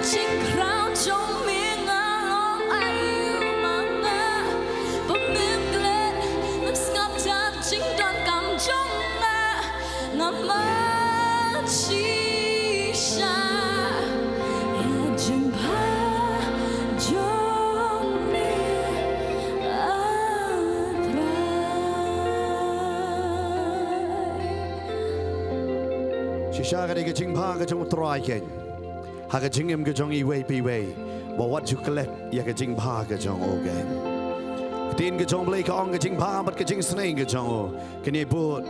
Jingkhraw jong me nga long aïu ma nga, ba mem klet, mem sngap ïa ka jingdonkam jong nga, nga mad shisha ïa ka jingbha jong me, ah Trai. Shisha ka dei ka jingbha ka jong u Trai keiñ ha ka jingim ka jong iwei pa iwei, ba wat ju klet ïa ka jingbha ka jong u keiñ. Ka ktien ka jong u Blei ka ong ka jingbha bad ka jingsneng ka jong u kan ïai bud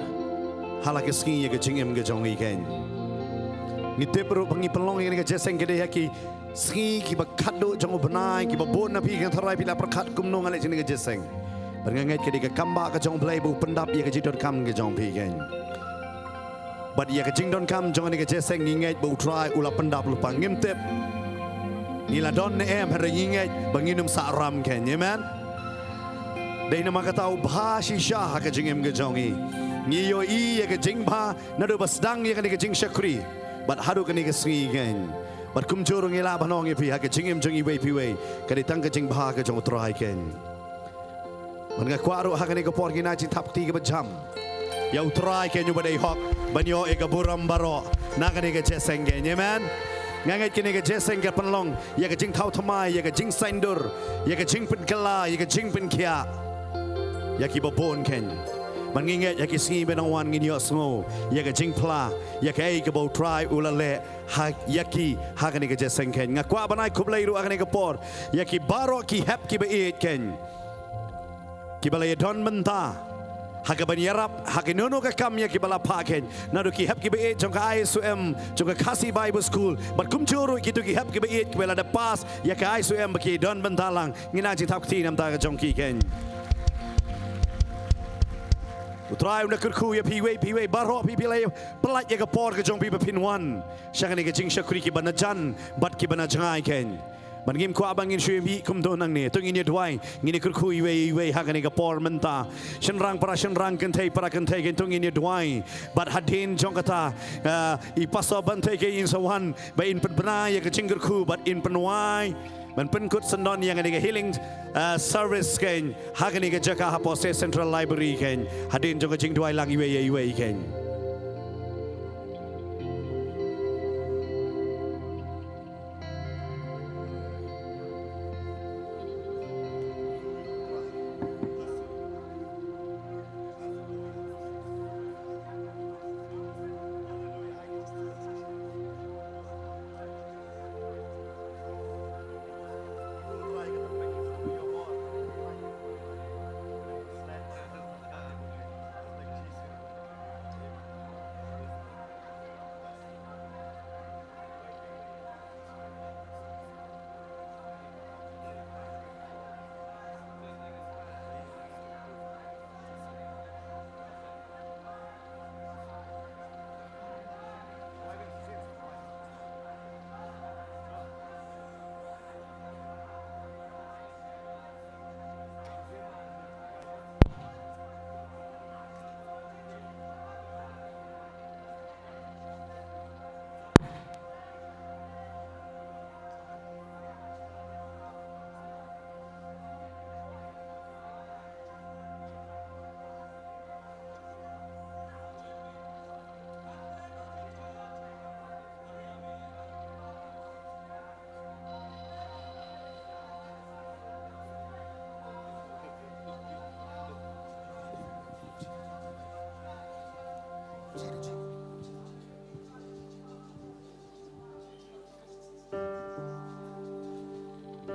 ha la ka sngi ïa ka jingim ka jong i keiñ. Ngi tip ruh ba ngi pynlong ïa kane ka jingïaseng ka dei ha ki sngi kiba khatduh jong u bnai, kiba bun na phi ki tharai phi la pyrkhat kumno nga leh ïa kane ka jingïaseng. Bad nga ngeit ka dei ka kam ba ka jong u Blei ba u pyndap ïa ka jingdonkam ka jong phi keiñ. Bad ïa ka jingdonkam jong kane ka jingïaseng ngi ngeit ba u Trai u la pyndap lypa, ngim tip. Ngi la don ne em, hynrei ngi ngeit ba ngin ym sah ram keiñ. Amen. Dei namar kata u bha shisha ha ka jingim ka jong i. Ngi ïohi ïa ka jingbha naduh ba sdang ïa kane ka jingshakri bad haduh kane ka sngi keiñ. Bad kumjuh ruh ngi lah ban ong ïa phi ha ka jingim jong iwei pa iwei ka dei tang ka jingbha ka jong u Trai keiñ. Bad nga kwah ruh ha kane ka por ngin ai jingthap kti kaba jam ïa u Trai keiñ uba dei hok ban ïoh ïa ka burom baroh na kane ka jingïaseng keiñ. Amen. Nga ngeit kane ka jingïaseng ka pynlong ïa ka jingthaw thymmai, ïa ka jingsaindur, ïa ka jingpynkylla, ïa ka jingpynkhiah ïa kiba bun keiñ. Bad ngi ngeit ha ki sngi ba nang wan ngin ïohsngew ïa ka jingphla ïa kaei kaba u Trai u la leh ha ïa ki ha kane ka jingïaseng keiñ. Nga kwah ban ai khublei ruh ha kane ka por ïa ki baroh ki hep kiba ïeit keiñ, kiba la ïadon bynta ha kaban ïarap ha kano kano ka kam ïa kiba la phah keiñ, naduh ki hep kiba ïeit jong ka I S O M, jong ka Khasi Bible School, bad kumjuh ruh kito ki hep kiba ïeit kiba la dep pass ïa ka I S O M ba ki don bynta lang. Ngin ai jingthap kti namar ka jong ki keiñ. U Trai un da kyrkhu ïa phi iwei pa iwei baroh phi, phi la pyllait ïa ka por ka jong phi ba phin wan sha kane ka jingshakri, kiba na jan bad kiba na jngai keiñ. Bad ngim kwah ba ngin shu ïa mih kumto nangne. To ngin ïa duwai, ngin ïa kyrkhu iwei iwei ha kane ka por mynta. Shynrang para shynrang, kynthei para kynthei keiñ, to ngin ïa duwai. Bad hadien jong kata, ah, i Pastor Bantei keiñ in sa wan ba in pynbna ïa ka jingkyrkhu bad in pynwai ban pynkut syndon ïa kane ka healing, ah, service keiñ ha kane ka jaka hapoh Central Library keiñ, hadien jong ka jingduwai lang iwei ïa iwei keiñ.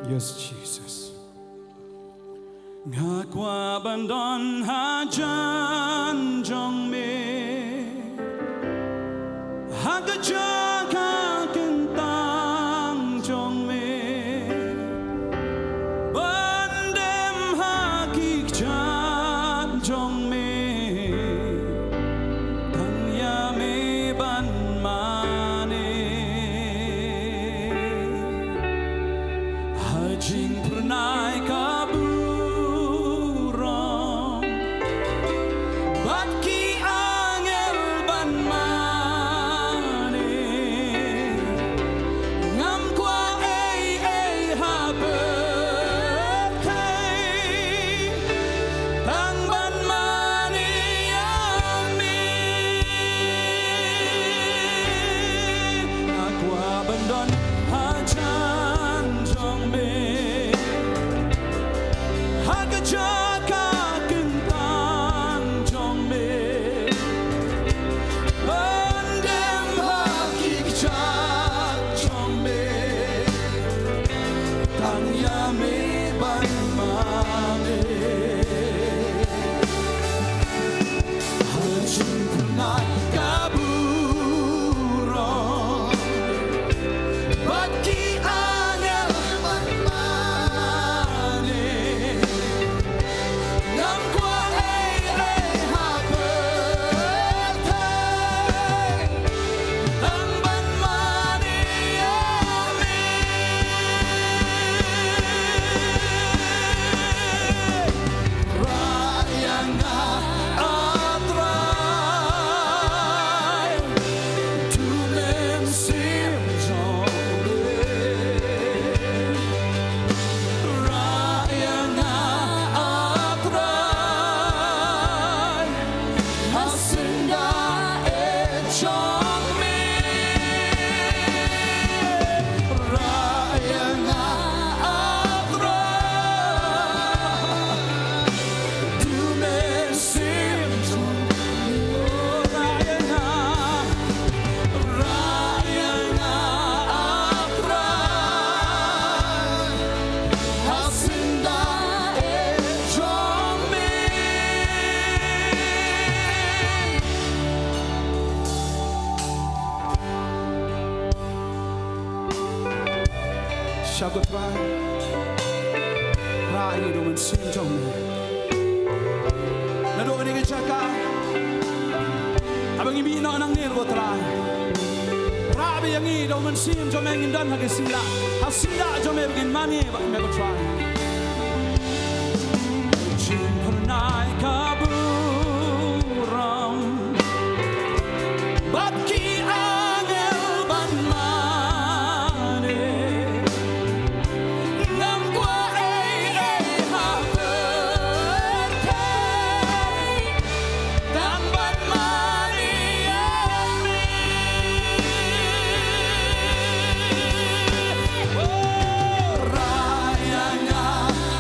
Yes, Jesus. Nga kwah ban don hajan jong me, ha ka jaka kyntang jong me, ban dem ha ki kjat jong me. Tang ïa me ban mane ha jingphyrnai ka burom bad ki angel ban mane. Ngam kwah Sha ko Trai. Rah ïa ngi da u Mynsiem jong me. Naduh kane ka jaka, haba ngi mih noh nangne, ko Trai, rah beit ïa ngi da u Mynsiem jong me, ngin don ha ka syndah, ha syndah jong me ba ngin mane bad me, ko Trai. Jingphyrnai ka burom bad ki angel ban mane. Ngam kwah ei ei ha pyrthei, tang ban mane ïa me. Oh, rah ïa nga,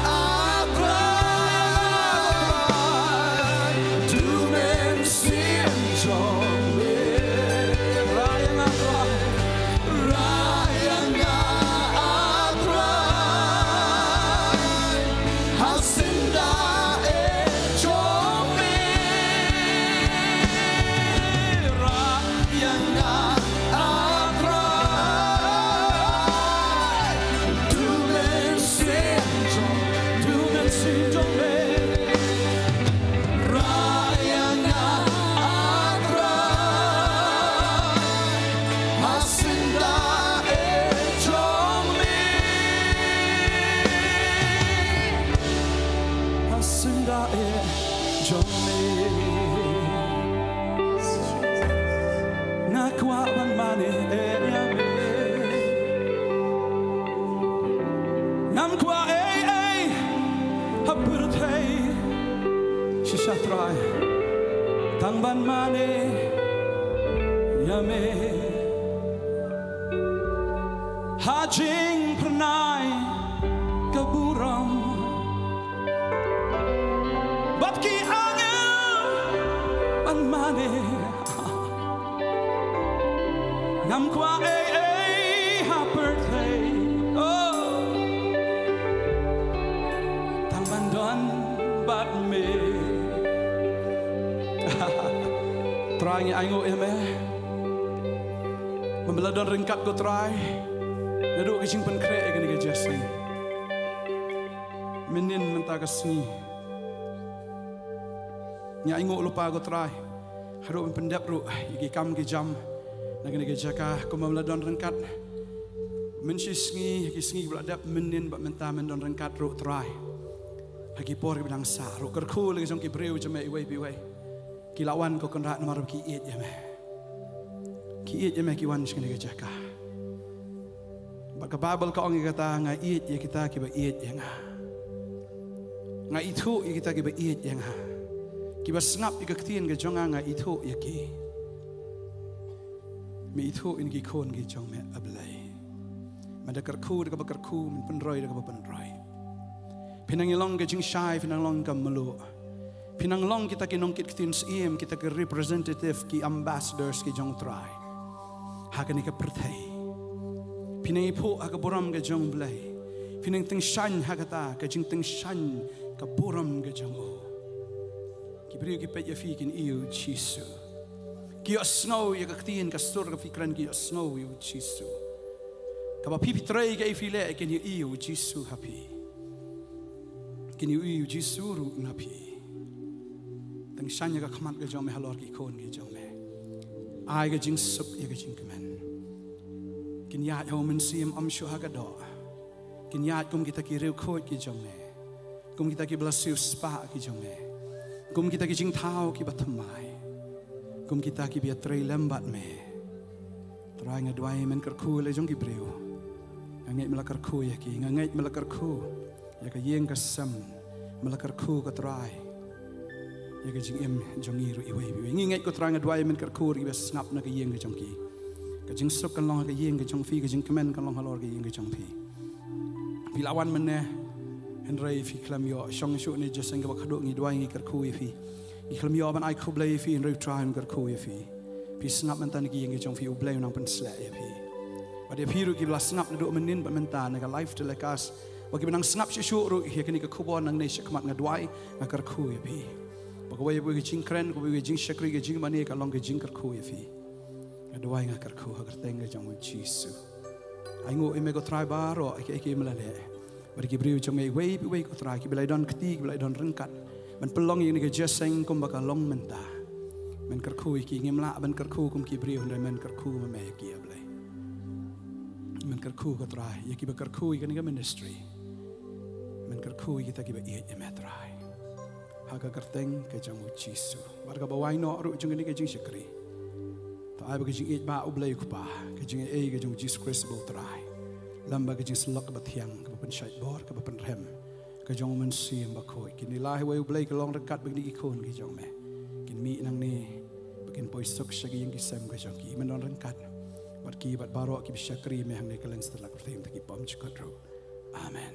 ah Trai, da u Mynsiem jong me. Rah ïa nga, Trai. Rah ïa nga, ah Trai, ha syndah jong me. Rah ïa nga, ah Trai, da u Mynsiem jong, da u Mynsiem jong me. Rah ïa nga, ah Trai, ha syndah jong me. Ha syndah jong me. Nga kwah ban mane ïa me. Ngam kwah ei ei ha pyrthei. Shisha Trai, tang ban mane ïa me. Ha jingphyrnai ka burom bad ki angel ban mane. Ngam kwah ei ei ha pyrthei, oh, tang ban don bad me. Trai, ngi ainguh ïa me ba me la don ryngkat, ko Trai, naduh ka jingpynkhreh ïa kane ka jingïaseng mynnin mynta ka sngi. Ngi ainguh lypa, ko Trai, haduh ban pyndep ruh ïa ki kam ki jam na kane ka jaka, kumba me la don ryngkat mynshisngi, ki sngi kiba la dep, mynnin bad mynta men don ryngkat ruh, Trai, ha ki por kiba dang sah ruh. Kyrkhu ïa la ki jong ki briew jong me iwei pa iwei. Ki la wan, ko Kynrad, namar ba ki ïeit ïa me. Ki ïeit ïa me ki wan sha kane ka jaka. Bad ka Baibl ka ong ïa kata, nga ïeit ïa kita kiba ïeit ïa nga. Nga ithuh ïa kita kiba ïeit ïa nga. Kiba sngap ïa ka ktien ka jong nga, nga ithuh ïa ki. Me ithuh ïa ki khun ki jong me, A Blei. Me da kyrkhu da kaba kyrkhu, men pynroi da kaba pynroi. Phin nang ïalong ka jingshai, phin nang long ka mluh. Phin nang long kita ki nongkit ktien syiem, kita ki representative, ki ambassadors ki jong Trai ha kane ka pyrthei. Phin nang ïaphuh ha ka burom ka jong U Blei. Phin nang tyngshaiñ ha kata ka jingtyngshaiñ ka burom ka jong u. Ki briew ki peit ïa phi kin ïohi ïa U Jisu. Ki ïohsngew ïa ka ktien ka sur kaba phi kren, ki ïohsngew ïa U Jisu. Kaba phi phi trei, kaei phi leh, kin ïohi ïa U Jisu ha phi. Kin ïohi ïa U Jisu ruh na phi. Tyngshaiñ ïa ka khmat ka jong me halor ki khun ki jong me. Ai ka jingsuk ïa ka jingkmen. Kin ïaid ha u Mynsiem, ym shuh ha ka doh. Kin ïaid kum kita ki riewkhuid ki jong me, kum kita kiba la siewspah ki jong me, kum kita ki jingthaw kiba thymmai, kum kita kiba ïatrei lem bad me. Trai, nga duwai men kyrkhu ïa la jong ki briew. Nga ngeit me la kyrkhu ïa ki, nga ngeit me la kyrkhu ïa ka ïing ka sem, me la kyrkhu, ko Trai, ïa ka jingim jong ngi ruh iwei pa iwei. Ngi ngeit, ko Trai, nga duwai men kyrkhu ruh ïa kiba sngap na ka ïing ka jong ki. Ka jingsuk kan long ha ka ïing ka jong phi, ka jingkmen kan long halor ka ïing ka jong phi. Phi la wan mynne, hynrei phi khlem ïoh shong shuh ne jingïaseng kaba khadduh. Ngi duwai, ngi kyrkhu ïa phi. Ngi khlem ïoh ban ai khublei ïa phi, hynrei Trai, ngi kyrkhu ïa phi. Phi sngap mynta na ka ïing ka jong phi, U Blei u nang pynshlur ïa phi. Bad ïa phi ruh kiba la sngap naduh mynnin bad mynta na ka live telecast, bad kiba nang sngap shuh shuh ruh ïa kane ka khubor nangne shakhmat, nga duwai, nga kyrkhu ïa phi. Ba kawei pa kawei ka jingkren, kawei ka jingshakri, ka jingmane, ka long ka jingkyrkhu ïa phi. Nga duwai, nga kyrkhu ha ka kyrteng ka jong U Jisu. Ai nguh ïa me ko Trai baroh ïa ki, ïa ki me la leh. Bad ki briew jong me iwei pa iwei ko Trai, kiba la don kti, kiba la don ryngkat ban pynlong ïa kane ka jingïaseng kumba ka long mynta. Men kyrkhu ïa ki, ngim lah ban kyrkhu kum ki briew, hynrei men kyrkhu ma me ïa ki, A Blei. Men kyrkhu ko Trai ïa kiba kyrkhu ïa kane ka ministry. Men kyrkhu ïa kita kiba ïeit ïa me Trai. Ha ka kyrteng ka jong U Jisu. Bad kaba wai noh ruh jong kane ka jingshakri, to ai ba ka jingïeit ba U Blei U Kpa, ka jingïeit ka jong U Jisu Khrist ba U Trai, lem bad ka jingsyllok kaba thiang, kaba pynshait bor, kaba pynrhem ka jong U Mynsiem Bakhuid, kin ïalam ha iwei U Blei, ka long ryngkat bad kine ki khun ki jong me. Kin mih nangne ba kin poi suk sha ki ïing ki sem ka jong ki. Men don ryngkat bad ki bad baroh kiba shakri me hangne ha kylleng satlak pyrthei, mynta ki bymjukut ruh. Amen.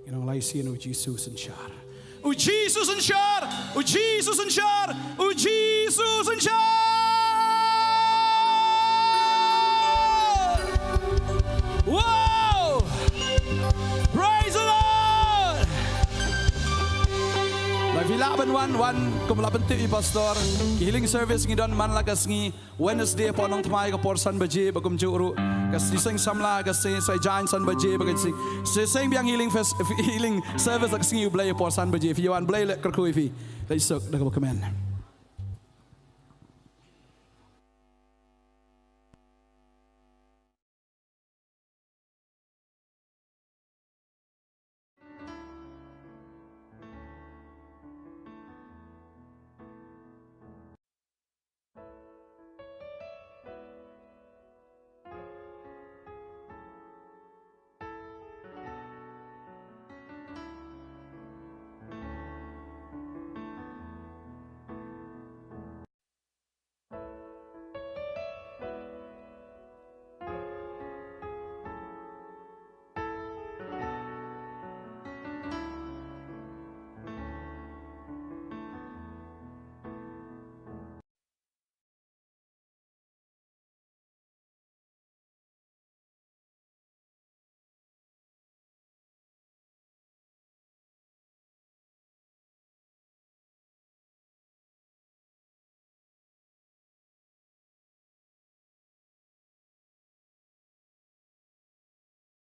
Ngin ong lai sien: U Jisu synshar. U Jisu synshar. U Jisu synshar. U Jisu synshar. Wow! Praise the Lord. Lah, phi lah ban wan, wan kumba la pyntip i pastor. Ki healing service ngi don man la ka sngi Wednesday ha Nongthymmai ka por san baje, bad kumjuh ruh ka shisien samla ka shisien Saitjaiñ san baje, bad ka shisien, shisien biang healing fest, healing service ha ka sngi U Blei ha por san baje. Phi wan, Blei u leh kyrkhu ïa phi. Leit suk da kaba kmen.